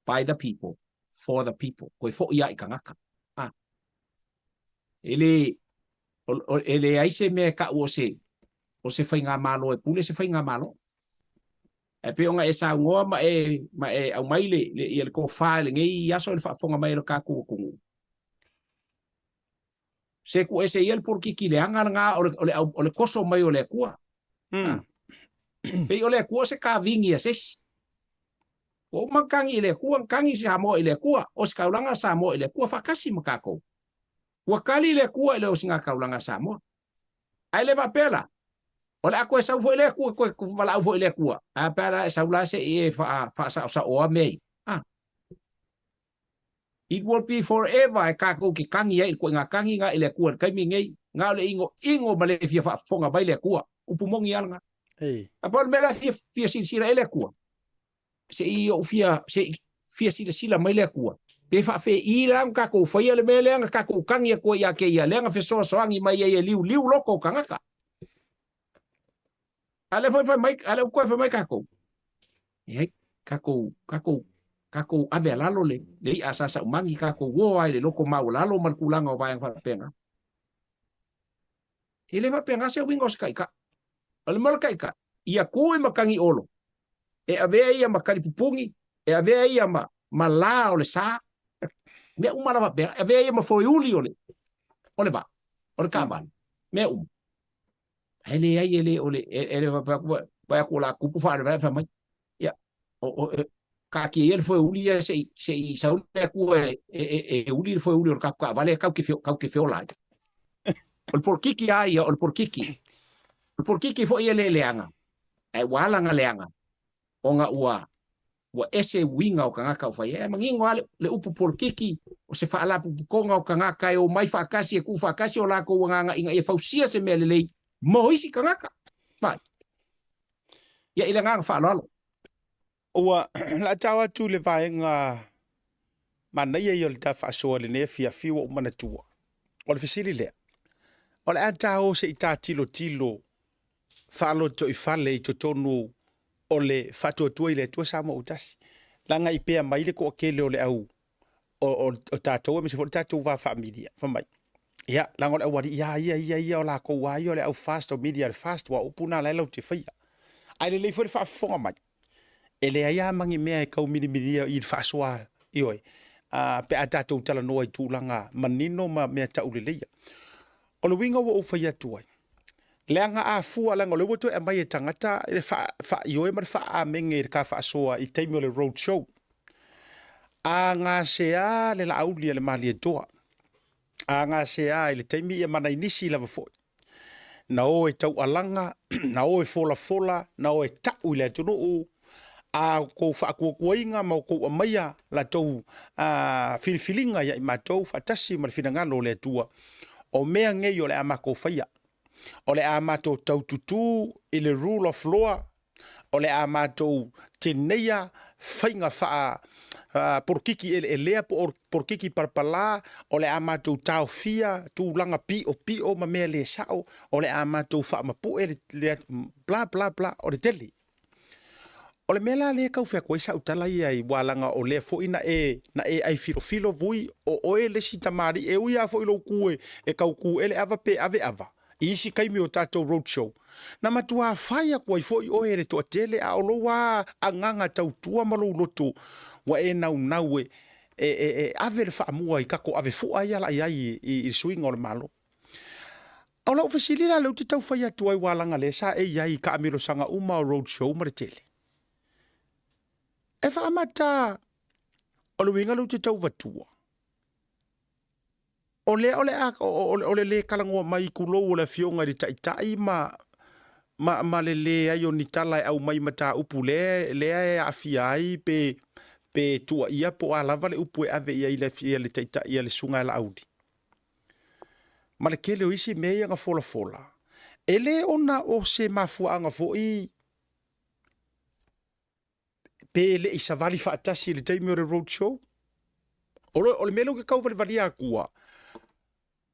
by the people, for the people, toe foi lava i tagata. A. E le, o, o, e leai se mea e tau o se, o se faigamalo e pule se faigamalo. Ae pei ona e saunoa ma e, ma e aumai le, le, ia le tofa i lenei aso i le faafofoga mai a lo tatou atunuu. Se ku ese ia le polokiki leaga lena o le, o le, o le toso mai o le Atua. Mm. Pei o le Atua se kavini a se isi. Ua uma ona kagi i le Atua, na kagi Samoa i le Atua, ositaulaga Samoa i le Atua faatasi ma tatou. Ua kali le Atua i le osigataulaga a Samoa. Ae le faapea la, o le a toe sau foi le Atua, toe valaau foi i le Atua, ae a pe a la e sau la se i e faasaosaoa mea ia. Ah. It will be forever e tatou te kagi ai i le ituaiga kagi na i le Atua i le taimi lenei, na o le inoino ma le fia faafofoga mai le Atua. Upu moni lava lena. A pau le mea la e fia, fia silasila i ai le Atua, se i ou fia, se i fia silasila mai le Atua, pe faafeii la ona tatou faia le mea lea na tatou kagi atu ai ia te Ia, lea na fesoasoani mai ai e liuliu loko o tagata. A lea foi fai mai, a lea ua toe fai mai tatou, e tatou, tatou, tatou ave a lalo le, le i'a a Sa Saumagi, tatou uo ai le loko maualalo ma le tulaga o vaega faapena. E le faapena se uiga o se taitai. O le mea o le taitai, ia tu i matagi olo, e avea ia ma talipupuni, e avea ia ma, ma la o le sa, mea uma lava faapena, e avea ia ma foeuli o le, o le vaa, o le taavale, mea uma. Ae leai e le o le e le vaai atu o le a tupu faalavelave fai mai ia o o taatia ia le foeuli ia se i se i sau le Atua e e e uli le foeuli o le tatou taavale tatou te tatou te feola ai. O le polokiki lava ia o le polokiki. O le polokiki foi e le leaga ae ua ala ona leaga ona ua ua ese uiga o tagata o fai ai. Ae manino lava le, le upu polokiki, o se faalapotopotoga o tagata e omai faatasi e tuu faatasi o latou agaga ina ia fausia se mea lelei mo isi tagata. Vai. Ia i le agaga faaaloalo. Ua laatao atu le vaega manaia ia o le ta faasoa i lenei afiafi ua ou manatua. O le fesili lea, o le a ta o se i ta tilotilo faalotoifale i totonu o le faatuatua i le Atua Samoa ua tasi. Leaga i pea mai le toatele o le au o, o, o tatou aemaise foi le tatou va faamilia. Fai mai, ia, leaga o le aualii lava ia, ia, ia, o latou lava ia o le au fast, o media le fast, ua upu na la e lau te faia. Ae lelei foi le faafofoga mai, e leai lava ma ni mea e tau milimilia i le faasoa, ioe, a, pe a tatou talanoa i tulaga manino ma mea tauleleia. O le uiga ua ou fai atu ai, leaga a fua, leaga o lea ua toe aumai e tagata le faaioe ma le faaamene i le ka faasoa i taimi o le road show. A gasea le laauli a le Malietoa, a gasea i le taimi ia ma nai nisi lava foi, na o e taualaga, na o e folafola, na o e tau i le atunuu, a outou faatuatuaina ma outou aumaia latou filifiliga ia i matou faatasi ma le finagalo o le Atua, o mea nei o le a matou faia. O le a matou taututu i le rule of law, o le a matou teneia faiga faa polokiki eleelea po o polokiki palapala, o le a matou taofia tulaga piopio ma mea le sao, o le a matou faamapue le bla bla bla, o le tele. O le mea la lea e tau fai atu ai sau tala ia i aua leaga o lea foi na e na e ai filofilo vui o oe le isi tamalii e ui lava foi i lou tu e tau tu ele ava pe ave ava. I isi taimi o tatou road show, na matuā fai aku ai foi oe e le toatele a o lou lava agaga tautua ma lou loto ua e naunau e e ave le faamua i tatou ave fua ia la i ai i le suiga o le Malo. O lau fesili la lea ou te tau fai atu ai aua leaga lea sa e i ai i taamilosaga uma o road show ma le tele. E faamata o le uiga lea ou te tau avatua, o lea o le a, o le lē talanoa mai tulou o le Afioga i le Taitai ma, ma, ma le leai o ni tala e aumai mataupu lea, lea e aafia ai pe, pe tuuaia po o a lava le upu e ave i ai i le, le Taitai a le Susuga ia Laauli. Ma le tele o isi mea ia na folafola, e le ona o se mafuaaga foi pe le i savali faatasi i le taimi o le road show. O le, o le mea lea ou te tau valivalia atua,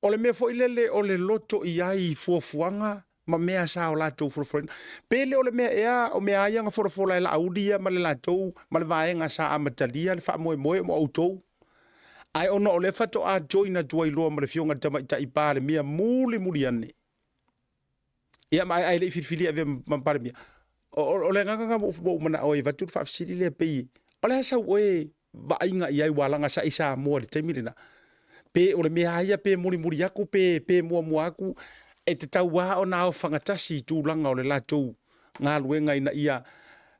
o le mea foi lele o le loto i ai i fuafuaga ma mea sa o latou folafolaina. Pe le o le mea ea, o mea a ia na folafola e Laauli ia ma le latou, ma le vaega sa amatalia le faamoemoe mo outou. Ae ona o lea faatoa join atu ai loa ma le Afioga i le Tamaitai Palemia mulimuli ane, Ia, ma ae le i filifilia e avea ma Palemia. O le agaga lena ua ou manao ai e avatu le faafesili lea pei, o le a sau oe vaaiga i ai ua laga sa i Samoa i le taimi lena? Pe o le mea lava ia pe mulimuli atu pe pe muamua atu, e tatau lava ona aofagatasi i tulaga o le latou galuega ina ia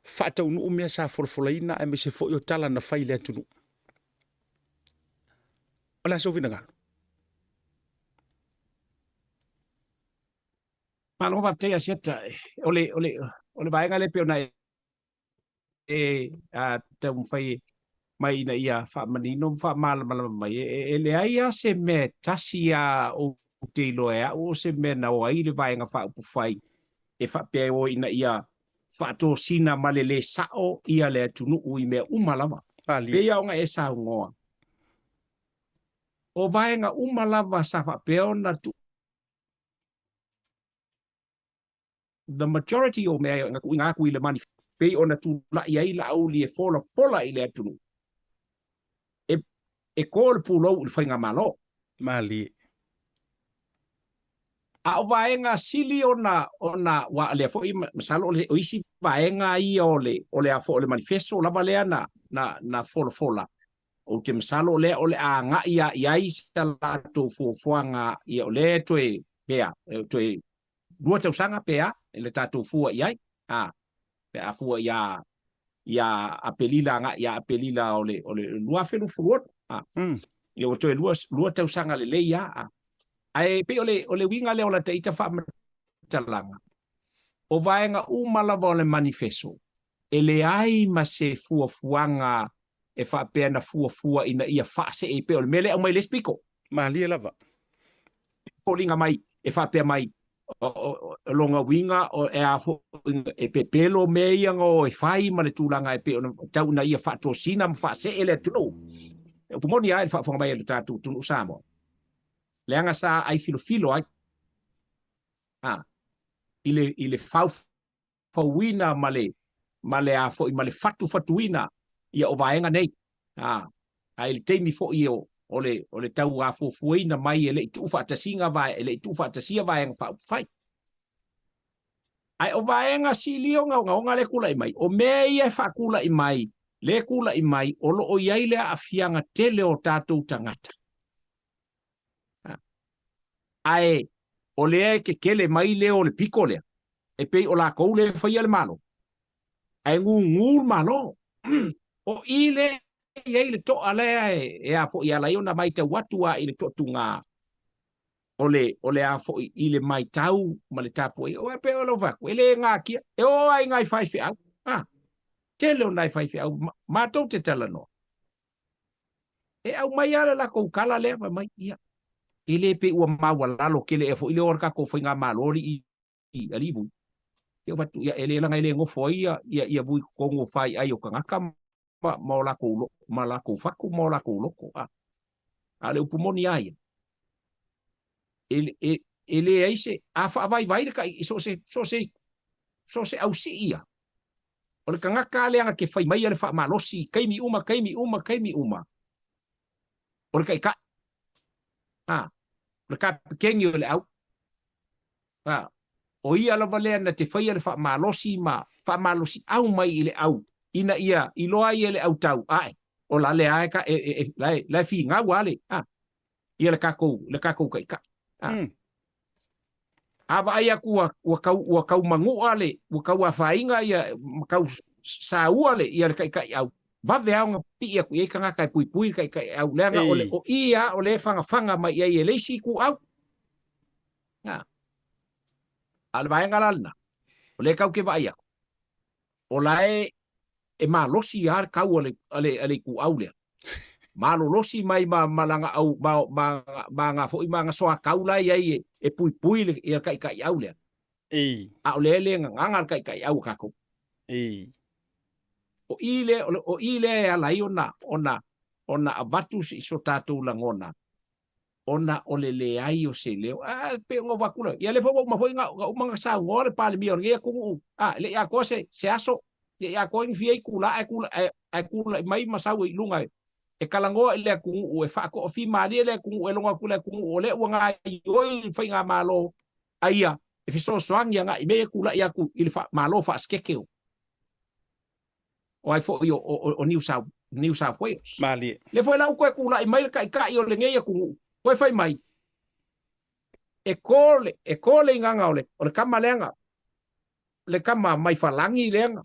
faataunuu mea sa folafolaina aemaise foi o tala na fai i le atunuu. O le a sou finagalo? Malo faafetai Asiata. O le, o le, o le vaega lea pei ona e taumafai mai ina ia faamanino ma faamalamalama mai, e leai lava se mea e tasi lava ou te iloa e au o se mea na o ai le Vaega Faaupufai e faapea e o ina ia faatosina ma le lē sa'o ia le atunuu i mea uma lava. Pei lava ona e saunoa, o vaega uma lava sa faapea ona the majority o mea na tuuina atu i le manifesto pei ona tulai ai Laauli e folafola i le atunuu, e to le pulou i le faigamalo. Malie. A o vaega sili ona, ona ua lea foi masalo o isi vaega ia o le, o le a foi o le manifesto lava lea na, na, na folafola. Ou te masalo o lea o le a agai lava i ai sa latou fuafuaga, ia o lea e toe, pea, toe 2 tausaga pe a, i le tatou fua i ai, a, pe a fua ia, ia Aperila agai ia Aperila o le, o le 2026, a. Ia ua toe 2 tausaga lelei lava, a. Ae pei o le, o le uiga lea o lata ita faamatalaga, o vaega uma lava o le manifeso, e leai ma se fuafuaga e faapea na fuafua ina ia faasee pei o le mea lea e aumai i le isi pito. Malie lava. Foliga mai e faapea mai o lona uiga e a foi e pepelo mea ia na o e fai ma le tulaga e pei ona tau ina ia faatosina ma faasee le atunuu. E upu moni lava i le faafofoga mai a le tatou atunuu Samoa, leaga sa ai filofilo ai a i le i le faufauina ma le ma le a foi ma le fatufatuina ia o vaega nei. A, a i le taimi foi o o le o le tau afuafuaina mai e le i tuufaatasiga vae e le i tuufaatasia vaega faaupufai. Ae o vaega sili ogaoga le tulai mai, o mea ia e faatulai mai, le tulai mai o lo o i ai le aafiaga tele o tatou tagata. Ae o lea e kekele mai lea o le piko lea, e pei o lakou lea e faia le Malo, ae gugu le Malo. O i lea e i ai le toa lea e a foi e ala ai ona matau atu a i le toatuga o le, o le a foi i le matau ma le tapuaiga. Aua e pei o lau fai atu, e le natia, e oo lava i nai faifeau, a, tele o nai faifeau matou te talanoa, E aumai lava le latou tala lea fai mai, ia, e le pei ua maualalo tele ea foi le o a le tatou faigamalo alii alii Vui. Ia ou fai atu, ia, e le leaga e le nofo ai ia, ia, ia Vui i totonu o faiai o tagata ma, ma o latou, ma latou fatu ma o latou loto. A, a o le upu moni lava ia, e, e, e leai se, a faavaivai le tai, so o se, so o se, so o se ausii ia, O le tagata lea na te fai maia le faamalosi i taimi uma, taimi uma, taimi uma, o le taitai. A, o le kapikeni o le au. A, o ia lava lea na te faia le faamalosi ma faamalosiau mai i le au ina ia iloa ai e le au tau ae o la lea e ka e, e, e, la e, la e figau a le a ia le kakou le kakou taitai. A. A vaai atu ua, ua kau ua kau manu'a le ua kau afaina ia ma kau saua le ia le taitai'au, vave lava ona pi'i atu i ai tagata e puipui le taitai'au leaga o le o i a o lea e fagafaga mai i ai e le isi itu'au. A. A o le vaega la lena, o lea tatou te vaai atu, o la e e malosi lava le kau a le a le a le itu'au lea. Malolosi mai ma ma lana au ma ma ma aga foi ma aga soatau la e i ai e e puipui le ia le taitai'au lea. Ei. A o lea e le gagaga le taitai'au a tatou. Ei. O i lea o i lea e ala ai ona ona ona avatu i so tatou lagona ona o le leai o se leo. A, pei ona ou avatu lea, ia lea foi ua uma foi na uma ona saunoa le Palemia o lenei atunuu, a, e le i atoa se, se aso, e le i atoa ni fia itula ae tula, ae, ae tulai mai ma sau i luga e, e talanoa i le atunuu, e faatoafimalie le atunuu, e logo atu i le atunuu o lea ua gaoioi le faigamalo a ia e fesoasoani agai i mea ia e tulai atu i le fa, Malo faasekete o. o ai foi o, o, o New South, New South Wales. Malie. Lea foi la ua toe tulai mai le taitai o lenei atunuu, toe fai mai, e ko le, e ko le igaga o le, o le tama lea na, le tama mai falagi lea na.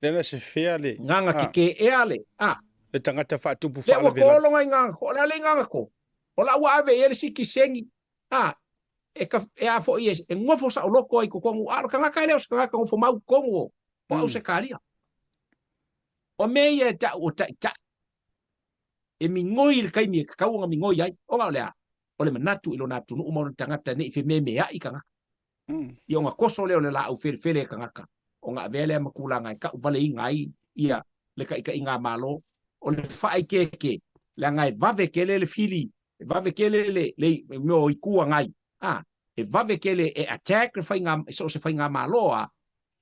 Lea na sefea le, Igaga a. keke ea le, a. Le tagata faatupu Lea ua ko faalavelave. lona igaga ko, o le a le igaga ko? O la ua ave i ai le sitiseni, a, e ka, e a foi e, e nofo saoloto ai i totonu, a o le tagata e le o se tagata nofo mau i totonu o, o Ausetalia. O mea ia e ta'u o ta'ita'i e migoi i le taimi e tatau ona migoi ai, ona o le a? O le manatu i lona atunuu ma ona tagata ne i fememea'i tagata. Ia ona toso lea o le laau felefele e tagata, ona avea lea ma tulaga e ta'uvaleina ai ia le ta'ita'iga Malo. O le faaikeeke, leaga e vave tele le fili, e vave tele le, le mea o Itu Agai, a, e vave tele e attack le faiga, so o se faigamalo a,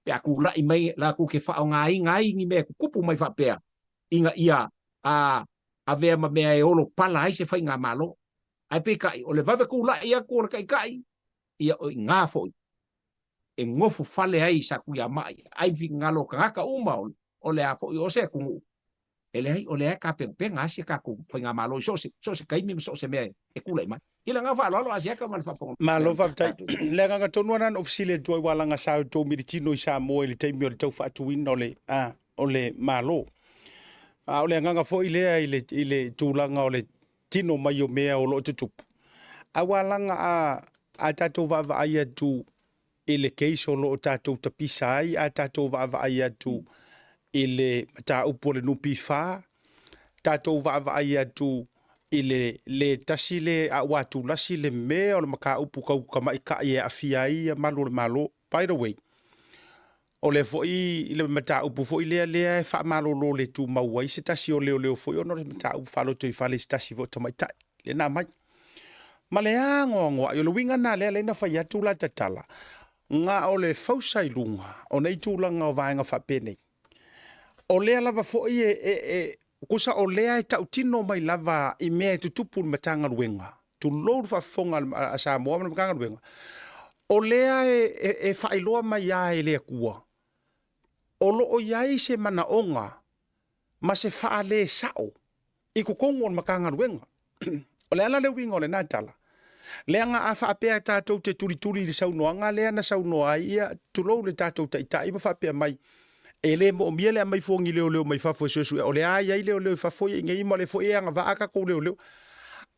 pe a tulai mai latou te faaaogaina ai ni mea e tutupu mai faapea ina ia a avea ma mea e olo pala ai se faigamalo. Ae peitai, o le vave tulai atu o le taitai, ia o iga foi e nofo fale ai Satuiama'i, ai finagalo o tagata uma o le a foi o se atunuu E leai, o lea e tapenapena lava si a tatou faigamalo i so o se, so o se taimi ma so o se mea e tulai mai. I le agaga faaaloalo, Asiata ma le faafofoga mai Malo a le faafetai. tatou. Le agaga tonu lava na ou fesili atu ai ua laga sa outou militino i Samoa i le taimi o le tau faatuina o le, a, o le Malo. A o le agaga foi lea i le, i le tulaga o le tino mai o mea o lo o tutupu. A ua laga a, a tatou vaavaai atu i le case o lo o tatou tapisa ai, a tatou vaavaai atu i le mataupu a le NPF, tatou vaavaai atu i le le tasi le a ua tulasi le mea o le mataupu tau tamaitai e aafia ai ia malu o le Malo. By the way, o lea foi i le mataupu foi lea lea e faamalolo le tumau ai se tasi o leoleo foi ona o le mataupu faalotoifale i se tasi foi o tamaitai lea na aumai. Ma le anoanoai, o le uiga lena lea lea na fai atu la tatala, na o le fausa i luga o nei tulaga o vaega faapenei. O lea lava foi e, e, e tusa o lea e tautino mai lava i mea e tutupu i le Matagaluega, tulou le faafofoga a Samoa ma le Matagaluega, o lea e, e, e faailoa mai lava e le Atua, o lo o i ai se manaoga ma se faale sa'o i totonu o le Matagaluega. O le a la le uiga o lena tala? Leaga a faapea tatou te tulituli i le saunoaga lea na saunoa ai ia, tulou le tatou Taitai ma faapea mai, e le moomia le aumai fua o ni leoleo mai fafo e suesuea, o lea lava e i ai leoleo i fafo ia i inei ma o lea foi e agavaa a tatou leoleo.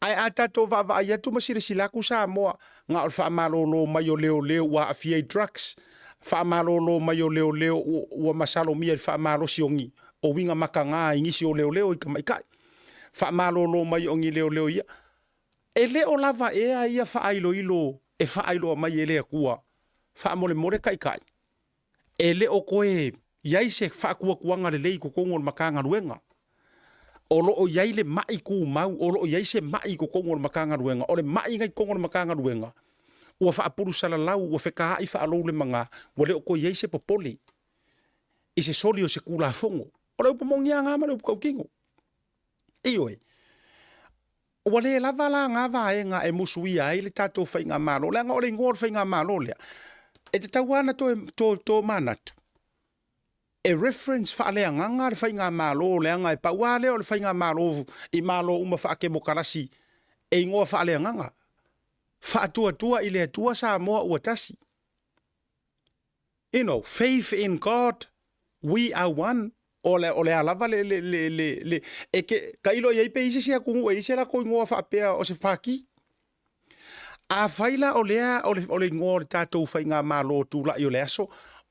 Ae a tatou vaavaai atu ma silasila atu Samoa, na o le faamalolo mai o leoleo ua aafia i drugs, faamalolo mai o leoleo ua masalomia i le faamalosi o ni o uiga mataga i nisi o leoleo i tamaitai, faamalolo mai o ni leoleo ia. E le o lava ea ia faailoilo e faailoa mai e le Atua, faamolemole taitai, e le o toe i ai se faatuatuaga lelei i totonu o le Matagaluega. O lo o i ai le ma'i tumau, o lo o i ai se ma'i i totonu o le Matagaluega. O le ma'i na i totonu o le Matagaluega, ua faapulu-salalau, ua fetaa'i faalou le maga, ua le o toe i ai se popole i se soli o se Tulafono. O le upu moni lava lena ma le upu tautino. Ioe. Ua le lava la ngā vaega e musuia ai le tatou faigamalo, leaga o le igoa o le faigamalo lea, e tatau lava ona toe, to, to manatu, e reference faaleagaga le faigamalo leaga e pau lava lea o le faigamalo i Malo uma faakemokarasi e igoa faaleagaga. Faatuatua i le Atua Samoa ua tasi. You know, faith in God, we are one. O le, o le a lava le, le, le, le, le, e ke, tailo i ai pe i ai se isi atunuu e i ai se latou igoa faapea o se Pākī. Afai la o lea o le, o le igoa o le tatou faigamalo tulai o le aso,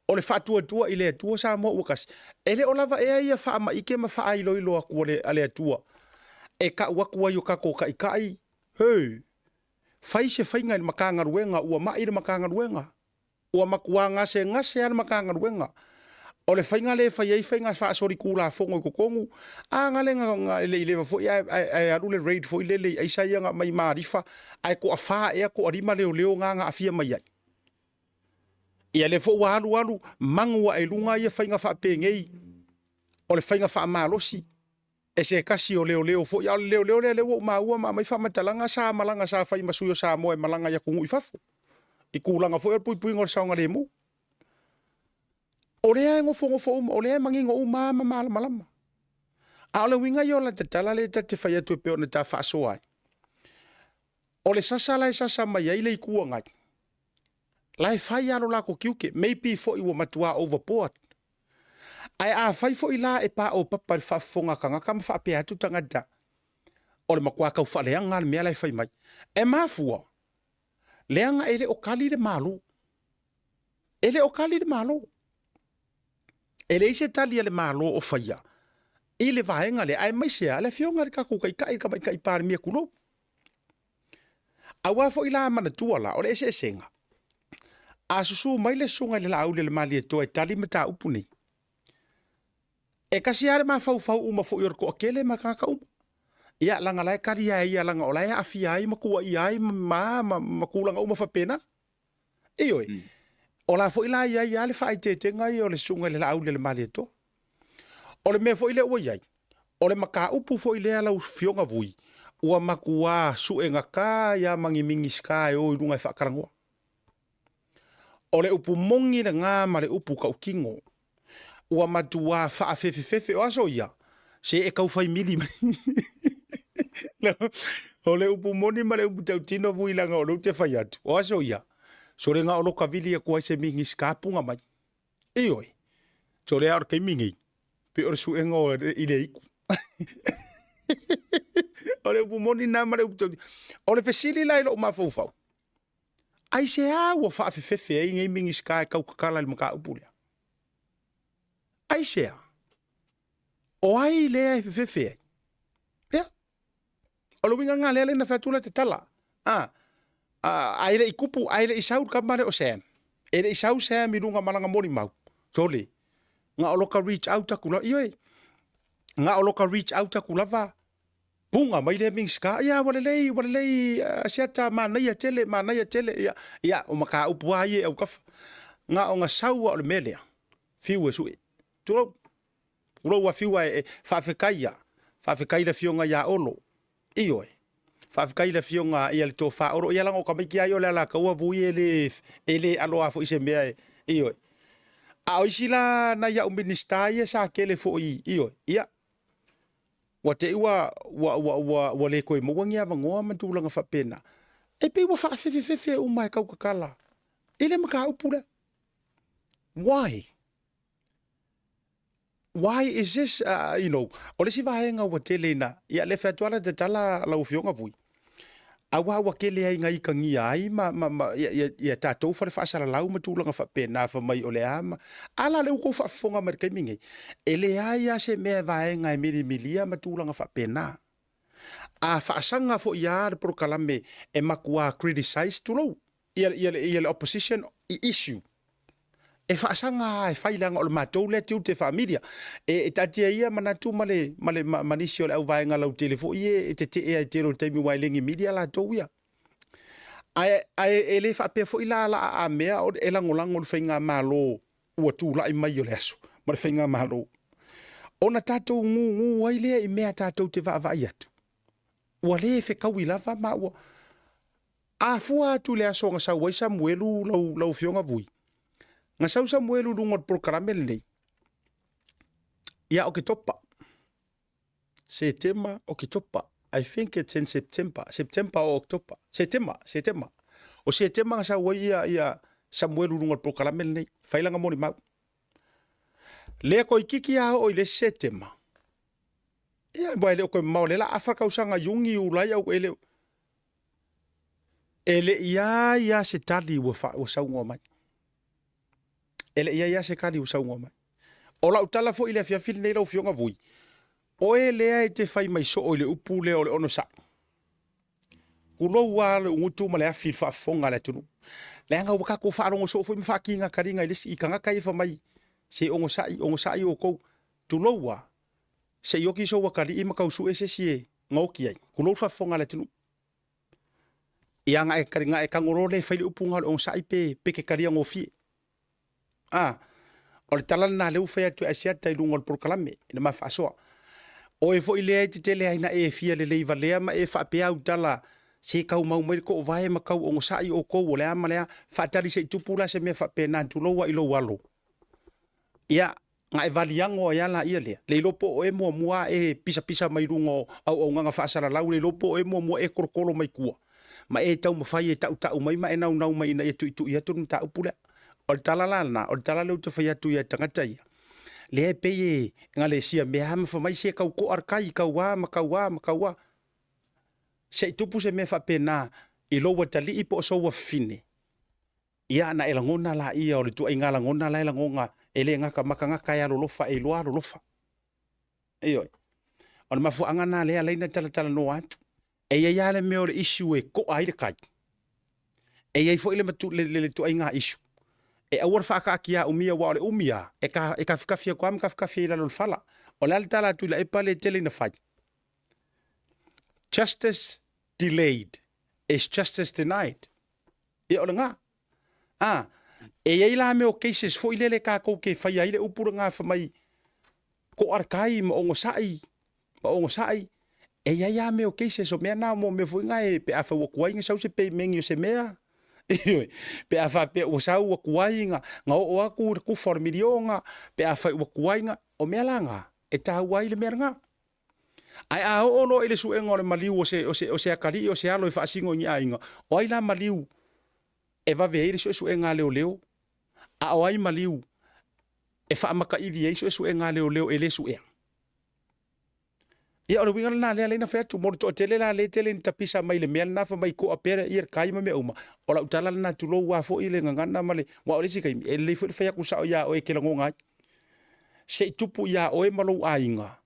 o le faatuatua i le Atua Samoa ua tasi, e le o lava ea ia faamaite ma faailoilo atu a le, a le Atua e tau atu ai o tatou taitai, He! Fai se faiga i le Matagaluega, ua mai le Matagaluega. Ua matua gasegase lava le Matagaluega. O le faiga lea e fai ai faiga faasolitulafono i totonu, a gale na e le i leva foi ae, ae, ae alu le raid foi lele i aisa ia na aumai maalifa, ae toafa ea toalima leoleo na na aafia mai ai. Ia lea foi ua alu alu manu ae i luga ia faiga faapenei o le faiga faamalosi e se tasi o leoleo foi, a o le leoleo lea lea ua ou maua ma aumai faamatalaga sa malaga sa fai ma sui o Samoa e malaga i atunuu i fafo i tulaga foi o le puipuiga o le saogalemu. O lea e nofonofo uma, o lea e manino uma lava ma malamalama. A o le uiga ia o la tatala lea ta te fai atu e pei ona ta faasoa ai, o le sasa la e sasa mai ai le Itu Agai, la e fai lava lo latou tiute, maybe foi ua matua overboard. Ae afai foi la e paopapa i le faafofoga a tagata ma faapea atu tagata, o le matua tau faaleaga lava le mea la e fai mai. E mafua, leaga e le o kali le Malo. E le o kali le Malo. E leai se tali a le Malo o faia i le vaega lea, aemaise lava le Afioga i le tatou Taitai, le Tamaitai Palemia, tulou. Aua foi la manatua la, o le eseesega, a susu mai le susuga i le Laauli a le Malietoa e tali mataupu nei, e tasi lava le mafaufau uma foi o le toatele ma tagata uma. Ia, leaga la e tali lava e ia, leaga o la e aafia ai ma tuuaia ai ma, ma, ma tulaga uma faapena. Ioe, o la foi la e i ai lava le faaeteetega ia o le susuga i le Laauli a le Malietoa. O le mea foi lea ua i ai, o le mataupu foi lea lau Afioga Vui, ua matua suegata ai lava ma ni Minisita e o i luga e faatalanoa. O le upu moni lena ma le upu tautino. Ua matua faafefefefe, o aso ia, se e tau fai mili mai. O le upu moni ma le upu tautino Vui leaga o lea ou te fai atu, o aso ia, sole na o loka vili atu ai se Minisita punga mai. Ioe, sole a o le taimi nei, pei o le suega o i le iku. O le upu moni lena ma le upu tautino. O le fesili la i lou mafaufau, aisea ua faafefefe ai nei Minisita e tau tatala i le mataupu lea? Aisea? O ai lea e fefefe ai? Ia, o le uiga lena lea na fai atu la tatala. A, a, a e le i kupu, a e le i sau le tama lea o Sam. E le i sau Sam i luga malaga molimau. Sole, na o loka reach out aku lava, ioe, na o loka reach out aku lava, punga mai lea Minisita, ia ua lelei, ua lelei, uh, Asiata, manaia tele, manaia tele, ia, ia, o mataupu lava ia e autafa. Na o na sau lava o le mea lea, fiu e sue. Tulou, tulou a fiu ae, e, faafetai ia, faafetai i le afioga ia Olo, ioe, faafetai i le afioga ia le tofa Olo, ia leaga o tamaiti lava ia o le Alataua Vui e le, e le aloa foi i se mea e, ioe. A o isi la nai au Minisita ia sa tele foi, ioe, ia, Ua te i ua, ua, ua, ua, ua le toe maua ni avanoa ma tulaga faapena. E pei ua faafefefefe uma e tautatala i le mataupu lea. Why? Why is this, uh, you know, o le isi vaega ua tele ina, ia le fai atu lava la tatala lau Afioga Vui, aua ua tele ai ina ikagia ai ma, ma, ma ia, ia, ia tatou fale faasalalau ma tulaga faapena fai mai o le a ma, a la lea ua tou faafofoga mai i le taimi nei, e leai lava se mea e vaega e milimilia ma tulaga faapena. A faasaga foi lava le polokalame e matua criticise, tulou, ia, ia, ia le opposition i issue, E faasaga lava e fai leaga o le matou lea tiute faa-media. E, e taatia ia manatu ma le, ma le, ma, ma nisi o le auvaega lautele foi e, e tetee ai tele o le taimi aua e le ni media latou ia. Ae, ae e le faapea foi la la a mea e lagolago le faigamalo ua tulai mai o le aso ma le faigamalo. Ona tatou gūgū ai lea i mea tatou te vaavaai atu. Ua le fekaui lava ma ua A fua atu i le aso na sau ai Samuelu lau, lau afioga Vui, na sau Samuelu i luga o le polokalame lenei ia Oketopa, Setema, Oketopa, I think it's in September, September or October, Setema, Setema. O Setema na sau ai ia, ia Samuelu i luga o le polokalame lenei, fai lana molimau. Lea toeitiiti a oo i le isi Setema, ia, aua e le o toe mamao, o lea o le a afa le tausaga Iuni, Iulai, e le o, E le i ai lava se tali ua, fa, ua saunoa mai. E le i ai lava se tali ua saunoa mai. O lau tala foi i le afiafi lenei lau Afioga Vui, oe lea e te fai mai soo i le upu lea o le onosai. Tulou lava le ugutu ma le afi i le faafofoga a le atunuu. Leaga ua tatou faalogo soo foi ma faatiga taliga i le isi i tagata ia fai mai, se onosai, onosai outou. Tulou lava, se i oti sou atalii ma tau sue se isi e gaoti ai. Tulou le faafofoga a le atunuu. Ia na e, na e tago loa lea e fai le upu na o le onosai pe, pe te talia gofie. A, o le tala lena lea ua fai atu e Asiata i luga o le polokalame i le ma faasoa. Oe foi lea e te tele ai na e fia lelei valea ma e faapea au tala se tau mau mai le toovae ma tau onosai outou o le a ma le a, faatali se i tupu la se mea faapena tulou a i lou alo. Ia, Na e valiago ai a laia lea, le iloa po o oe muamua a e pisapisa mai luga o auaunaga faasalalau, le iloa po o oe muamua e tolotolo mai tua, ma e taumafai e tautau mai ma e naunau mai ina ia tuitui atu le mataupu lea. O le tala la lena, o le tala lea ou te fai atu ia tagata ia, lea e pei e galesia mea ma fai mai se tau toa le tai, tau a ma tau a ma tau a. Se i tupu se mea faapena i lou atalii po o sou afafine, Ia, na e lagona laia o le ituaiga lagona la e lagona e le gata ma tagata e alolofa e iloa alolofa. Ioe. O le mafuaaga lena lea e ala ai ona talatalanoa atu. E i ai lava le mea o le issue e to'a ai le tai. E i ai foi le, le, le, le ituaiga issue e aua le faataatia umia aua o le umi lava e, ka, e kafikafi atu lava ma kafikafi ai i lalo o le fala. O le a le tala a Tuilaepa lea e tele ina fai? Justice delayed is justice denied. Ia o lena. A, e i ai la mea o cases foi lele tatou te faia ai le upu lena fai mai koa le tai ma onosai, ma onosai. E i ai lava mea o cases o mea na mo mea foi na e pe afai ua tuai na sau se payment o se mea. Ioe, pe a faapea ua sau ua tuai na, na oo atu le kufa o le miliona, pe afai ua tuai na, o mea la na, e taua ai le mea lena. Ae a oo loa i le suega o le maliu o se, o se, o se atalii o se alo e faasino i ni aiga, o ai la maliu e vave ai le suesuega a leoleo, a o ai maliu e faamakaivi ai suesuega a leoleo e le suea? Ia, o le uiga lena lea lea na fai atu, mo le toatele la lea e tele ina tapisa mai i le mea lena fai mai koa pea ia le kai ma mea uma, o lau tala lena tulou lava foi le gagana ma le, aua o le isi taimi, e lelei foi le fai atu sao iā oe e te lagona ai. Se i tupu iā oe ma lou aiga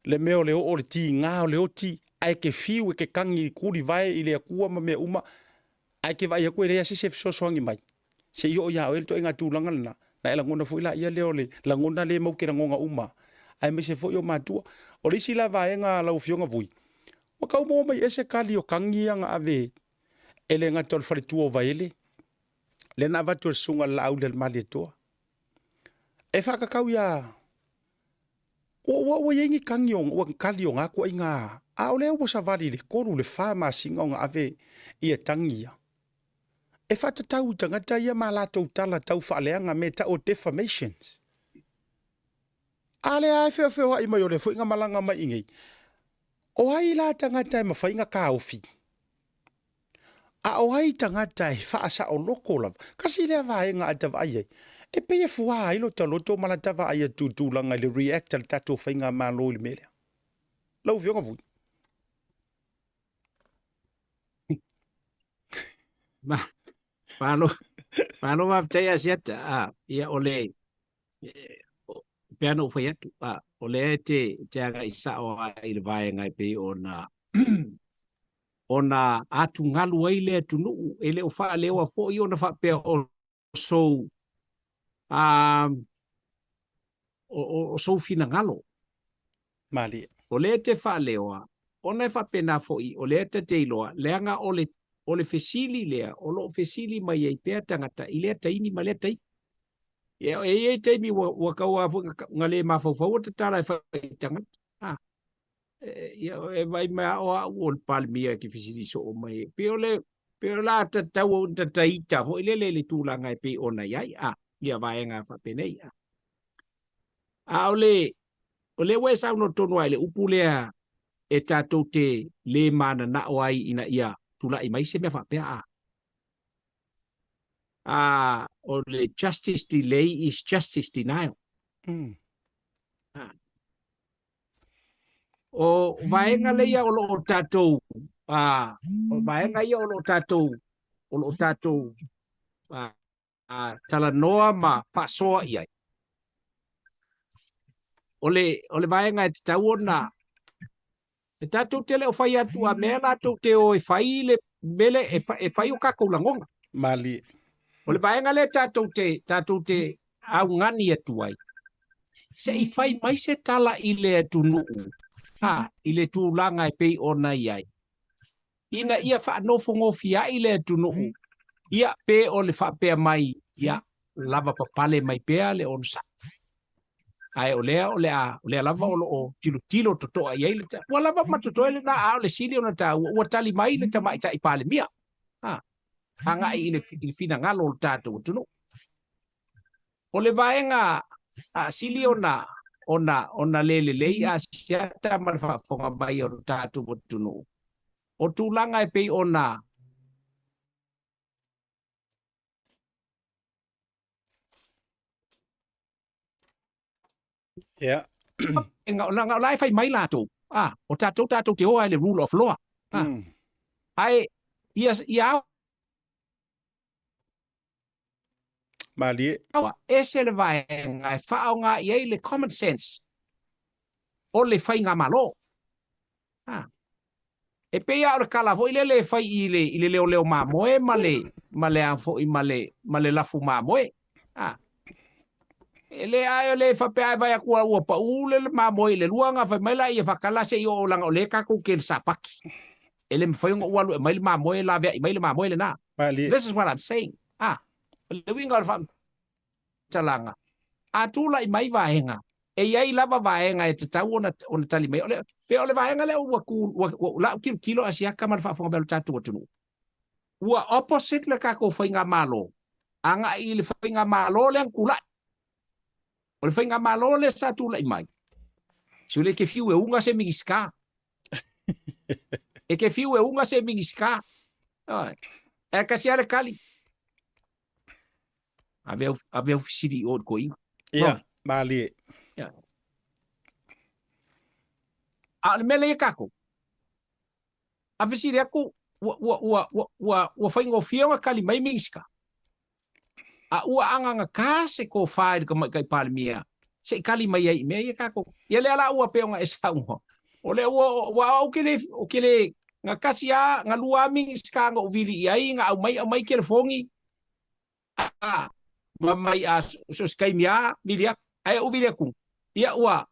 le mea o le oo o le tiga o le oti, ae ke fiu e ke kagi i kulivae i le Atua ma mea uma, ae ke vaai atu e leai lava se isi e fesoasoani mai, se i oo iā oe le ituaiga tulaga lena, na e lagona foi laia lea o le lagona lea e mau ke lagona uma, aemaise foi o matua. O le isi la vaega lau Afioga Vui, ua tau maua mai ea se tali o tagi ia na ave e le gata o le faletua o Vaele, lea na avatu e le Susuga i le Laauli a le Malietoa, e faatatau iā Ua, ua, ua i ai ni tagi o, ua tali o gā tuaiga, a o lea ua savali i le tolu, le fa masina o na ave ia tagi ia. E faatatau i tagata ia ma latou tala tau faaleaga me tau o defamations. A lea e feofeoai mai o lea foi na malaga mai i nei. O ai la tagata e mafai na taofi? A o ai tagata e faasaoloko lava? Kasi lea vaega a ta vaai ai, e pei e fuā ai lota loto ma lata vaai atu i tulaga i le react a le tatou faigamalo i le mea lea. Lau Afioga Vui. Malo, malo faafetai Asiata. Ah, ia o le pei ona ou fai atu, ah, o lea e te, te agai sao lava i le vaega e pei ona ona atugalu ai le atunuu, e le o faaleoa foi ona faapea o sou a o, o sou finagalo. Malie. O lea te faaleoa, ona e faapena foi, o lea ta te iloa, leaga o le, o le fesili lea, o lo o fesili mai ai pea tagata i lea taimi ma lea taimi. Ia, e i ai taimi ua, ua tau lava foi na le mafaufau o tatala e fai i tagata. Ah. Ia, e vaai mai lava o au o le Palemia e te fesili soo mai. E pei o le, pei o le a tatau ona tataita foi lele i le tulaga e pei ona i ai, a, ia vaega faapenei, a. A o le, o lea ua e saunoa tonu lava i le upu lea e tatou te le mananao ai ina ia tulai mai se mea faapea, a. A, o le justice delay is justice denial. A. O vaega leia o lo o tatou, a, o vaega ia o lo o tatou, o lo o tatou a, talanoa ma faasoa i ai. O le, o le vaega e tatau ona, e tatou te le o fai atu a mea latou te o e fai le mele e, e fai o kakou lagona. Malie. O le vaega lea tatou te, tatou te augani atu ai, se i fai mai se tala i le atunuu, a, i le tulaga e pei ona i ai, ina ia faanofogofia'i le atunuu, ia, pe o le faapea mai, ia, lava papale mai pea le onosai. Ae o lea o le a, o lea lava o lo o tilotilo totoa i ai le, ua lava ma totoe lena, a o le sili ona taua, ua tali mai le Tamaitai Palemia, a, agai i le, i le finagalo o le tatou atunuu. O le vaega sili ona ona ona le lelei Asiata ma le faafofoga mai o le tatou atunuu, o tulaga e pei ona Ia. Leaga o la e fai mai latou, a, o tatou tatou te o lava i le rule of law. A, ae ia ia ao Malie. Ese le vaega e faaaoga i ai le common sense o le faigamalo. A. E pei lava o le kala foi lele e fai i le, i le leoleo mamoe ma le, ma le a foi ma le, ma le lafu mamoe. A. E le ae o le faapea e vaai atu ua pau le mamoe i le lua ona fai mai lea faatala se i oo leaga o lea tatou te i le sapati. E le mafai ona ou alu e aumai le mamoe e laveai mai le mamoe lena. Malie. This is what I'm saying. A. O le uiga o le faamatalaga, a tulai mai vaega, e i ai lava vaega e tatau ona, ona tali mai. O le, pe o le vaega lea ua ku, ua, ua, lau tilotilo Asiata ma le faafofoga mai o le tatou atunuu. Ua opposite le tatou faigamalo agai i le faigamalo lea na tulai. O le faigamalo lea sa tulai mai, se o le ke fiu e uga se Minisita. E ke fiu e uga se Minisita. Ae tasi lava le tali. Ave au, ave au fesili i o i le toeaina. Ia, malie. Ia. A o le mea lea ia tatou, a fesili atu, ua, ua, ua, ua, ua, ua faigofie ona tali mai Minisita. A ua agagatā se tofa i le Tamaitai Palemia se i tali mai ai i mea ia tatou. Ia lea la ua pei ona e saunoa, o lea ua, ua ou ke le, ou ke le, na tasi lava, na lua lava Minisita na ou vili i ai, na aumai, aumai telefoni, a, ma mai a so o se taimi lava vili atu. Ae ou vili atu, ia ua,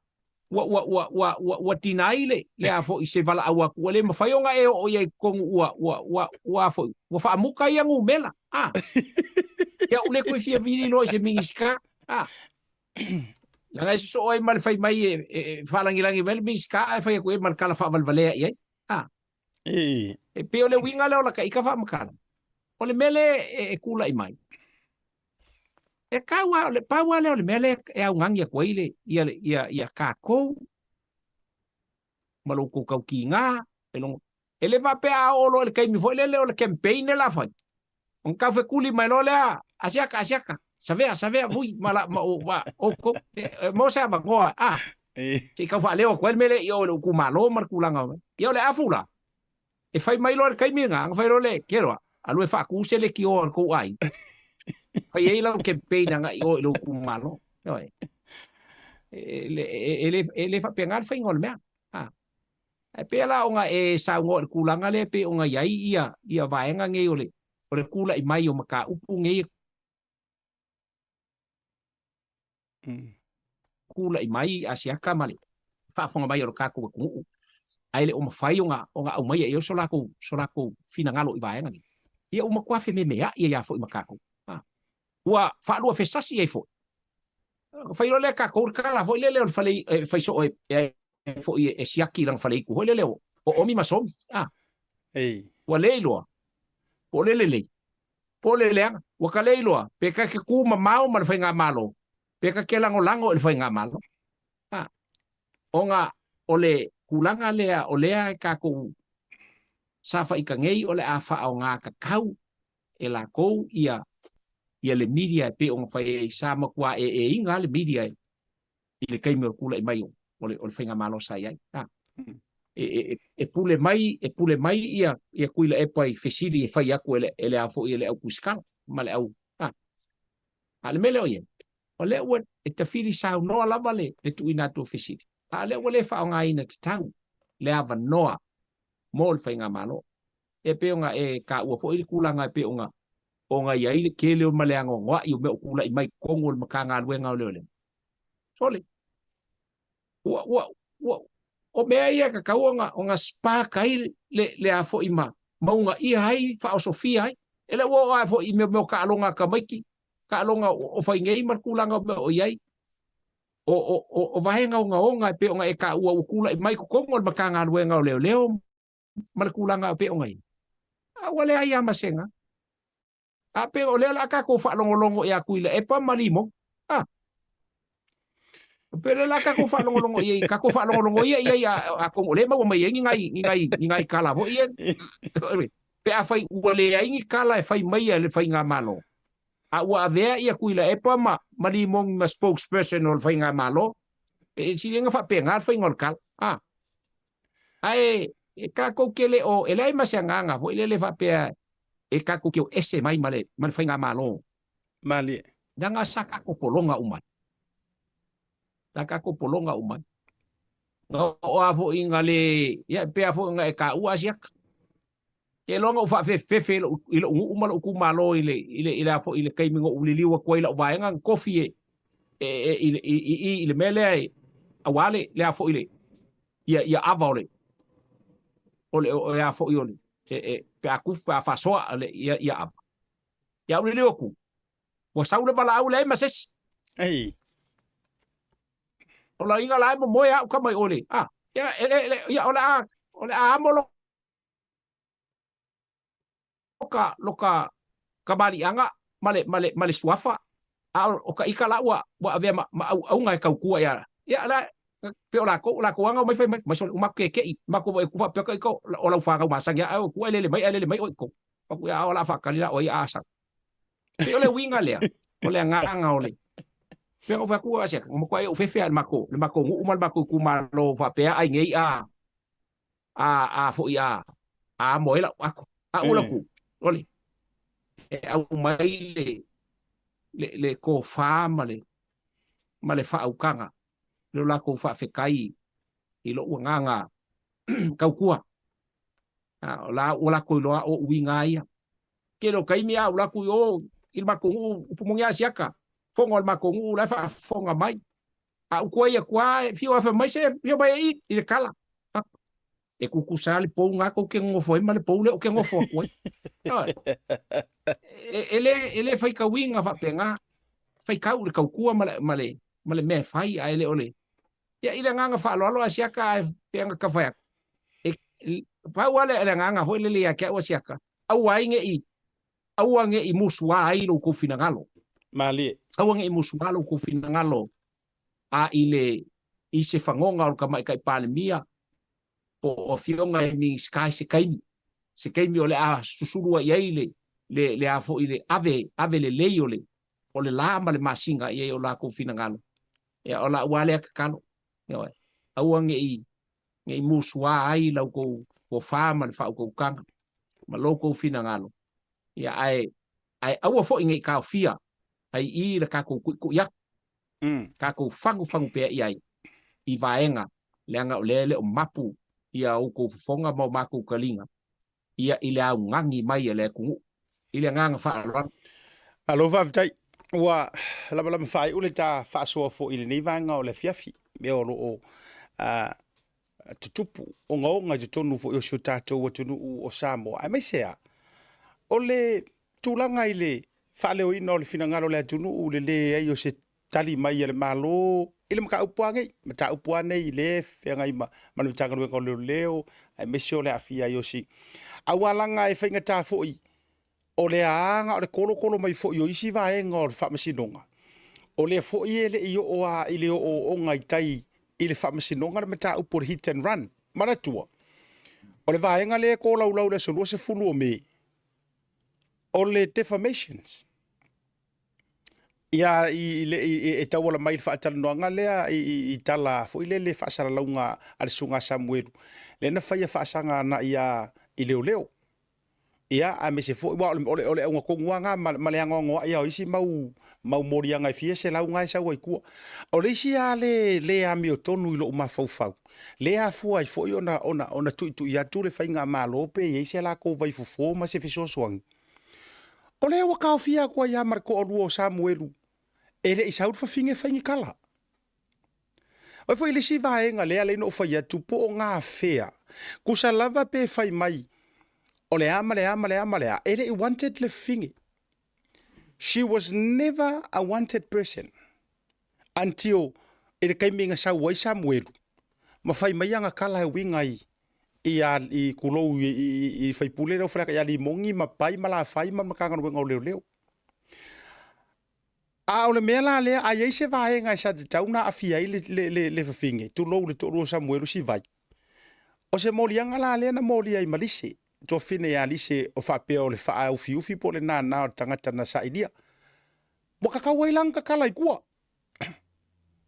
ua, ua, ua, ua, ua, ua deny le, le a foi se valaau atu, ua le mafai ona e oo i ai i totonu ua, ua, ua, ua a foi, ua faamuta ia numera, a. Ia ua le toe fia vili loa i se Minisita, a. Leaga e sosoo ai ma le fai mai e, e, e faalagilagi mai le Minisita ae fai atu i ai ma le tala faavalevalea i ai, a. E pei o le uiga lea o lata ita faamatala. O le mea lea e, e tulai mai, E kau a, o le pau lava lea o le mea lea e augani atu ai le, ia, ia, ia tatou ma lo outou tautiga, e logo, e le faapea a oo loa i le taimi foi lele o le campaign le la fai, ona tau fekuli mai loa lea, Asiata, Asiata, savea, savea, vui, ma la, ma o, ma outou, e maua se avanoa, a, se i tau faaleo atu ai le mea lea i o i lou itumalo ma le tulaga, ia o le afu la, E fai mai loa le taimi lena, ona fai loa lea, Keroa, alu e faatu se lekiō a le tou aiga. Fai ai lau campaign agai i o i lou itumalo. Ioe. E, e, e, le, e le faapena le faiga o le mea. Ha. Ae pei la ona e saunoa i le tulaga lea pei ona i ai ia, ia vaega nei o le, o le tulai mai o mataupu nei e tulai mai Asiata ma le faafofoga mai o le tatou atunuu, ae le o mafai ona ona aumaia i ai so latou so latou finagalo i vaega nei. Ia ua matua fememeai ai lava foi ma tatou. Ua faaluafesasi ai foi. Ona fai loa lea e tatou le tala foi lele o le fale e fai soo e foi e siaki i lana faleiku foi lele o omi ma somi. A. Ei. Ua le iloa po o le lelei po o le leaga. Ua ka le iloa pe ka ke kū mamao ma le faigamalo pe ka ke lagolago i le faigamalo. A. Ona o le tulaga lea o lea e tatou safaika nei o le a faaaoga tatau e latou ia ia le media e pei ona fai ai sa matua eeina lava le media i le taimi o le tulai mai o le o le faigamalo sa i ai. A. E, e, e pule mai e pule mai ia ia Tuilaepa i fesili e fai atu e le e le a foi e le au tuisikala ma le au a. A le mea lea o i ai, o lea ua e tafili saunoa lava le le tuuina atu o fesili, a o lea ua le faaaogaina tatau le avanoa mo le faigamalo. E pei ona e taua foi le tulaga e pei ona ona i ai le tele o ma le anoanoai o mea o tulai mai i totonu o le Matagaluega o Leoleo. Sole, ua, ua, ua, o mea ia e tatau ona, ona spark ai le, le a foi ma, ma uunaia ai, faaosofia ai. E le ua oo lava foi i mea, mea o taaloga a tamaiti, taaloga o fai nei ma le tulaga o mea o i ai. O, o, o, o vaega ogaoga e pei ona e taua ua tulai mai i totonu o le Matagaluega o Leoleo ma le tulaga e pei ona i ai. A ua leai lava ma se ga. A pei o lea o le a tatou faalogologo ia Tuilaepa ma Limogi. A. Pei o lea o le a tatou faalogologo i ai, tatou faalogologo ia i ai atonu o lea e maua mai ai ni nai, ni nai, ni nai tala foi ia. Pe afai ua leai ni tala e fai mai a le faigamalo, a ua avea ia Tuilaepa ma, ma Limogi ma spokesperson o le faigamalo, e sili ona faapena le faiga o le tala. A. Ae e tatou te le o, e leai ma se agaga foi lele faapea e tatou te o ese mai ma le, ma le faigamalo. Malie. Leaga sa tatou pologa uma ai. Sa tatou pologa uma ai. Na oo lava foi ina le, ia e pei lava foi ona e taua Asiata. Ke iloa na ou faafefefefe i lou, i lou nuu ma lou itumalo i le, i le, i le a foi i le taimi na ou liliu atu ai i lau vaega na tofi e, e, e, i, i, i, i le mea lea e, aua le, le a foi le, ia, ia ava o le, o le, o le a foi o le, e, e, pe a kufu, pe a faasoa le, ia, ia ava. Ia ou liliu atu, ua sau le valaau leai ma se isi. Ei. O la inga la e momoe au ka mai ole. Ah, ia, e, e, ia, o le a, o le a amo lo ka lo ka kamaliʻaga ma le, ma le, ma le suafa, a o ka ika la ua, ua avea ma, ma ʻauʻauga e kaukua iā ia, la, pei o lākou, o lākou aga o mai fai mai, mai sole, ua matou kekeʻi, matou waʻi aku faapea ka ika o lau fanau masani ae o ku ae lele mai ae lele mai ʻoe i kou. Faku ia, a o le a faakali la ʻoe ia a sau. Pei o le uiga lea, o le agaga o le, pei ona ou fai atu, ua matuai ou fefe lava i le matou, le matou nuu ma le matou itumalo faapea ai nei a, a a foi a a amo ai lau ato. A ua lau ole e aumai le le le tofa ma le ma le faautaga le o latou faafetai i lou agaga tautua. A o la ua latou iloa o uiga ia. Tele o taimi a ou alu atu i o i le matou nuu upu moni a siaka fono a le matou nuu la e faafofoga mai. A ou tuai atu lava e fiu afe mai se fia mai e i i le kala. E tutusa lava le pou lena tou te nonofo ai ma le pou lea ou te nofo atu ai. E, e, le, e le faitauina faapena. Faitau i le tautua ma le, ma le, ma le mea e fai, ae le o le... Ia, i le agaga faaaloalo a siaka ae pei ona ta fai atu. E, pau lava le, le agaga foi lele ia te au a siaka, aua ai ne i, aua ne i musuā ai lo outou finagalo. Malie. Aua ne i musuā lo outou finagalo a i le i se fagoga o le Tamaitai Palemia po o afioga i Minisita i se taimi, se taimi o le a susulu ai i ai le, le, le a foi le ave, ave lelei o le, o le lā ma le masina i ai o lakou finagalo. Ia, o la'u lava lea tatalo, ioe, aua ne i, ne i musuā ai la outou tofa ma le faautautaga ma lo outou finagalo, ia, ae, ae aua foi ne i taofia ai i le tatou tuitui atu, tatou fagufagu pea i ai i vaega, leaga o lea e le o mapu ia outou fofoga ma o matou taliga ia i le augani mai a le atunuu. I le agaga faaaloalo. Malo faafetai. Ua lamalama faaiu le ta faasoa foi i lenei vaega o le afiafi, mea o lo o tutupu ogaoga i totonu foi o si o tatou atunuu o Samoa, aemaise lava o le tulaga i le faaleoina o le finagalo o le atunuu, le leai o se tali mai a le Malo i le mataupu lava nei, mataupu lava nei lea e feagai ma ma le Matagaluega o Leoleo aemaise o le aafia ai o si aualaga e faigata foi o le aga o le kolokolo mai foi o isi vaega o le Faamasinoga, o lea foi e le i oo lava i le ooooga i tai i le Faamasinoga le mataupu o le hit and run. Manatua, o le vaega lea e kolaulau i le aso 20 o Me, o le defamations. Ia, i, i, i, e tauala mai i le faatalanoaga lea i, i, i tala foi lele faasalalauga a le Susuga a Samuelu, lea na faia faasaga agai ia i leoleo. Ia, aemaise foi, aua o le, o le, o le auga tonu lava lena ma, ma le anoanoai lava o isi mau, mau moliaga e fia selau na e sau ai tua. O le isi lava le, le amiotonu i lou mafaufau, le afua ai foi ona, ona, ona tuitui atu le faigamalo pe i ai se latou vaifofo ma se fesoasoani. O lea ua taofia atu ai lava ma le toalua o Samuelu e le i sau le fafine fai ni tala. O ai foi le isi vaega lea alai na ou fai atu po o gafea, tusa lava pe fai mai o le a ma le a ma le a ma le a, e le i wanted le fafine. She was never a wanted person until i le taimi na sau ai Samuelu ma fai mai ana tala e uiga i i a i tulou i, i, i faipule lea o Faleata ia Limoni ma Pai ma Lafai ma le Matagaluega o Leoleo. A o le mea la lea, a i ai se vaega e sa tatau ona aafia ai le, le, le, le fafine, tulou le toalua o Samuelu Sivai, o se moliaga la lea na molia ai ma Lise, tuafine ia Lise o faapea o le faaufiufi po o le nānā o le tagata na sailia. Ua kakau ai la na tatala i tua.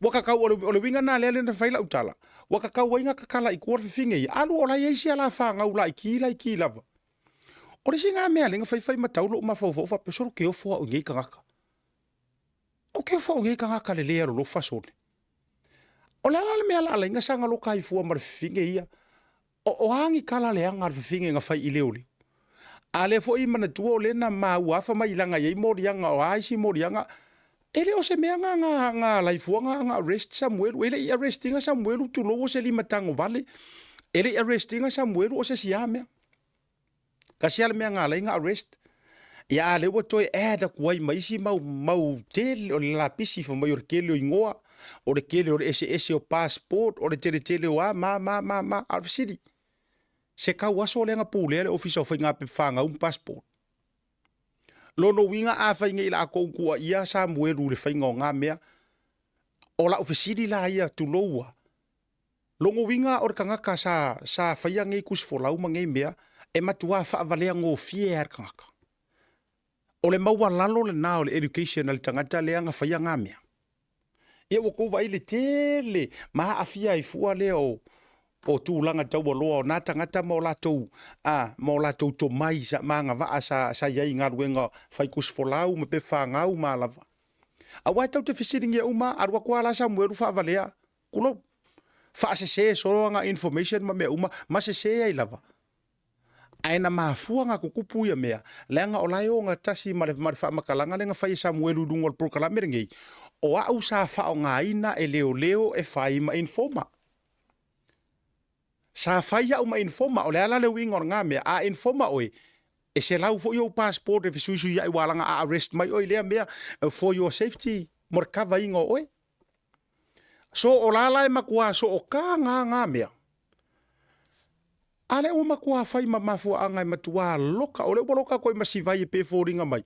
Ua kakau, o le, o le uiga na lea lea na fai lau tala, ua kakau ai na tatala i tua le fafine ia. Alu o la e i ai si alafanau laiti, laiti lava. O le isi na mea lea na faifai matau lou mafaufau faapea, solo ke ofo au i nei tagata. O ke ofo au i nei tagata le le alolofa sole. O le a la le mea la alai na saga loka ai fua ma le fafine ia. O, o a ni tala leaga a le fafine na fai i leoleo. A lea foi manatua o lea na maua afa mai i laga i ai moliaga o a isi moliaga. E le o se mea na, na, na alai fua na, na arrest Samuelu. E le i arrest ina Samuelu tulou o se lima tago vale. E le i arrest ina Samuelu o se isi a mea. Kasi lava le mea na ala ai na arrest. Ia a lea ua toe add atu ai ma isi mau, mau tele o le lapisi fai mai o le tele o igoa, o le tele o le eseese o passport, o le teletele o a ma ma ma ma. A o le fesili, se kau aso lea na pulea le Ofisa o Faiga Pepa Fanau ma Passport? Lona uiga afai nei latou tuuaia Samuelu i le faiga o na mea, o lau fesili la ia, tulou a, Lona uiga o le tagata sa, sa faia nei tusi folau ma nei mea, e matuā faavalea gofie lava e le tagata. O le maualalo lena o le education a le tagata lea na faia na mea. Ia ua tou vaai i le tele ma aafia ai fua lea o, o tulaga taualoa o na tagata ma o latou, a, ma o latou tomai sa, ma agavaa sa, sa i ai i galuega fai tusi folau ma pepa fanau ma a lava. Aua e tou te fesiligia uma, alu atu lava la Samuelu faavalea, Tulou. Faasese solo ana information ma mea uma, ma sese ai lava. Ae na mafua na tutupu ia mea, leaga o la e ogatasi ma le, ma le faamatalaga lea na fai e Samuelu i luga o le polokalame lenei, o au sa faaaogaina e leoleo e fai ma informer. Sa fai au ma informer, o le a la le uiga o lena mea, a informer oe, e selau foi ou passport e fesuisuiai ua alaga a arrest mai oe i lea mea for your safety mo le cover ina o oe. So o la la e matua sookā ngā ngā mea. A lea ua matua fai ma mafuaaga e matua loka, o lea ua loka koe ma sivai e pe foliga mai.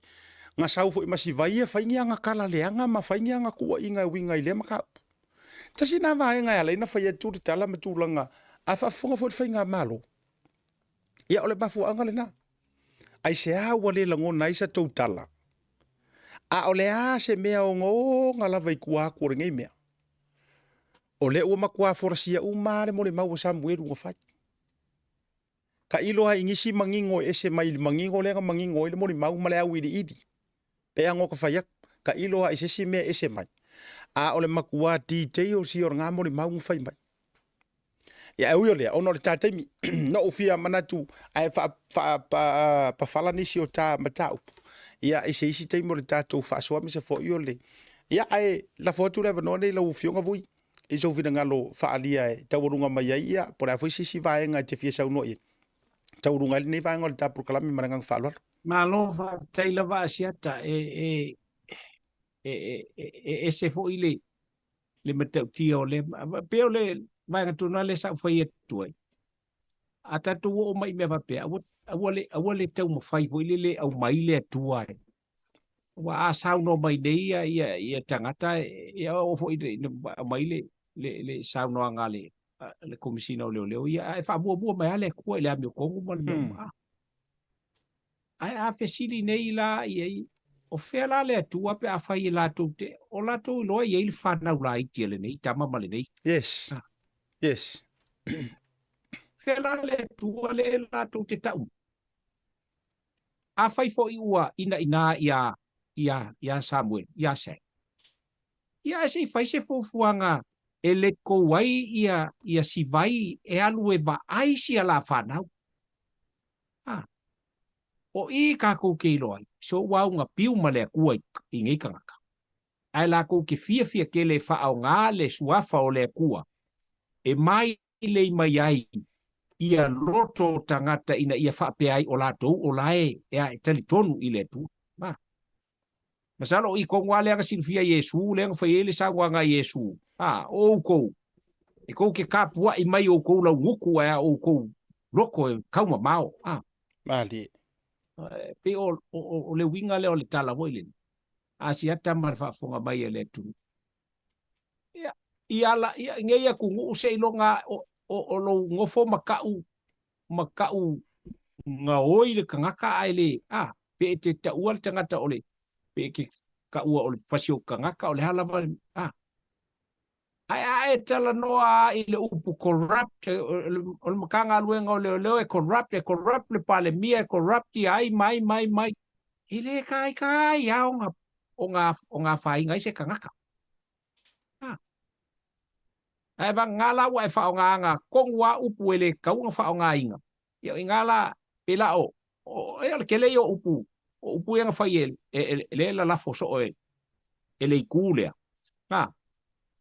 Nga sau foi ma sivai e fai ni aga kala leaga ma fai ni aga kuaiga e uiga i lea mataupu. Tasi na vaega e ala ai na fai atu le tala ma tulaga a faafofoga foi le faigamalo. Ia o le mafuaaga lena. Aisea ua le lagona ai sa tou tala? A o le a se mea ogaoga lava i tua atu o lenei mea? O lea ua matua folasia uma lava le molimau a Samuelu na fai. Tailo lava i nisi manino e ese mai i le manino lea na manino ai le molimau ma le auiliili. Pe a ka fai atu, tailo lava i se isi mea e ese mai. A o le matua details ia o lena molimau na fai mai. Ia, ae ui o lea, ona o le ta taimi, na ou fia manatu ae faapafala nisi o ta mataupu. Ia, i se isi taimi o le tatou faasoa aemaise foi o le... Ia, ae lafo atu le avanoa nei i lau Afioga Vui, i sou finagalo faaalia e taualuga mai ai, ia, po o le a foi se isi vaega e te fia saunoa i ai, taualuga ai lenei vaega o le ta polokalame ma le agaga faaaloalo. Malo faafetai lava Asiata e, e, e, e, e, e ese foi le, le matautia o le, pei o le vaega tonu lava lea sa ou fai atu ai, a tatou oo mai i mea faapea, aua, aua le, aua le taumafai foi lele e aumai le Atua e, aua a saunoa mai nei ia, ia, ia tagata, ia oo foi ina aumai le, le, le saunoaga a le, le Komesina o Leoleo, ia ae faamuamua mai lava le Atua i le amiotonu ma le mea uma. Mm. Ae a fesili nei la i ai, o fea la le Atua pe afai e latou te, o latou iloa e i ai le fanau laiti a lenei tama ma lenei. Yes. Ah. Yes. Fea la le Atua le latou te tau. Afai foi ua inaina ia, ia, ia Samuel, ia Sam. Ia ae se i fai se fuafuaga e let go ai ia, ia Sivai e alu e vaai si a la fanau. Ah. O i kākou ke iloa ai, so ua auga piu ma le Akua i, i nei tagata. Ae lākou ke fiafia tele e faaoga le suafa o le Akua e mailei mai ai ia loto o tagata ina ia faapea ai o lātou o la e, e a e talitonu i le Atua. Ah. Masalo o i tonu lava lea na silafia e Iesu, lea na fai ai le saunoaga a Iesu, A, o oukou, e tou te kapuaʻi mai oukou laugutu ae a oukou loko e kaumamao. A. Malie. E pei o, o, o le uiga lea o le tala foi lele, Asiata ma le faafofoga mai a le atunuu. Ia, i ala, ia, i nei atunuu seiloga o, o, o lou nofo ma ka'u, ma ka'u gaoi le tagata ae le, a, pe e te taua le tagata o le, pe e te taua o le fasi o tagata o le a lava, a. Ae a e talanoa i le upu corrupt, o le Matagaluega o Leoleo e corrupt, e corrupt le Palemia, e corrupt ia ai ma ai ma ai ma ai. E le taitai lava ona, ona, ona afaina ai se tagata. A. Ae vagana la ua e faaaogaina tonu lava upu e le tatau ona faaaogaina, ia o i ina la, pei la o, o, o le tele ia o upu, o upu ia na fai e, e, e, lea e lalafo soo e, e le itu lea. A,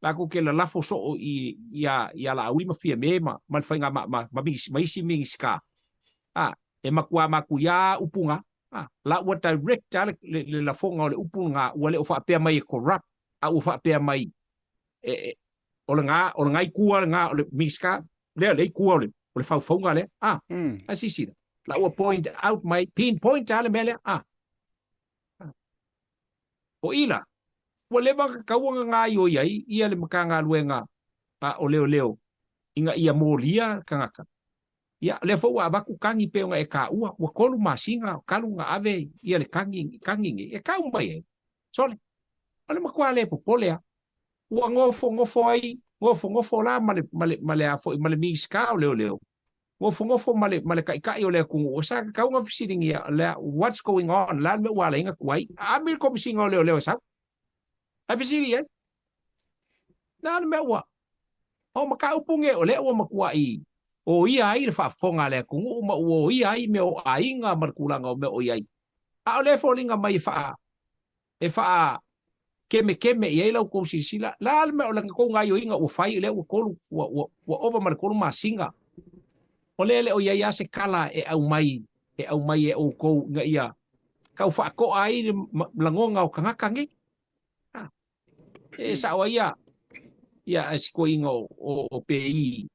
latou te lalafo soo i, iā, iā Laauli ma Fiame ma, ma le faiga ma, ma, ma, ma isi Minisita. A, e matua matuia upu na. A, la ua direct lava le, le, le lafoga o le upu lena, ua le o faapea mai e corrupt, a ua faapea mai e, e, o lena, o lena itu lava lena, o le Minisita lea, le itu o le, o le faufauga lea. A, mm. a silasila, la ua point out mai, pinpoint lava le mea lea. A, o i la, ua leva ona tatau ona gaoioi ai ia le Matagaluega a o Leoleo ina ia molia le tagata. Ia, o lea foi ua avatu tagi pei ona e taua, ua tolu masina talu ona ave ia le tagi, tagi nei, e tau mai ai. Sole, o le matua le popole lava. Ua nofonofo ai, nofonofo la ma le, ma le, ma le a foi, ma le Minisita o Leoleo, nofonofo ma le, ma le Taitai o le atunuu, sa tatau ona fesiligia, le a, what's going on, o le a le mea ua ala ai ona tuai? Aami le Komesina o Leoleo e sau. Ae fesili i ai, le a le mea ua, o mataupu nei o lea ua matuai oia ai le faafofoga a le atunuu ma ua oia ai mea o aiga ma le tulaga o mea o i ai. A o lea e foliga mai e faa, e faa kemekeme i ai la outou silasila, le a le mea o le tou gaoioiga ua fai, lea ua tolu, ua, ua, ua ova ma le tolu masina, o lea e le o i ai lava se tala e aumai, e aumai e outou ina ia tau faatoa ai le lagona o tagata nei. A, e sao ai ia, ia si toeaina o, o, o PI,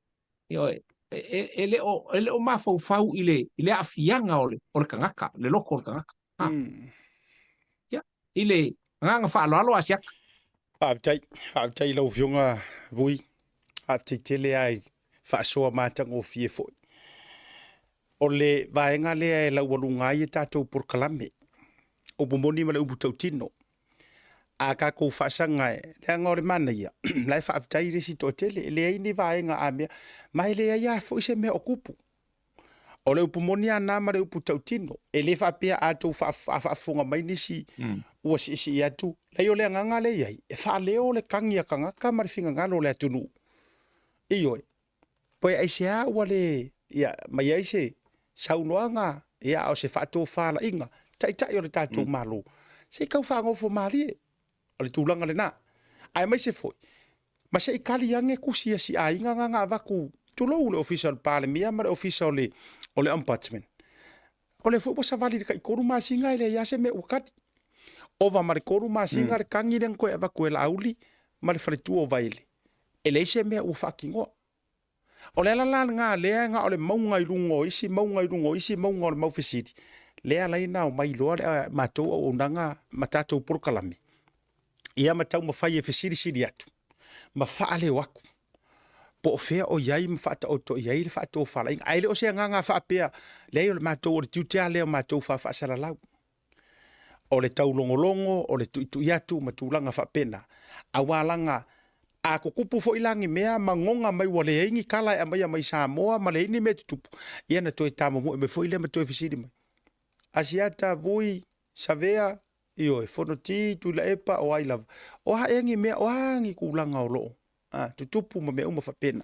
ioe, e, e, e le o, e le o mafaufau i le, i le aafiaga o le, o le tagata, le loto o le tagata. Ha. Ia, i le agaga faaaloalo Asiata. Faafetai, faafetai i lau Afioga Vui. Faafetai tele lava i faasoa matagofie foi. O le vaega lea e laualuga ai e tatou polokalame, upu moni ma le upu tautino. A tatou faasaga e, leaga o le manaia, la e faafetai le isi toatele, e leai ni vaega a mea, ma e leai lava foi se mea o tupu. O le upu moni lava na ma le upu tautino. E le faapea a outou faafofoga mai nisi ua siisii atu. Leai o le agaga lea e i ai, e faaleo le tagi a tagata ma le finagalo o le atunuu. Ioe, pe aisea ua le ia, mai ai se saunoaga ia, a o se faatofalaiga taitai o le tatou Malo, se i tau faagofo malie. O le tulaga lena. Aemaise foi, ma se i kali ane tusi a si aiga na na avatu, tulou le Ofisa o le Palemia ma le Ofisa o le, o le Ombudsman. O lea foi ua savali i le tai tolu masina e leai lava se mea ua kali. Ova ma le 3 masina le kagi lea na toe avatu e Laauli ma le faletua o Vaele, e leai se mea ua faatinoa. O le ala la lena lea na o le mauga i luga o isi mauga i luga o isi mauga o le mau fesili, lea ala ai na omai loa le matou auaunaga ma tatou polokalame, ia ma taumafai e fesilisili atu ma faaleo atu po o fea o i ai ma faataoto i ai le faatofalaiga. Ae le o se agaga faapea, leai o le matou o le tiute lava lea o matou faafaasalalau. O le taulogologo, o le tuitui atu ma tulaga faapena, aua laga a tutupu foi la ni mea ma goga mai ua leai ni tala e aumaia mai Samoa ma leai ni mea e tutupu, ia na toe tamomoe mai foi lea ma toe fesili mai, Asiata, Vui, Savea, ioe, Fonoti, Tuilaepa, o ai lava, o a ea ni mea, o a ni tulaga o lo o tutupu ma mea uma faapena.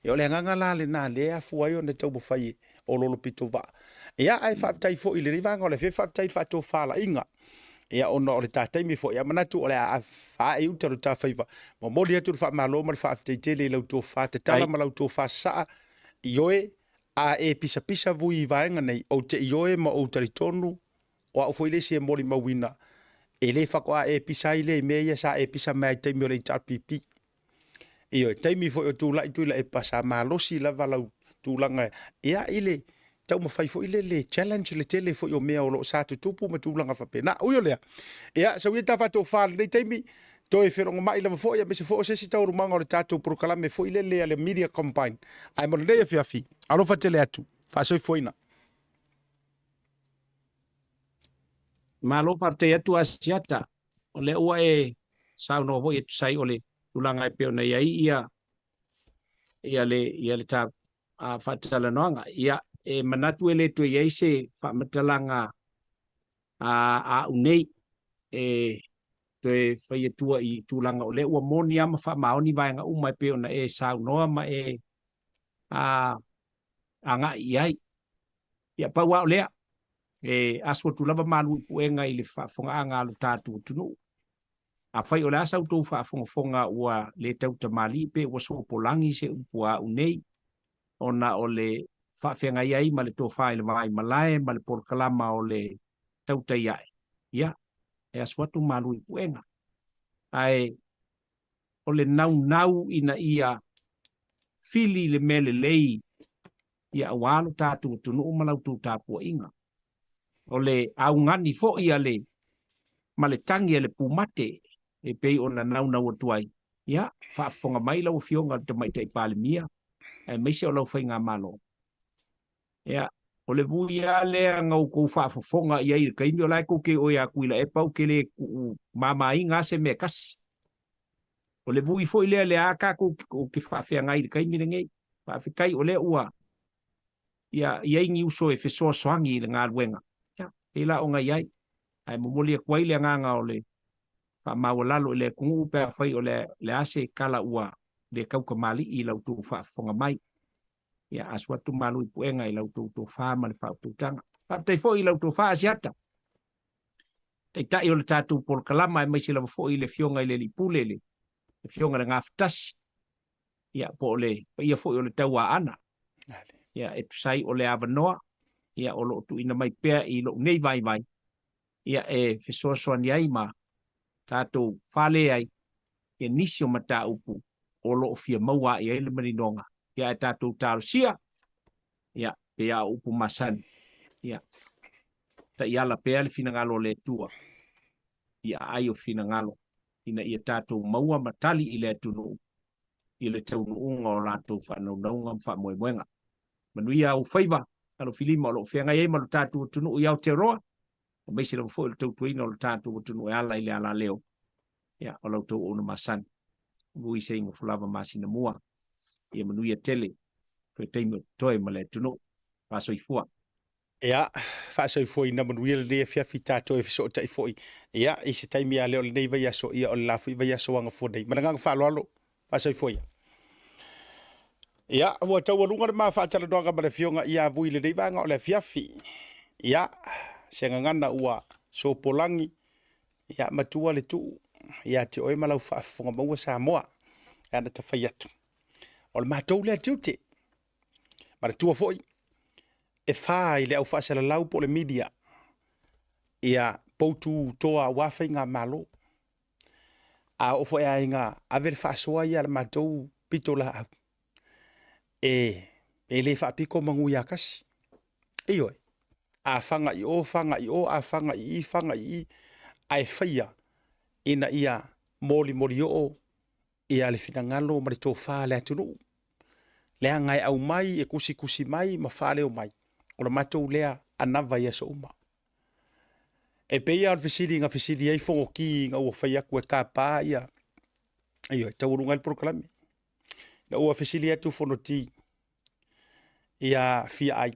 Ia o le agaga la lena lea e afua ai ona taumafai e oloolo pitovaa. Ia ae faafetai foi i lenei vaega o le afiafi, faafetai i le faatofalaiga. Ia ona o le ta taimi foi, ia manatu o le a faaee i uta lo ta faiva. Momoli atu le faamalo ma le faafetai tele i lau tofa tatala ma lau tofa sasaa, ioe, a e pisapisa vui i vaega nei, ou te ioe ma ou talitonu O au foi le isi e molimauina, e le faatoa e pisa ai lea i mea ia sa e pisa mai ai i taimi o le HRPP. Ioe, taimi foi o tulai Tuilaepa sa malosi lava lau tulaga ia i le taumafai foi lele challenge le tele foi o mea o lo o sa tutupu ma tulaga faapena. Ui o lea, ia sau ia ta faatofa i lenei taimi, toe felogomai lava foi aemaise foi o se isi taualumaga o le tatou polokalame foi lele a le Media Combine. Ae mo lenei afiafi, alofa tele atu, faasoifuaina. Malo faafetai atu Asiata, o lea ua e saunoa foi e tusa ai o le tulaga e pei ona i ai ia ia le ia le ta faatalanoaga. Ia e manatu e le toe i ai se faamatalaga a a'u nei e toe fai atua i tulaga o lea ua moni lava ma faamaoni vaega uma e pei ona e saunoa ma e a agai i ai. Ia, pau lava o lea, e asu atu lava malu i puega i le faafofogaaga a lo tatou atunuu. Afai o le a sa outou faafogafoga ua le tautamalii pe ua sopolagi se upu a au nei, ona o le faafeagai ai ma le tofa i le vaimalae ma le polokalama o le tautai ae, ia, e asu atu malu i puega. Ae o le naunau ina ia fili le mea lelei ia aua lo tatou atunuu ma la outou tapuaiga. O le augani foi a le ma le tagi a le pumate e pei ona naunau atu ai, ia, faafofoga mai lau Afioga i le Tamaitai Palemia aemaise o lau Faigamalo. Ia, o le vui lava lea na outou faafofoga i ai i le taimi o la e tou te oe atu i Laepa ou te le tuu mamaina lava se mea e tasi. O le vui foi lea lea a tatou ou te faafeagai i le taimi lenei. Faafetai o lea ua ia i ai ni uso e fesoasoani i le galuega. Ia, pei la ona i ai. Ae momoli atu ai le agaga o le faamaualalo i le atunuu pe afai o le le a se tala ua le tautamalii i la outou faafofoga mai. Ia, asu atu malu i puega i la outou tofa ma le faautautaga. Faafetai foi i la outou tofa Asiata. Taitai o le tatou polokalama aemaise lava foi le Afioga i le Alii Pule, le Afioga i le Gafatasi, ia, po o le paia foi o le Tauaana, ia, e tusa ai o le avanoa, ia, o lo o tuuina mai pea i lou nei vaivai, ia, e fesoasoani ai ma tatou fale ai ia nisi o mataupu o lo o fia maua i ai le maninoga, ia, ae tatou talosia, ia, pei lava o upu masani, ia, taiala pea le finagalo o le Atua i aai o finagalo ina ia tatou maua ma tali i le atunuu i le taunuuga o latou faanaunauga ma faamoemoega. Manuia ou faiva, alofilima o lo o feagai ai ma lo tatou atunuu i Aotearoa, aemaise lava foi o le tautuaina o lo tatou atunuu e ala i le alaleo ia, o la outou auauna masani. Ului se igafo lava masina mua, ia manuia tele toe taimi o totoe ma le atunuu. Faasoifua. Ia, faasoifuaina manuia lenei afiafi tatou e fesootai foi, ia, i se taimi a le o lenei vaiaso, ia, o le la foi vaiaso agafua nei. Ma le agaga faaaloalo, faasoifua ia. Ia, ua taualuga le ma faatalanoaga ma le Afioga ia Vui i lenei vaega o le afiafi. Ia, se gagana ua sopolagi, ia, matua le tuu ia te oe ma lau faafofoga maua Samoa. E ana ta fai atu. O le matou lea tiute. Manatua foi, e fa i le au faasalalau po o le media. Ia, po Poutu toa aua faigamalo. A oo foi a ina ave le faasoa ia a le matou pitolaau, e, e le faapito manu ia tasi. Ioe, a faga i o, faga i o, a faga i i, faga i i, ae faia ina ia molimoli oo ia le finagalo ma le tofa a le atunuu, leaga e aumai, e tusitusi mai ma faaleo mai, o le matou lea anava i aso uma. E pei lava o le fesili na fesili ai Fonoti ina ua fai atu e tapa ia, ioe, taualuga ai le polokalame. Ina ua fesili atu Fonoti ia Fiaai,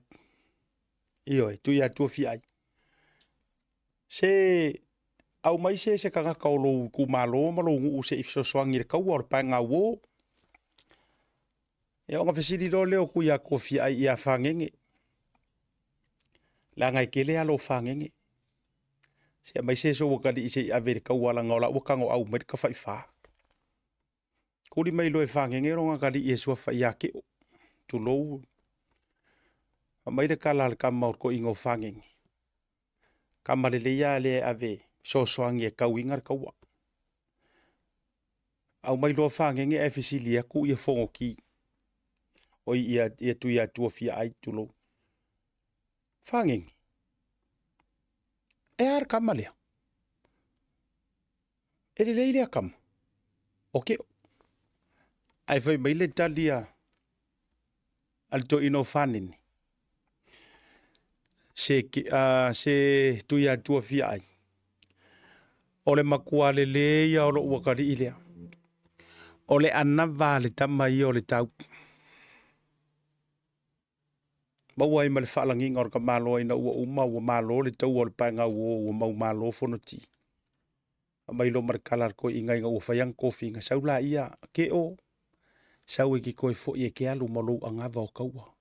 ioe, Tuiatua Fiaai, se aumai se se tagata o lou itumalo ma lou nuu se i fesoasoani i le taua o le paega uo. Ia ona fesili loa lea o Tuiatua Fiaai ia Fagege, leaga e tele alo o Fagege. Se aumai se sou atalii se i ave i le taua leaga o la ua tagoau mai le tafaifa. Tuli mai loa e Fagege lona atalii e suafa ia Keo, tulou. Aumai le tala a le tama o le toeaina o Fagege, tama lelei lava lea e ave e fesoasoani e tauina le taua. Aumai loa Fagege ae fesili atu ia Fonoti, oi ia, ia Tuiatua Fiaai, tulou. Fagege, e a le tama lea? E lelei lea tama, o Keo. Ae fai mai le tali a, a le toeaina o Fanene, se, se Tuiatua Fiaai, o le matua lelei ia o lou atalii lea. O le anava a le tama ia o le tau. Maua ai ma le faalagiga o le tamaloa ina ua uma ua malo le taua o le paega uo ua mau malo Fonoti. Aumai loa ma le tala a le toeaina ina ua fai ana tofiga, sau laia, Keo, sau e te toe foi e te alu ma lou anava o taua.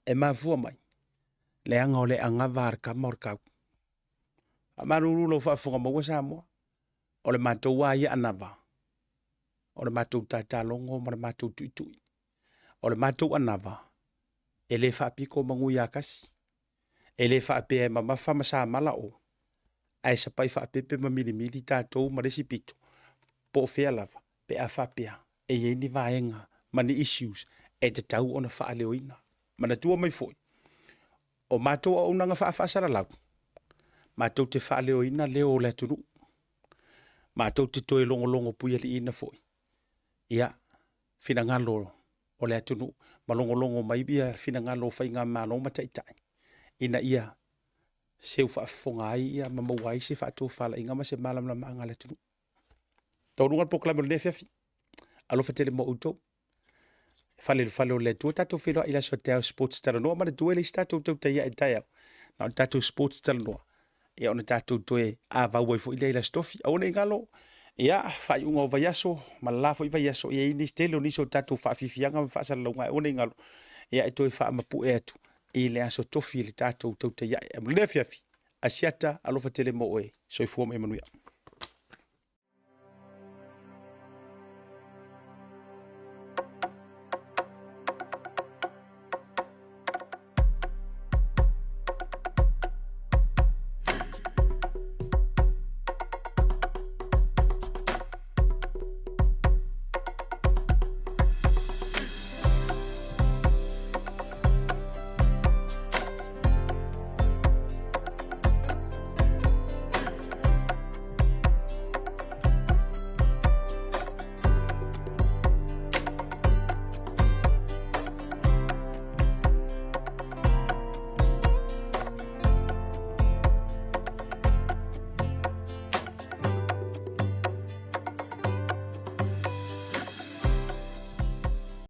E mafua mai, leaga o le anava a le tama o le tau. Faamalulu lau faafofoga maua Samoa, o le matou lava ia anava, o le matou tatalogo ma le matou tuitui. O le matou anava, e le faapito manu ia tasi, E le faapea e mamafa ma samala o, ae sapai faapepe ma milimili tatou ma le isi pito, po o fea lava, pe a faapea e i ai ni vaega ma ni issues e tatau ona faaleoina. Manatua mai foi, o matou auaunaga faafaasalalau, matou te faaleoina leo o le atunuu, matou te toe logologo puialiiina foi ia finagalo o le atunuu ma logologo mai ia finagalo o faigamalo ma taitai ina ia seu faafofoga ai ia ma maua ai se faatofalaiga ma se malamalamaaga a le atunuu. Taualuga le polokalame o lenei afiafi. Alofa tele mo outou. Fale i le fale o le Atua tatou feiloai i le aso a taeao sports talanoa. Manatua e leai se tatou tautai ae taeao. Na o le tatou sports talanoa. Ia ona tatou toe avau ai foi lea i le Aso Tofi. Aua ne i galo, ia, faaiuga o vaiaso ma le la foi vaiaso, ia i ai nisi tele o nisi o tatou faafiafiaga ma faasalalauga aua ne i galo, ia e toe faamapue atu i le Aso Tofi i le tatou tautai ae. Mo lenei afiafi, Asiata, alofa tele mo oe. Soifua ma ia manuia.